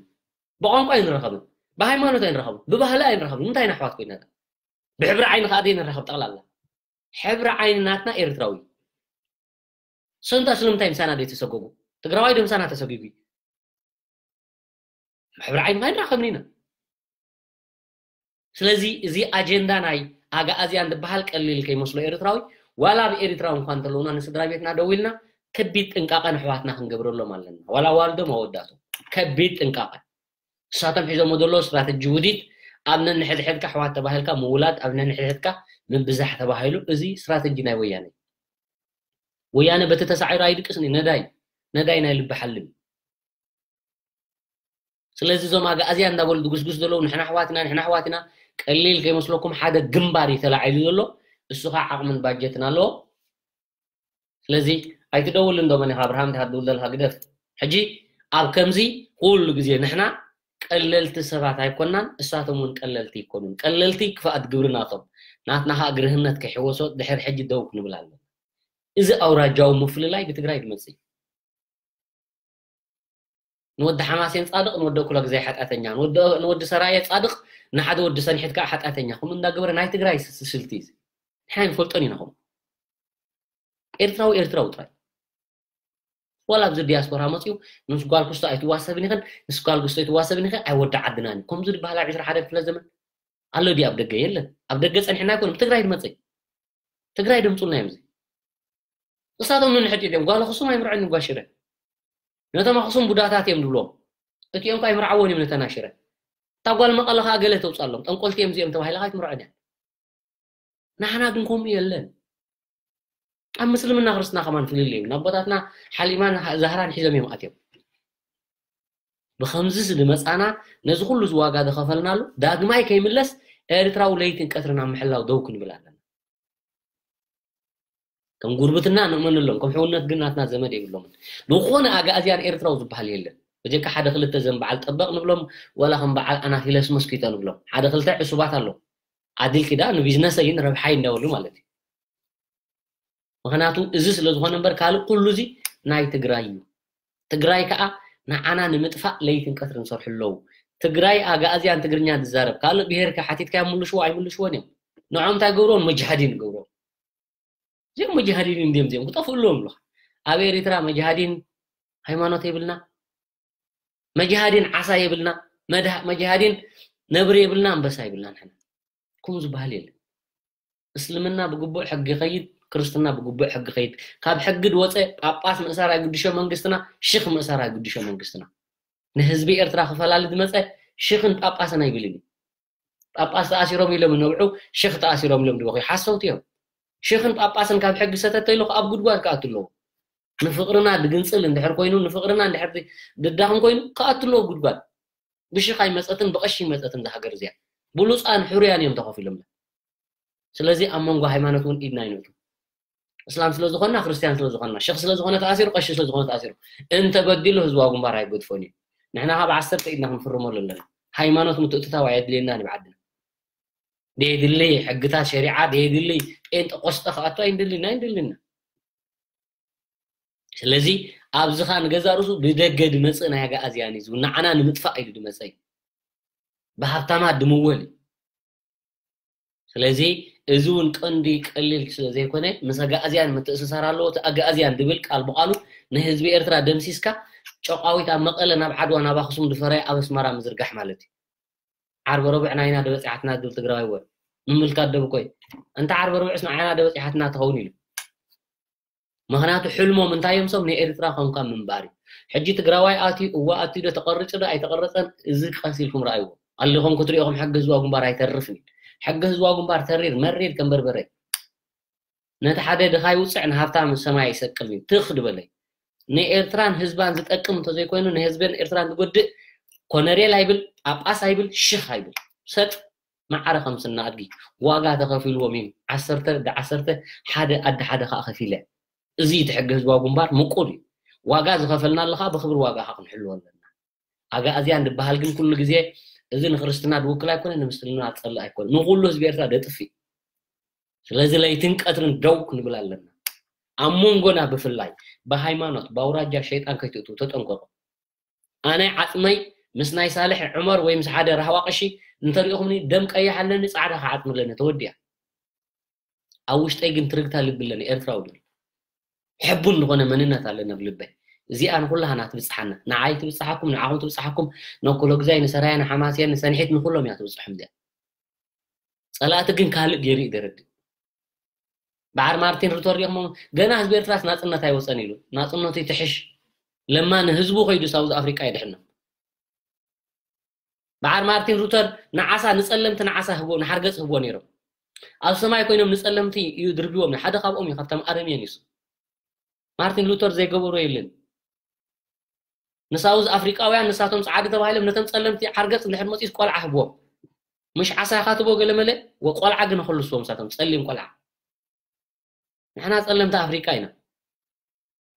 ብቋንቋ ኣይንረኸብን፣ ብሃይማኖት ኣይንረኸብን፣ ብባህሊ ኣይንረኸብን። ምንታይ ኢና ኣሕዋት ኮይና? ብሕብሪ ዓይኒ ከዓ ዘይንረኸብ ጠቕላላ። ሕብሪ ዓይኒ ናትና ኤርትራዊ። ሰንታ ስለምንታይ ምሳና ዘይተሰጎጉ? ትግራዋይ ዶ ምሳና ተሰጊጉ? ሕብሪ ዓይኒ ኣይንራኸብን ኢና። ስለዚ እዚ ኣጀንዳ ናይ ኣግኣዝያን ዝበሃል ቀሊል ከይመስሎ ኤርትራዊ ዋላ ኣብ ኤርትራ እንኳ እንተለውና ንስድራ ቤትና ደው ኢልና ከቢድ ጥንቃቐ ንሕዋትና ክንገብረሎም ኣለና። ዋላ ዋልዶም ኣወዳቶም ከቢድ ጥንቃቐ። ንሳቶም ሒዞሞ ዘለዉ ስትራተጂ ውዲት ኣብ ነንሕድሕድካ ኣሕዋት ተባሂልካ ምውላድ ኣብ ነንሕድሕድካ ምብዛሕ ተባሂሉ እዚ ስትራተጂ ናይ ወያነ እዩ። ወያነ በቲ ተሳዒሩ ኣይድቅስን እዩ። ነዳይ ነዳይ ናይ ልቢ ሓልም እዩ። ስለዚ እዞም ኣግኣዝያን እንዳበሉ ድጉስጉስ ዘለዉ ንሕና ኣሕዋት ኢና ንሕና ኣሕዋት ኢና ቀሊል ከይመስለኩም ሓደ ግንባር እዩ ተላዒሉ ዘሎ። እሱ ከዓ ዓቕምን ባጀትን ኣለዎ። ስለዚ ኣይትደውልን ዶ መን ኢኻ ኣብርሃም እንዲኻ ትድውል ዘለኻ ግደፍ። ሕጂ ኣብ ከምዚ ኩሉ ግዜ ንሕና ቀለልቲ ሰባት ኣይኮናን እሳቶም እውን ቀለልቲ ኣይኮኑን። ቀለልቲ ክፍኣት ግብሪ ናቶም ናትና ከዓ ግርህነት ከይሕወሶ ድሕሪ ሕጂ ደው ክንብል ኣለና። እዚ ኣውራጃዊ ምፍልላይ ብትግራይ ዝመፅእ እዩ። ንወዲ ሓማሴን ፃድቕ ንወዲ እኩለ ግዜ ሓጢኣተኛ ንወዲ ሰራየ ፃድቕ ንሓደ ወዲ ሰኒሕት ከዓ ሓጢኣተኛ ከምኡ እንዳገበረ ናይ ትግራይ ስልቲ እዩ። ንሕና ንፈልጦን ኢና ከምኡ ኤርትራዊ ኤርትራዊ ጥራይ ዋላ ኣብዚ ዲያስፖራ መፅኡ ምስ ጓል ክስቶ ኣይትዋሰብን ኢኽን ምስ ጓል ክስቶ ኣይትዋሰብን ኢኽን ኣይወዲ ዓድናን እዩ ከምዚ ዝበሃል ኣብ ዕስራ ሓደ ክፍለ ዘመን ኣሎ ድዩ ኣብ ደገ የለን ኣብ ደገ ፀኒሕና ኣይኮነ ብትግራይ ዝመፅእ ትግራይ ደምፁልና እዮም እዚ እሳቶም ንንሕድ እዮም ጓል ኣኽሱም ኣይምርዐን ጓል ሽረ ነቶም ኣኽሱም ቡዳታት እዮም ዝብሎም እቲኦም ከዓ ኣይምርዓዎን እዮም ነተን ኣሽረ እታ ጓል መቐለ ከዓ ገለ ተውፅኣሎም ጠንቆልቲ እዮም እዚኦም ተባሂላ ከዓ ኣይትምርዐን እያ ናሕና ግን ከምኡ የለን ኣብ ምስልምና ክርስትና ከማን ፍልልይ የብልና ኣቦታትና ሓሊማን ዛህራን ሒዞም እዮም ኣትዮም ብከምዚ ዝመፃና ነዚ ኩሉ ዝዋጋ ዝኸፈልናሉ ዳግማይ ከይምለስ ኤርትራዊ ለይትን ቀትርን ኣብ ምሕላው ደው ክንብል ኣለና ከም ጉርብትና ንእመነሎም ከም ሕውነት ግን ናትና ዘመድ የብሎምን ዝኾነ ኣግኣዝያን ኤርትራዊ ዝበሃል የለን በጀካ ሓደ ክልተ ዘም በዓል ጠበቕ ንብሎም ወላ ከም በዓል ኣናፊለስ መስኪቶ ንብሎም ሓደ ክልተ ዕሱባት ኣለዉ ዓዲልኪ ዳ ንቢዝነሰይን ረብሓይ እንዳበሉ ማለት እዩ ምኽንያቱ እዚ ስለ ዝኾነ እምበር ካልእ ኩሉ እዚ ናይ ትግራይ እዩ ትግራይ ከዓ ንዓና ንምጥፋእ ለይትን ቀትርን ሰርሑ ኣለዉ ትግራይ ኣግኣዝያን ትግርኛ ዝዛረብ ካልእ ብሄር ከ ሓቲትካ ይምልሽዎ ኣይምልሽዎን እዮም ንዖም እንታይ ገብርዎም መጅሃዲን ገብርዎም እዚኦም መጅሃዲን እንዲም እዚኦም ክጠፍኡ ኣለዎም ኣለካ ኣብ ኤሪትራ መጅሃዲን ሃይማኖት የብልና መጅሃዲን ዓሳ የብልና መጅሃዲን ነብሪ የብልና ኣንበሳ የብልና ንሕና ኩም ዝበሃል የለ እስልምና ብግቡእ ሕጊ ይኸይድ ክርስትና ብግቡእ ሕጊ ይኸይድ ካብ ሕጊ ዝወፀ ጳጳስ ምእሳር ኣይግድሾ መንግስትና ሽኽ ምእሳር ኣይግድሾ መንግስትና ንህዝቢ ኤርትራ ክፈላሊ ዝመፀ ሽኽን ጳጳስን ኣይብልን እዩ ጳጳስ ተኣሲሮም ኢሎም ነብዑ ሽኽ ተኣሲሮም ኢሎም ዝበኹ ሓሰውቲ እዮም ሽኽን ጳጳስን ካብ ሕጊ ሰተት ተይሉ ኣብ ጉድጓድ ክኣቱ ኣለዎ ንፍቕርና ድግንፅል እንድሕር ኮይኑ ንፍቕርና እንድሕር ድዳኽም ኮይኑ ክኣቱ ኣለዎ ጉድጓድ ብሽኽ ኣይመፀትን ብቐሺ ኣይመፀትን ዝሃገር እዚኣ ብሉፃን ሕሩያን እዮም ተኸፊሎም ስለዚ ኣብ መንጎ ሃይማኖት እውን ኢድና ይንእቱ እስላም ስለ ዝኾንና ክርስትያን ስለ ዝኾንና ሸኽ ስለ ዝኾነ ተኣሲሩ ቀሺ ስለ ዝኾነ ተኣሲሩ እንተበዲሉ ህዝባዊ ግንባር ኣይገድፎን እዩ ንሕና ካብ ዓሰርተ ኢድና ክንፍርመሉ ኣለና ሃይማኖት ምትእትታው ኣየድልየና ንብዓድና ደየድሊ ሕግታት ሸሪዓ ደየድሊ ጴንጠቆስጠ ክኣቱ ኣይንድልን ኣይንድልና ስለዚ ኣብዚ ኸኣ ንገዛእ ርእሱ ብደገ ድመጽእ ናይ ኣግኣዝያን እዩ ዝብል፣ ንዓና ንምጥፋእ ኢሉ ድመጽእ እዩ። ብሃብታማት ድምወል እዩ። ስለዚ እዚ እውን ቀንዲ ቀሊል ስለ ዘይኮነ፣ ምስ ኣግኣዝያን ምትእስሳር ኣለዎ። እቲ ኣግኣዝያን ድብል ቃል ብቓሉ ንህዝቢ ኤርትራ ደምሲስካ፣ ጨቋዊት ኣብ መቐለ፣ ናብ ዓድዋ፣ ናብ ኣኽሱም ድፈረየ ኣብ ኣስመራ ምዝርጋሕ ማለት እዩ። ዓርበ ረቡዕ ናይና ደበጺሓትና ድብል ትግራዋይ ወ-፣ ምምልካት ደብኮይ። እንተ ዓርበ ረቡዕስ ንዓይና ደበጺሓትና ትኸውን ኢሉ። ምኽንያቱ ሕልሞም እንታይ እዮም? ሶም ንኤርትራ ኮንካ ምንባር እዩ። ሕጂ ትግራዋይ ኣትዩ፣ እወ ኣትዩ ዶ ተቐሪጹ ዶ ኣይተቐረጸን፣ እዚ ቀስ ኢልኩም ረኣይዎ። ኣሊኹም ክትሪኦ ከም ሕጊ ህዝባዊ ግንባር ኣይተርፍን እዩ። ሕጊ ህዝባዊ ግንባር ተሪር መሪር ከም በርበረ። ነቲ ሓደ ድኻ ይውጽዕ፣ ንሃብታም ሰማይ ይሰቅል እዩ። ትኽ ድበለይ። ንኤርትራን ህዝባን ዝጠቅም እንተዘይኮይኑ፣ ንህዝብን ኤርትራን ዝጎድእ ኮነሬል ኣይብል፣ ጳጳስ ኣይብል፣ ሽኽ ኣይብል። ሰጥ ማዕረ ከም ስና ኣድጊ ዋጋ ተኸፊልዎም እዩ። ዓሰርተ ኣደ ዓሰርተ፣ ሓደ ኣደ ሓደ ከኣ ከፊለ። እዚ እቲ ሕጊ ህዝባዊ ግንባር ምቁር እዩ። ዋጋ ዝኸፈልና ኣለኻ ብክብሪ ዋጋኻ ክንሕልዎ ኣለና። ኣግኣዝያን ድበሃል ግን ኩሉ ግዜ እዚ ንክርስትና ድውክል ኣይኮነ፣ ንምስልምና ዝጸልእ ኣይኮነ። ንኹሉ ህዝቢ ኤርትራ ደጥፍእ። ስለዚ ለይትን ቀትርን ደው ክንብል ኣለና። ኣብ መንጎና ብፍላይ ብሃይማኖት፣ ብኣውራጃ ሸይጣን ከይትእትዉ ተጠንቀቑ። ኣነ ዓጽመይ ምስ ናይ ሳልሕ ዑመር ወይ ምስ ሓደ ራህዋ ቀሺ እንተሪእኹምኒ ደም ቀይሕ ኣለኒ፣ ጻዕዳ ክዓጽም ኣለኒ፣ ተወዲኣ። ኣብ ውሽጠይ ግን ትርግታ ልቢ ኣለኒ፣ ኤርትራዊ ድብል። ሕቡን ዝኾነ መንነት ኣለኒ ኣብ ልበይ። እዚኣ ንኹላህና ትብጽሓና። ንዓይ ትብጽሓኩም፣ ንዓኹም ትብጽሓኩም፣ ነኮሎግዛይ፣ ንሰራየ፣ ንሓማስየን፣ ንሰንሒት፣ ንኹሎም እያ ትብጽሖም እዚኣ። ጸላእቲ ግን ካልእ ገይሩ እዩ ደረድእ። በዓል ማርቲን ሩተር ሪእኹሞ፣ ገና ህዝቢ ኤርትራስ ናጽነት ኣይወጸን ኢሉ። ናጽነቱ ይትሕሽ። ለማ ንህዝቡ ከይዱ ሳውዝ ኣፍሪቃ ይድሕኖም። በዓል ማርቲን ሩተር ንዓሳ፣ ንጸለምቲ ንዓሳ ህቦ፣ ንሓርገጽ ህቦ ነይሮም። ኣብ ሰማይ ኮይኖም ንጸለምቲ እዩ ድርብዎም። ሓደ ካብኦም እዩ፣ ካብቶም ኣረምየን እዩ። ማርቲን ሉተር ዘይገበሮ የለን። ንሳውዝ ኣፍሪቃውያን ንሳቶም ጸዓዲ ተባሂሎም ነቶም ጸለምቲ ሓርገጽ እንድሕር መጺኡስ ቆልዓ ህብዎም። ምሽ ዓሳ ኢኻ ትቦ ገለ መለ፣ ወቆልዓ ግን ኸልስዎም፣ ንሳቶም ጸሊም ቆልዓ። ንሕና ጸለምቲ ኣፍሪቃ ኢና።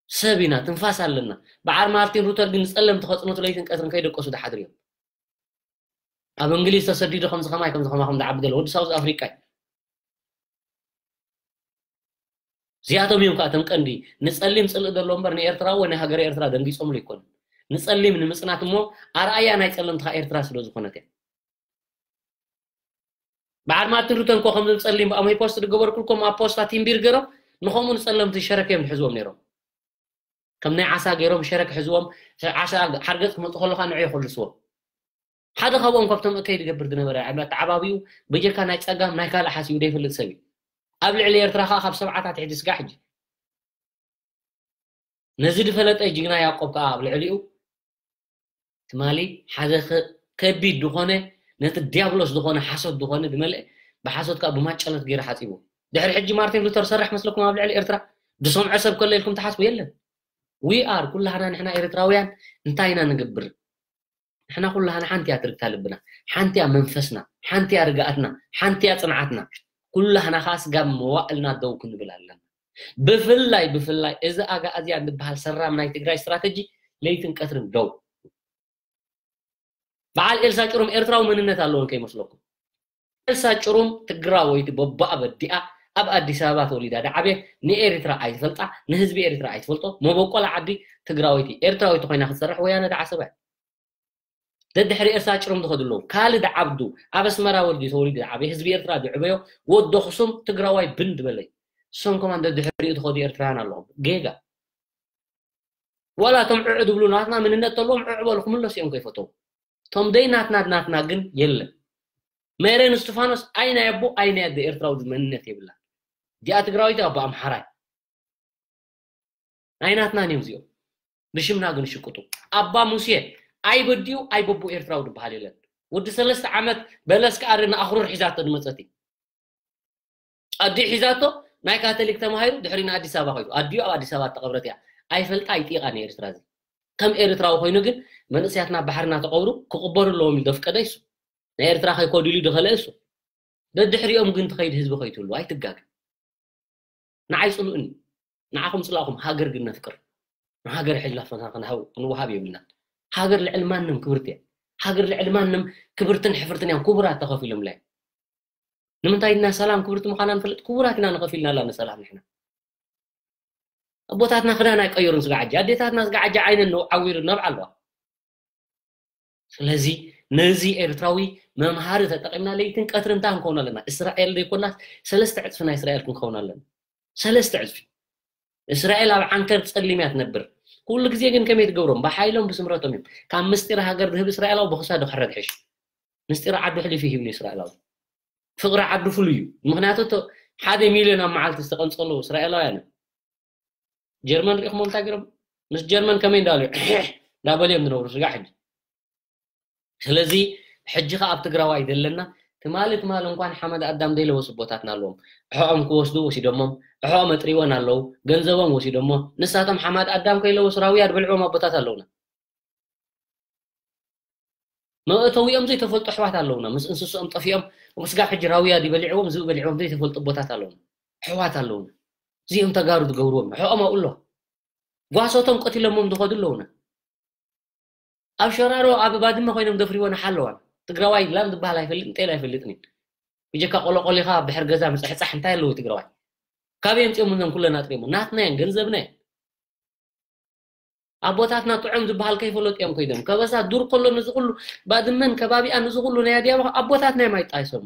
ሰብ ኢና፣ ትንፋስ ኣለና። በዓል ማርቲን ሉተር ግን ንጸለምቲ ከጽንቱ ለይትን ቀትርን ከይደቀሱ ድሓድሩ እዮም። ኣብ እንግሊዝ ተሰዲዱ ከምዚ ከማይ፣ ከምዚ ከማኹም ዝዓቢ ዘሎ ወዲ ሳውዝ ኣፍሪቃ እዩ። እዚኣቶም እዮም ከዓ እቶም ቀንዲ ንጸሊም ጽልኢ ዘለዎ እምበር ንኤርትራ ወይ ንሃገረ ኤርትራ ደንጊጾምሉ ኣይኮኑን። ንጸሊም ንምጽናት እሞ ኣርኣያ ናይ ጸለምቲ ከዓ ኤርትራ ስለ ዝኾነት እያ። በዓል ማርቲን ሉተር እኮ ከምዞም ጸሊም ብኣሞይ ፖስት ዝገበርኩልኩም ኣብ ፖስታ ቲምቢር ገይሮም ንኸምኡ ንጸለምቲ ሸረክ እዮም ዝሕዝዎም ነይሮም። ከም ናይ ዓሳ ገይሮም ሸረክ ሕዝዎም፣ ዓሳ ሓርገጽ ክመጹ ከለኻ ንዑ ይኸልስዎም። ሓደ ካብኦም ካብቶም እከይ ዝገብር ዝነበረ፣ ኣብ ኣተዓባቢኡ በጀካ ናይ ጸጋም ናይ ካልእ ሓሲቡ ዘይፈልጥ ሰብ እዩ። ኣብ ልዕሊ ኤርትራ ከኣ ካብ ሰብዓታት ሕጂ ስጋዕ ሕጂ። ነዚ ዝፈለጠ ጅግና ያዕቆብ ከኣ ኣብ ልዕሊኡ ትማሊ ሓደ ከ-፣ ከቢድ ዝኾነ፣ ነቲ ዲያብሎስ ዝኾነ ሓሶት ዝኾነ ዝመልአ፣ ብሓሶት ከኣ ብማጨሎት ገይሩ ሓጺቡ። ድሕሪ ሕጂ ማርቲን ሉተር ሰርሕ መስለኩም ኣብ ልዕሊ ኤርትራ? ዝሰምዖ ሰብ ከሎ ኢልኩም ትሓስቡ? የለን። We are፣ ኩላህና ንሕና ኤርትራውያን እንታይ ኢና ንገብር? ንሕና ኩላህና ሓንቲ እያ ትርግታ ልብና፣ ሓንቲ እያ መንፈስና፣ ሓንቲ እያ ርግኣትና፣ ሓንቲ እያ ጽንዓትና። ኩላህና ከኣ ስጋብ መዋእልና ደው ክንብል ኣለና። ብፍላይ፣ ብፍላይ እዚ ኣግኣዝያን ዝበሃል ሰራም ናይ ትግራይ ስትራተጂ ለይትን ቀትርን ደው። በዓል ኤልሳ ጭሩም ኤርትራዊ መንነት ኣለዎን ከይመስለኩም። ኤልሳ ጭሩም ትግራወይቲ በቦኣ በዲኣ ኣብ ኣዲስ ኣበባ ተወሊዳ ድዓብየት ንኤርትራ ኣይትፈልጣ፣ ንህዝቢ ኤርትራ ኣይትፈልጦ። መበቆላ ዓዲ ትግራወይቲ ኤርትራወይቲ ኮይና ክትሰርሕ ወያነ ድዓሰባ እያ። ደድሕሪ ኤልሳ ጭሩም ዝኸዱ ኣለዉ። ካልድ ዓብዱ ኣብ ኣስመራ ወልዲ ተወሊዱ ድዓብየ፣ ህዝቢ ኤርትራ ድዕበዮ፣ ወዲ ኣኽሱም ትግራዋይ ብን ዝበለይ። እሶም ከማን ደድሕሪኡ ትኸዱ ኤርትራውያን ኣለኹም። ጌጋ። ዋላ እቶም ዕዕ ዝብሉ ናትና መንነት ተለዎም ዕዕ በሉ ክምለሱ እዮም ከይፈተው። እቶም ደይ ናትና ናትና ግን የለን። ሜሬን እስጢፋኖስ ኣይ ናይ ኣቦ ኣይ ናይ ኣደ ኤርትራዊ መንነት የብላ። እዚኣ ትግራዊት ኣቦ ኣምሓራይ። ናይ ናትናን እዮም እዚኦም። ብሽምና ግን ሽቅጡ። ኣባ ሙሴ ኣይ በዲኡ ኣይ በቦ ኤርትራዊ ዝበሃል የለን። ወዲ ሰለስተ ዓመት በለስ ከኣሪ ንኣኽሩር ሒዛቶ ዝመጸት እዩ። ኣዲኡ ሒዛቶ ናይ ካቶሊክ ተማሂሩ ድሕሪ ንኣዲስ ኣበባ ከይዱ። ኣዲኡ ኣብ ኣዲስ ኣበባ ተቐብረት እያ። ኣይፈልጣ ኣይጢቓ ንኤርትራ እዚ። ከም ኤርትራዊ ኮይኑ ግን መንእሰያትና ባሕርና ተቐብሩ ክቕበሩ ኣለዎም ኢሉ ዘፍቀደ እሱ። ናይ ኤርትራ ከይከዱ ኢሉ ዝኸለአ እሱ። ደድሕሪኦም ግን ትኸይድ ህዝቢ ከይትህሉ ኣይትጋገ። ንዓይ ጽልኡኒ። ንዓኹም ጽላእኹም ሃገር ግን ነፍቅር። ንሃገር ሕላፈና ክንሃው-፣ ክንወሃብ የብልናን። ሃገር ልዕሊ ማንም ክብርቲ እያ። ሃገር ልዕሊ ማንም ክብርትን ሕፍርትን እያ። ክቡራት ተኸፊሎምላ እዮም። ንምንታይ ኢልና ሰላም ክብርቲ ምዃና ንፈልጥ? ክቡራት ኢና ንኸፊልናላ ንሰላም ንሕና። ኣቦታትና ክዳን ኣይቀየሩን። ስጋዕ ሕጂ ኣዴታትና ስጋዕ ሕጂ ዓይነን ነው ዓዊሩ ነብዓ ኣለዋ። ስለዚ ነዚ ኤርትራዊ መምሃሪ ተጠቂምና ለይትን ቀትርን እንታይ ክንከውን ኣለና? እስራኤል ዘይኮናስ ሰለስተ ዕፅፊ ናይ እስራኤል ክንከውን ኣለና። ሰለስተ ዕፅፊ። እስራኤል ኣብ ዓንከር ጸሊም እያ ትነብር። ኩሉ ግዜ ግን ከመይ ትገብሮም? ብሓይሎም ብስምረቶም እዮም። ካብ ምስጢር ሃገር ዝህብ እስራኤላዊ ብክሳዱ ክሕረድ ሕሽ። ምስጢር ዓዱ ሕሊፍ ይህብ ንእስራኤላዊ። ፍቕሪ ዓዱ ፍሉይ እዩ። ምኽንያቱ እቶ ሓደ ሚልዮን ኣብ መዓልቲ ዝተቐንጸሉ እስራኤላውያን እዮም። ጀርመን ሪእኹሞም እንታይ ገይሮም? ምስ ጀርመን ከመይ እንዳሉ እንዳበሉ እዮም ዝነብሩ ስጋዕ ሕጂ። ስለዚ ሕጂ ከኣ ኣብ ትግራዋይ ዘለና ትማሊ ትማሊ እንኳን ሓመድ ኣዳም ዘይለበሱ ኣቦታትና ኣለዎም። ኣሕኦም ክወስዱ ወሲዶሞም፣ ኣሕኦም ኣጥሪወን ኣለዉ፣ ገንዘቦም ወሲዶሞ። ንሳቶም ሓማድ ኣዳም ከይለበሱ ራውያ ድበልዕዎም ኣቦታት ኣለውና። መእተዊኦም ዘይተፈልጡ ኣሕዋት ኣለውና። ምስ እንስስኦም ጠፊኦም፣ ስጋብ ሕጂ ራውያ ድዩ በሊዕዎም፣ ዝብኢ በሊዕዎም ዘይተፈልጡ ኣቦታት ኣለውና። ኣሕዋት ኣለውና። እዚኦም ተጋሩ ትገብርዎም፣ ኣሕኦም ኣብኡ ኣሎ። ጓሶቶም ቀቲሎሞም ዝኸዱ ኣለውና። ኣብ ሸራሮ ኣብ ባድመ ኮይኖም ዘፍርይዎ ንሓለዋን። ትግራዋይ ላም ዝበሃል ኣይፈልጥን፣ ጤል ኣይፈልጥን እዩ። ብጀካ ቆሎቆሊኻ ብሕር ገዛ ምፅሕፃሕ እንታይ ኣለዎ ትግራዋይ? ካበይ ኣምፅኦም እዞም ኩለን ኣጥሪሞ? ናትና እየን፣ ገንዘብና እየን። ኣቦታትና ጥዑም ዝበሃል ከይፈለጡ እዮም ከይዶም። ከበሳ ዱር ከሎ ነዚ ኩሉ ባድመን ከባቢኣን ነዚ ኩሉ ናይ ኣዲያቦ ኣቦታትና እዮም ኣይጣየሶሞ።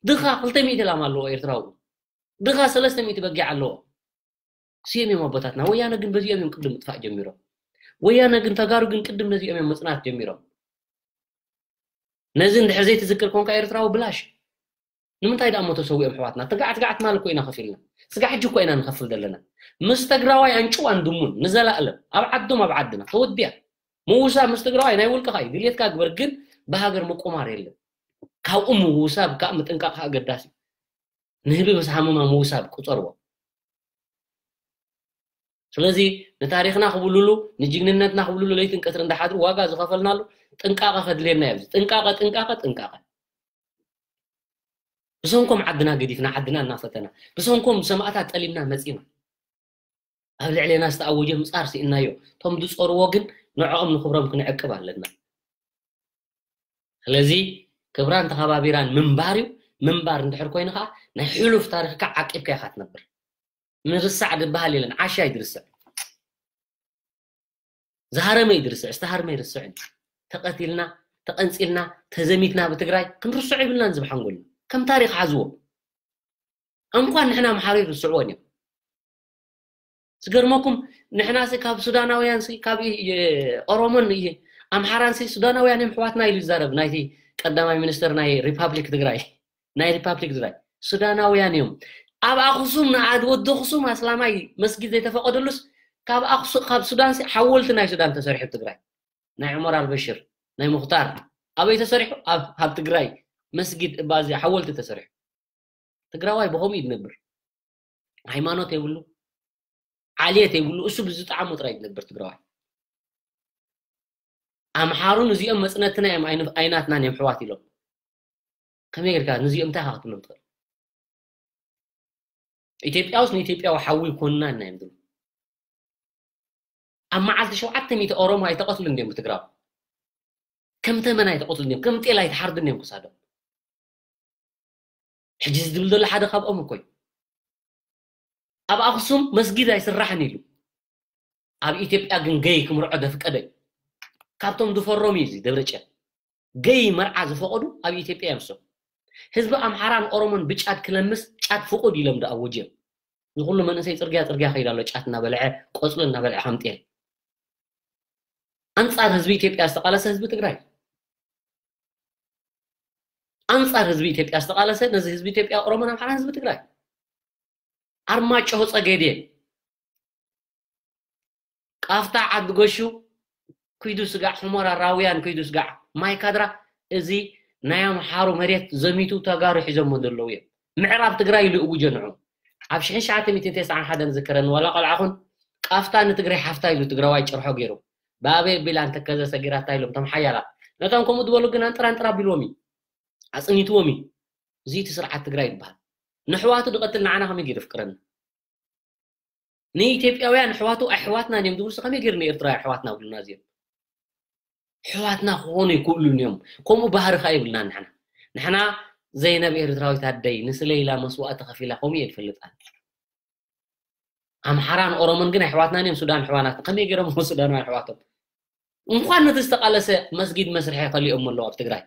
ድኻ ክልተ ሚእቲ ላም ኣለዎ ኤርትራዊ። ድኻ ሰለስተ ሚእቲ በጊዕ ኣለዎ። እዚኦም እዮም ኣቦታትና። ወያነ ግን በዚኦም እዮም ቅድም ምጥፋእ ጀሚሮም። ወያነ ግን ተጋሩ ግን ቅድም ነዚኦም እዮም ምጽናት ጀሚሮም። ነዚ እንድሕር ዘይትዝክር ኮንካ ኤርትራዊ ብላሽ። ንምንታይ ደኣ እሞ ተሰዊኦም ኣሕዋትና? ትጋዕ ትጋዕ ትማል እኮ ኢና ከፊልና። ስጋዕ ሕጂ እኮ ኢና ንኸፍል ዘለና። ምስ ትግራዋይ ኣንጭዋን ድሙን ንዘላእለም ኣብ ዓዶም ኣብ ዓድና ተወዲያ። ምውሳብ ምስ ትግራዋይ ናይ ውልቅኻ እዩ። ድልየትካ ግበር፣ ግን ብሃገር ምቁማር የለን። ካብኡ ምውሳብ ካብ ምጥንቃቕ ኣገዳሲ እዩ። ንህቢ ምስ ሃመማ ምውሳብ ቁጸርዎ። ስለዚ ንታሪኽና ክብልሉ፣ ንጅግንነትና ክብልሉ ለይትን ቀትርን እንዳሓድሩ ዋጋ ዝኸፈልናሉ ጥንቃቐ ከድልየና እዩ። ጥንቃቐ፣ ጥንቃቐ፣ ጥንቃቐ። ብሰንኮም ዓድና ገዲፍና፣ ዓድና እናፈተና፣ ብሰንኮም ሰማእታት ጠሊምና መጺና። ኣብ ልዕሌና ዝተኣወጀ ምጻር ስኢናዮ። እቶም ዝጸርዎ ግን ንዕኦም ንኽብሮም ክንዕቅብ ኣለና። ስለዚ ክብራን ተኸባቢራን ምንባር እዩ። ምንባር እንድሕር ኮይኑ ከዓ ናይ ሕሉፍ ታሪኽካ ዓቂብካ ኢኻ ትነብር። ምርሳዕ ዝበሃል የለን፣ ዓሻ እዩ ዝርስዕ። ዝሃረመ እዩ ዝርስዕ፣ ዝተሃርመ ይርስዕ እዩ። ተቐቲልና፣ ተቐንጺልና፣ ተዘሚትና ብትግራይ ክንርስዖ ይብልናን ዝብሓንጎልና። ከም ታሪኽ ሓዝዎ። እንኳን ንሕና ኣምሓሩ ይርስዕዎን እዮም። ዝገርመኩም ንሕና ሲ ካብ ሱዳናውያን ሲ ካብ ኢ-፣ ኦሮሞን ኢ-፣ ኣምሓራን ሲ ሱዳናውያን እዮም ኣሕዋትና ኢሉ ይዛረብ ናይቲ ቀዳማይ ሚኒስተር ናይ ሪፓብሊክ ትግራይ። ናይ ሪፓብሊክ ትግራይ ሱዳናውያን እዮም። ኣብ ኣኽሱም ንኣድ ወዲ ኣኽሱም ኣስላማይ መስጊድ ዘይተፈቐደሉስ ካብ ኣኽሱ-፣ ካብ ሱዳን ሲ ሓወልቲ ናይ ሱዳን ተሰሪሑ ትግራይ። ናይ ዑመር ኣልበሽር፣ ናይ ሙኽታር ኣበይ ተሰሪሑ? ኣብ፣ ኣብ ትግራይ መስጊድ እባ እዚ ሓወልቲ ተሰሪሑ። ትግራዋይ ብኸምኡ እዩ ዝነብር። ሃይማኖት የብሉ፣ ዓልየት የብሉ፣ እሱ ብዝጠዓሞ ጥራይ እዩ ዝነብር ትግራዋይ። ኣምሓሩን እዚኦም መጽነትና እዮም፣ ኣይን-፣ ኣይናትናን እዮም ኣሕዋት ኢሎም። ከመይ ጌርካ ነዚኦም እንታይ ኢኻ ክትብሎም ትኽእል? ኢትዮጵያ ውስጥ ንኢትዮጵያዊ ሓዊ ይኮንና እና እዮም ዝብሉ። ኣብ መዓልቲ ሸውዓተ ሚእቲ ኦሮሞ ኣይተቐትሉን እዮም ብትግራዊ። ከም ተመን ኣይተቐትሉን እዮም፣ ከም ጤል ኣይተሓርዱን እዮም ክሳዶም። ሕጂ እዚ ዝብል ዘሎ ሓደ ካብኦም እኮ እዩ። ኣብ ኣኽሱም መስጊድ ኣይስራሕን ኢሉ፣ ኣብ ኢትዮጵያ ግን ገይ ክምርዖ ዘፍቀደ እዩ። ካብቶም ዝፈረሙ እዩ እዚ ደብረጽዮን። ገይ መርዓ ዝፈቐዱ ኣብ ኢትዮጵያ እዮም እሶም። ህዝቢ ኣምሓራን ኦሮሞን ብጫት ክለምስ ጫት ፍቑድ ኢሎም ዝኣወጁ እዮም። እዚ ኩሉ መንእሰይ ጽርግያ ጽርግያ ከይዱ ኣሎ፣ ጫት እናበልዐ፣ ቆጽሊ እናበልዐ ከም ጤል። ኣንጻር ህዝቢ ኢትዮጵያ ዝተቓለሰ ህዝቢ ትግራይ። ኣንጻር ህዝቢ ኢትዮጵያ ዝተቓለሰ ነዚ ህዝቢ ኢትዮጵያ ኦሮሞን ኣምሓራን ህዝቢ ትግራይ። ኣርማጭሆ ጸገዴ፣ ቃፍታ፣ ዓዲ ገሹ፣ ኩይዱ ስጋዕ፣ ሑመራ፣ ራውያን፣ ኩይዱ ስጋዕ፣ ማይ ካድራ፣ እዚ ናይ ኣምሓሩ መሬት ዘሚቱ ተጋሩ ሒዞሞ ዘለዉ እዮም። ምዕራብ ትግራይ ኢሉ እውጀ ንዑ። ኣብ ሽሕን ትሽዓተ ሚእትን ተስዓን ሓደን ዝከረኒ ዋላ ቆልዓ ኹን ቃፍታ ንትግራይ ሓፍታ ኢሉ ትግራዋይ ጭርሖ ገይሩ። ብኣበይ ኣቢላ ንተከዘ ሰጊራታ ኢሎም እቶም ሓያላት። ነቶም ከምኡ ዝበሉ ግን ኣንጥራ ኣንጥራ ኣቢልዎም እዩ። ኣጽኒትዎም እዩ። እዚ እቲ ስርዓት ትግራይ ይበሃል። ንሕዋቱ ዝቐትል ንዓና ከመይ ገይሩ የፍቅረና? ንኢትዮጵያውያን ኣሕዋቱ ኣሕዋትና እዮም ዝብሉስ ከመይ ገይሩ ንኤርትራውያን ኣሕዋትና ብሉና እዚኦም? ኣሕዋትና ክኾኑ ይክእሉን እዮም። ከምኡ ባህሪ ከኣ ይብልና ንሕና። ንሕና ዘይነብ ኤርትራዊት ኣደይ ንስለ ኢላ መስዋእቲ ከፊላ ከምኡ እየ ዝፈልጣ። ኣምሓራን ኦሮሞን ግን ኣሕዋትናን እዮም። ሱዳን ኣሕዋናት ከመይ ገይሮም ሱዳናውያን ኣሕዋቶም? እንኳን ነቲ ዝተቃለሰ መስጊድ መስርሒ ከሊኦም ኣለዉ ኣብ ትግራይ።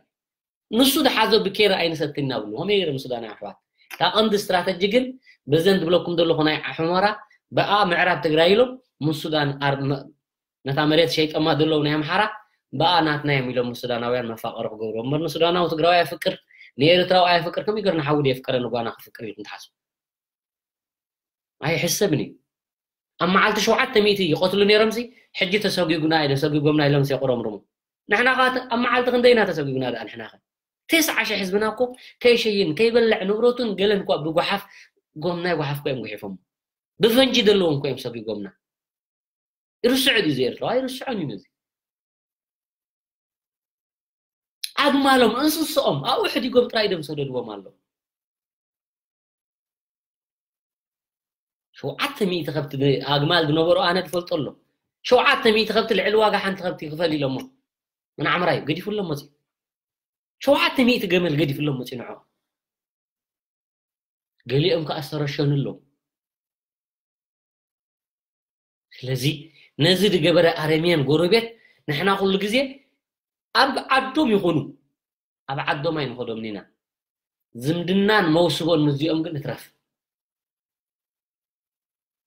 ንሱ ዝሓዞ ብኬር ኣይንሰትን ኢና ብሉ። ከመይ ገይሮም ሱዳናውያን ኣሕዋት? እታ ቀንዲ ስትራተጂ ግን በዘን ዝብለኩም ዘለኹ ናይ ሑመራ ብኣ ምዕራብ ትግራይ ኢሎም ምስ ሱዳን ኣር- መ- ነታ መሬት ሸይጠማ ዘለዉ ናይ ኣምሓራ ብኣ ናትና እዮም ኢሎም ምስ ሱዳናውያን መፋቀሪ ክገብሩ እምበር ንሱዳናዊ ትግራዊ ኣየፍቅር ንኤርትራዊ ኣየፍቅር ከመይ ገይሩ ንሓዊ የፍቀረ ንጓና ክፍቅር ኢልኩም ትሓስቡ? ኣይሕሰብን እዩ። ኣብ መዓልቲ ሸውዓተ ሚእቲ ይቐትሉ ነይሮምሲ ሕጂ ተሰጒጉና ኢለ ሰጒጎምና ኢሎምሲ የቑረምርሙ። ንሕና ኸ ኣብ መዓልቲ ክንደይና ተሰጒጉና ደኣ ንሕና ኸ? ተስዓ ሽሕ ህዝብና እኮ ከይሸይን ከይበልዕ ንብረቱን ገለን እኳ ብጓሓፍ ጎም ናይ ጓሓፍ እኮ እዮም ጉሒፎም። ብፈንጂ ዘለዎም እኮ እዮም ሰጒጎምና። ይርስዑ ድዩ እዚ ኤርትራዊ? ኣይርስዖን እዩ ነዚ። ኣግማሎም እንስስኦም ኣብኡ ሕዲጎም ጥራይ ደም ሰደድዎም ኣሎ። ሸውዓተ ሚእቲ ከብቲ ኣግማል ዝነበሩ ኣነ ዝፈልጦ ኣሎ። ሸውዓተ ሚእቲ ከብቲ ልዕሊ ዋጋ ሓንቲ ከብቲ ክፈል ኢሎሞ። ምን ዓምራይ ገዲፉሎም መፂ። ሸውዓተ ሚእቲ ገመል ገዲፉሎም መፂ ንዖ። ገሊኦም ከዓ ዝተረሸኑ ኣለዉ። ስለዚ ነዚ ዝገበረ ኣረምየን ጎረቤት ንሕና ኩሉ ግዜ ኣብ ዓዶም ይኹኑ ኣብ ዓዶም ኣይንኸዶምን ኢና። ዝምድናን መውስቦን ምስዚኦም ግን እትረፍ።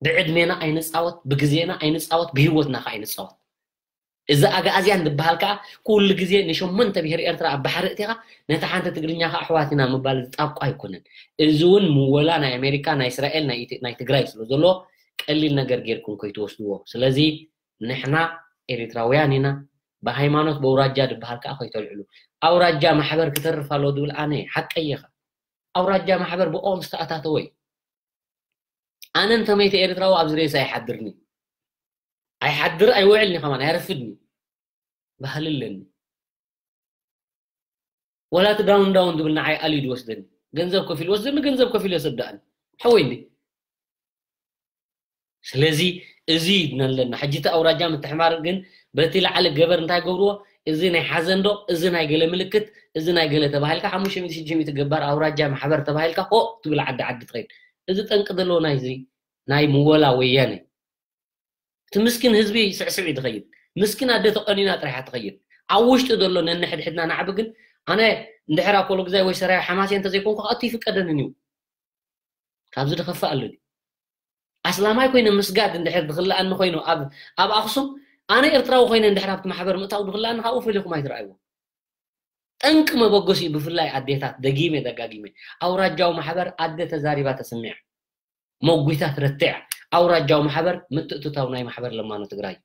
ብዕድሜና ኣይንፃወት፣ ብግዜና ኣይንፃወት፣ ብህይወትና ከዓ ኣይንፃወት። እዚ ኣግኣዝያን ዝበሃል ከዓ ኩሉ ግዜ ንሸሞንተ ብሄር ኤርትራ ኣብ ባሕሪ እቲኻ ነቲ ሓንቲ ትግርኛ ከዓ ኣሕዋት ኢና ምባል ዝጣብቆ ኣይኮነን። እዚ እውን ምወላ ናይ ኣሜሪካ ናይ እስራኤል ናይ ኢትዮ- ናይ ትግራይ ስለ ዘሎ ቀሊል ነገር ጌርኩም ከይትወስድዎ። ስለዚ ንሕና ኤርትራውያን ኢና። ብሃይማኖት በውራጃ ዝበሃል ከዓ ከይተልዕሉ። ኣውራጃ ማሕበር ክተርፍ ኣሎ ዝብል ኣነ ሓቀየኻ። ኣውራጃ ማሕበር ብኦም ዝተኣታተወ እዩ። ኣነ እንተመይተ ኤርትራዊ ኣብዚ ሬሳ ኣይሓድርኒ። ኣይሓድር ኣይውዕልኒ ከማን ኣይረፍድኒ። ባህሊ ኣለኒ። ወላ እቲ ዳውን ዳውን ዝብል ንዓይ ኣልዩ ዝወስደኒ። ገንዘብ ከፊሉ ወስደኒ፣ ገንዘብ ከፊሉ የሰዳእኒ። ሓወይ እንዲ ስለዚ እዚ ነለና ሕጂ እቲ ኣውራጃ ምትሕማር ግን በቲ ላዕሊ ገበር እንታይ ገብርዎ? እዚ ናይ ሓዘን ዶ እዚ ናይ ገለ ምልክት እዚ ናይ ገለ ተባሂልካ ሓሙሽተ ሚእቲ ሽዱሽተ ሚእቲ ገባር ኣውራጃ ማሕበር ተባሂልካ ሆ ትብል ዓዲ ዓዲ ትኸይድ። እዚ ጠንቂ ዘለዎ ናይዚ ናይ ምወላ ወያነ እቲ ምስኪን ህዝቢ ስዕስዕ እዩ ዝኸይድ። ምስኪን ኣደ ተቆኒና ጥራይ እያ ትኸይድ። ኣብ ውሽጢ ዘሎ ነንሕድሕድና ናዕቢ ግን ኣነ እንድሕር ኣኮሎ ግዛይ ወይ ሰራዊ ሓማሴ እንተዘይኮንኩ ክኣቱ ይፍቀደንን እዩ። ካብዚ ዝኸፍእ ኣሎ ድዩ? ኣስላማይ ኮይነ ምስጋድ እንድሕር ዝኽልኣኒ ኮይኑ ኣብ ኣብ ኣኽሱም ኣነ ኤርትራዊ ኮይነ እንድሕር ኣብቲ ማሕበር ምእታው ዝኽልኣኒ ካብኡ ፈሊኹም ኣይትረኣይዎ። ጠንቂ መበገሲኡ ብፍላይ ኣዴታት ደጊመ ደጋጊመ ኣውራጃዊ ማሕበር ኣደ ተዛሪባ ተስምዕ መጒታ ትረትዕ ኣውራጃዊ ማሕበር ምትእትታው ናይ ማሕበር ለማኖ ትግራይ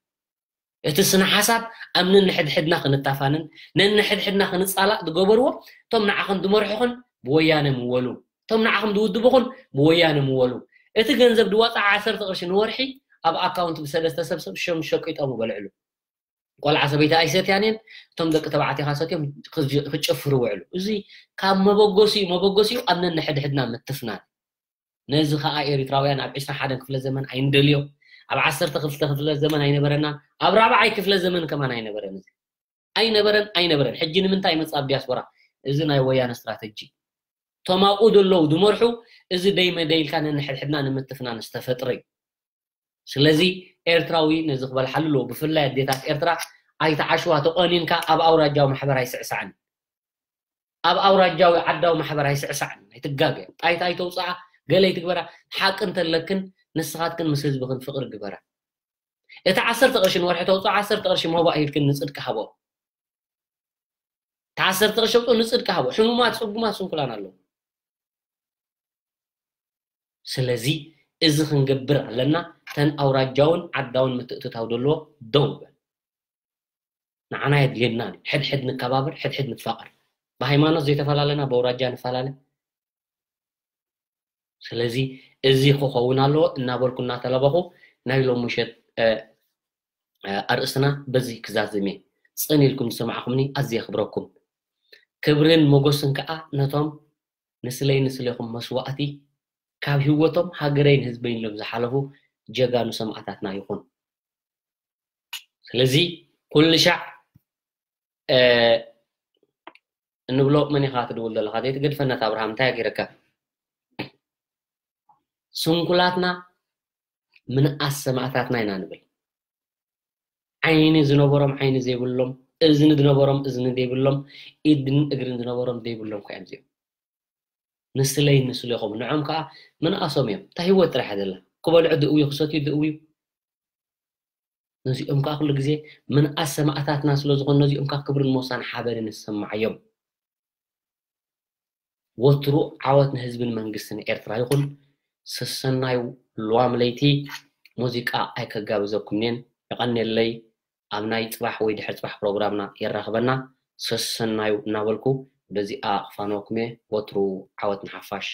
እቲ ስነ ሓሳብ ኣብ ነንሕድሕድና ክንታፋንን ነንሕድሕድና ክንጻላእ ዝገበርዎ እቶም ንዓኹም ዝመርሑኹን ብወያነ ምወሉ እቶም ንዓኹም ዝውድብኹን ብወያነ ምወሉ እቲ ገንዘብ ዝዋፅዓ ዓሰርተ ቅርሺ ንወርሒ ኣብ ኣካውንት ብሰለስተ ሰብ ሰብ ሸም ሸቂጦም በልዕሉ ቆልዓ ሰበይቲ ኣይሰትያን እየን እቶም ደቂ ተባዕትዮ ካሰትዮም ክጨፍሩ ውዕሉ እዚ ካብ መበገሲኡ መበገሲኡ ኣብ ነንሕድሕድና ምትፍናን ነዚ ከዓ ኤሪትራውያን ኣብ ዕስራ ሓደን ክፍለ ዘመን ኣይንደልዮ ኣብ ዓሰርተ ክልተ ክፍለ ዘመን ኣይነበረና ኣብ ራብዓይ ክፍለ ዘመን ከማን ኣይነበረን እዚ ኣይነበረን ኣይነበረን ሕጂ ንምንታይ ይመፅእ ኣብ ዲያስፖራ እዚ ናይ ወያነ ስትራተጂ እቶም ኣብኡ ዘለዉ ዝመርሑ እዚ ደይ መደይ ኢልካ ነንሕድሕድና ንምትፍናን ዝተፈጥረ እዩ ስለዚ ኤርትራዊ ነዚ ክበልሓሉ ኣለዎ ብፍላይ ኣዴታት ኤርትራ ኣይትዓሽዋ ተቆኒንካ ኣብ ኣውራጃዊ ማሕበር ኣይስዕሳዕን ኣብ ኣውራጃዊ ዓዳዊ ማሕበር ኣይስዕሳዕን ኣይትጋገ ጣይታ ኣይተውፅኣ ገለ ኣይትግበራ ሓቂ እንተለክን ንስኻትክን ምስ ህዝብኽን ፍቅሪ ግበራ እቲ ዓሰርተ ቅርሺ ንወርሒ ተውፅኦ ዓሰርተ ቅርሺ ሞባእ ሂብክን ንፅድቂ ሃቦ እቲ ዓሰርተ ቅርሺ ኣውፅኦ ንፅድቂ ሃቦ ሕሙማት ፅጉማት ስንኩላን ኣለዉ ስለዚ እዚ ክንገብር ኣለና ተን ኣውራጃውን ዓዳውን ምትእትታው ዘለዎ ደው በል ንዓና የድልየና ሕድሕድ ንከባበር ሕድሕድ ንፋቀር ብሃይማኖት ዘይተፈላለና ብኣውራጃ ንፈላለ ስለዚ እዚ ክኸውን ኣለዎ እናበልኩ እናተለበኹ ናይ ሎም ምሸት ኣርእስትና በዚ ክዛዝም እየ ፅን ኢልኩም ዝሰማዕኹምኒ ኣዝየ ክብረኩም ክብርን ሞጎስን ከዓ ነቶም ንስለይ ንስሌኹም መስዋእቲ ካብ ህይወቶም ሃገረይን ህዝበይን ኢሎም ዝሓለፉ ጀጋኑ ሰማእታትና ይኹን ስለዚ ኩሉ ሻዕ እንብሎ መን ኢኻ ትድውል ዘለኻ ዘይትገድፈና ኣብርሃም እንታይ ገይረካ ስንኩላትና ምንኣስ ሰማእታትና ኢና ንብል። ዓይኒ ዝነበሮም ዓይኒ ዘይብሎም፣ እዝኒ ዝነበሮም እዝኒ ዘይብሎም፣ ኢድን እግርን ዝነበሮም ዘይብሎም እኮ እዮም እዚኦም። ንስለይ ንስሌኹም፣ ንዖም ከዓ ምንኣሶም እዮም። እታ ህይወት ጥራሕ እያ ዘላ። ክበልዑ ዝእውዩ፣ ክሰትዩ ዝእውዩ። ነዚኦም ከዓ ኩሉ ግዜ ምንኣስ ሰማእታትና ስለ ዝኾኑ፣ ነዚኦም ከዓ ክብርን ሞሳን ሓበንን ይሰማዓዮም። ወትሩ ዓወት ንህዝብን መንግስትን ኤርትራ ይኹን። ሰሰናዩ። ልዋም ለይቲ ሙዚቃ ኣይከጋብዘኩምኔን። የቐኔለይ። ኣብ ናይ ጽባሕ ወይ ድሕሪ ጽባሕ ፕሮግራምና የራኽበና። ሰሰናዩ እናበልኩ በዚኣ ክፋንወኩም እየ። ወትሩ ዓወት ንሓፋሽ።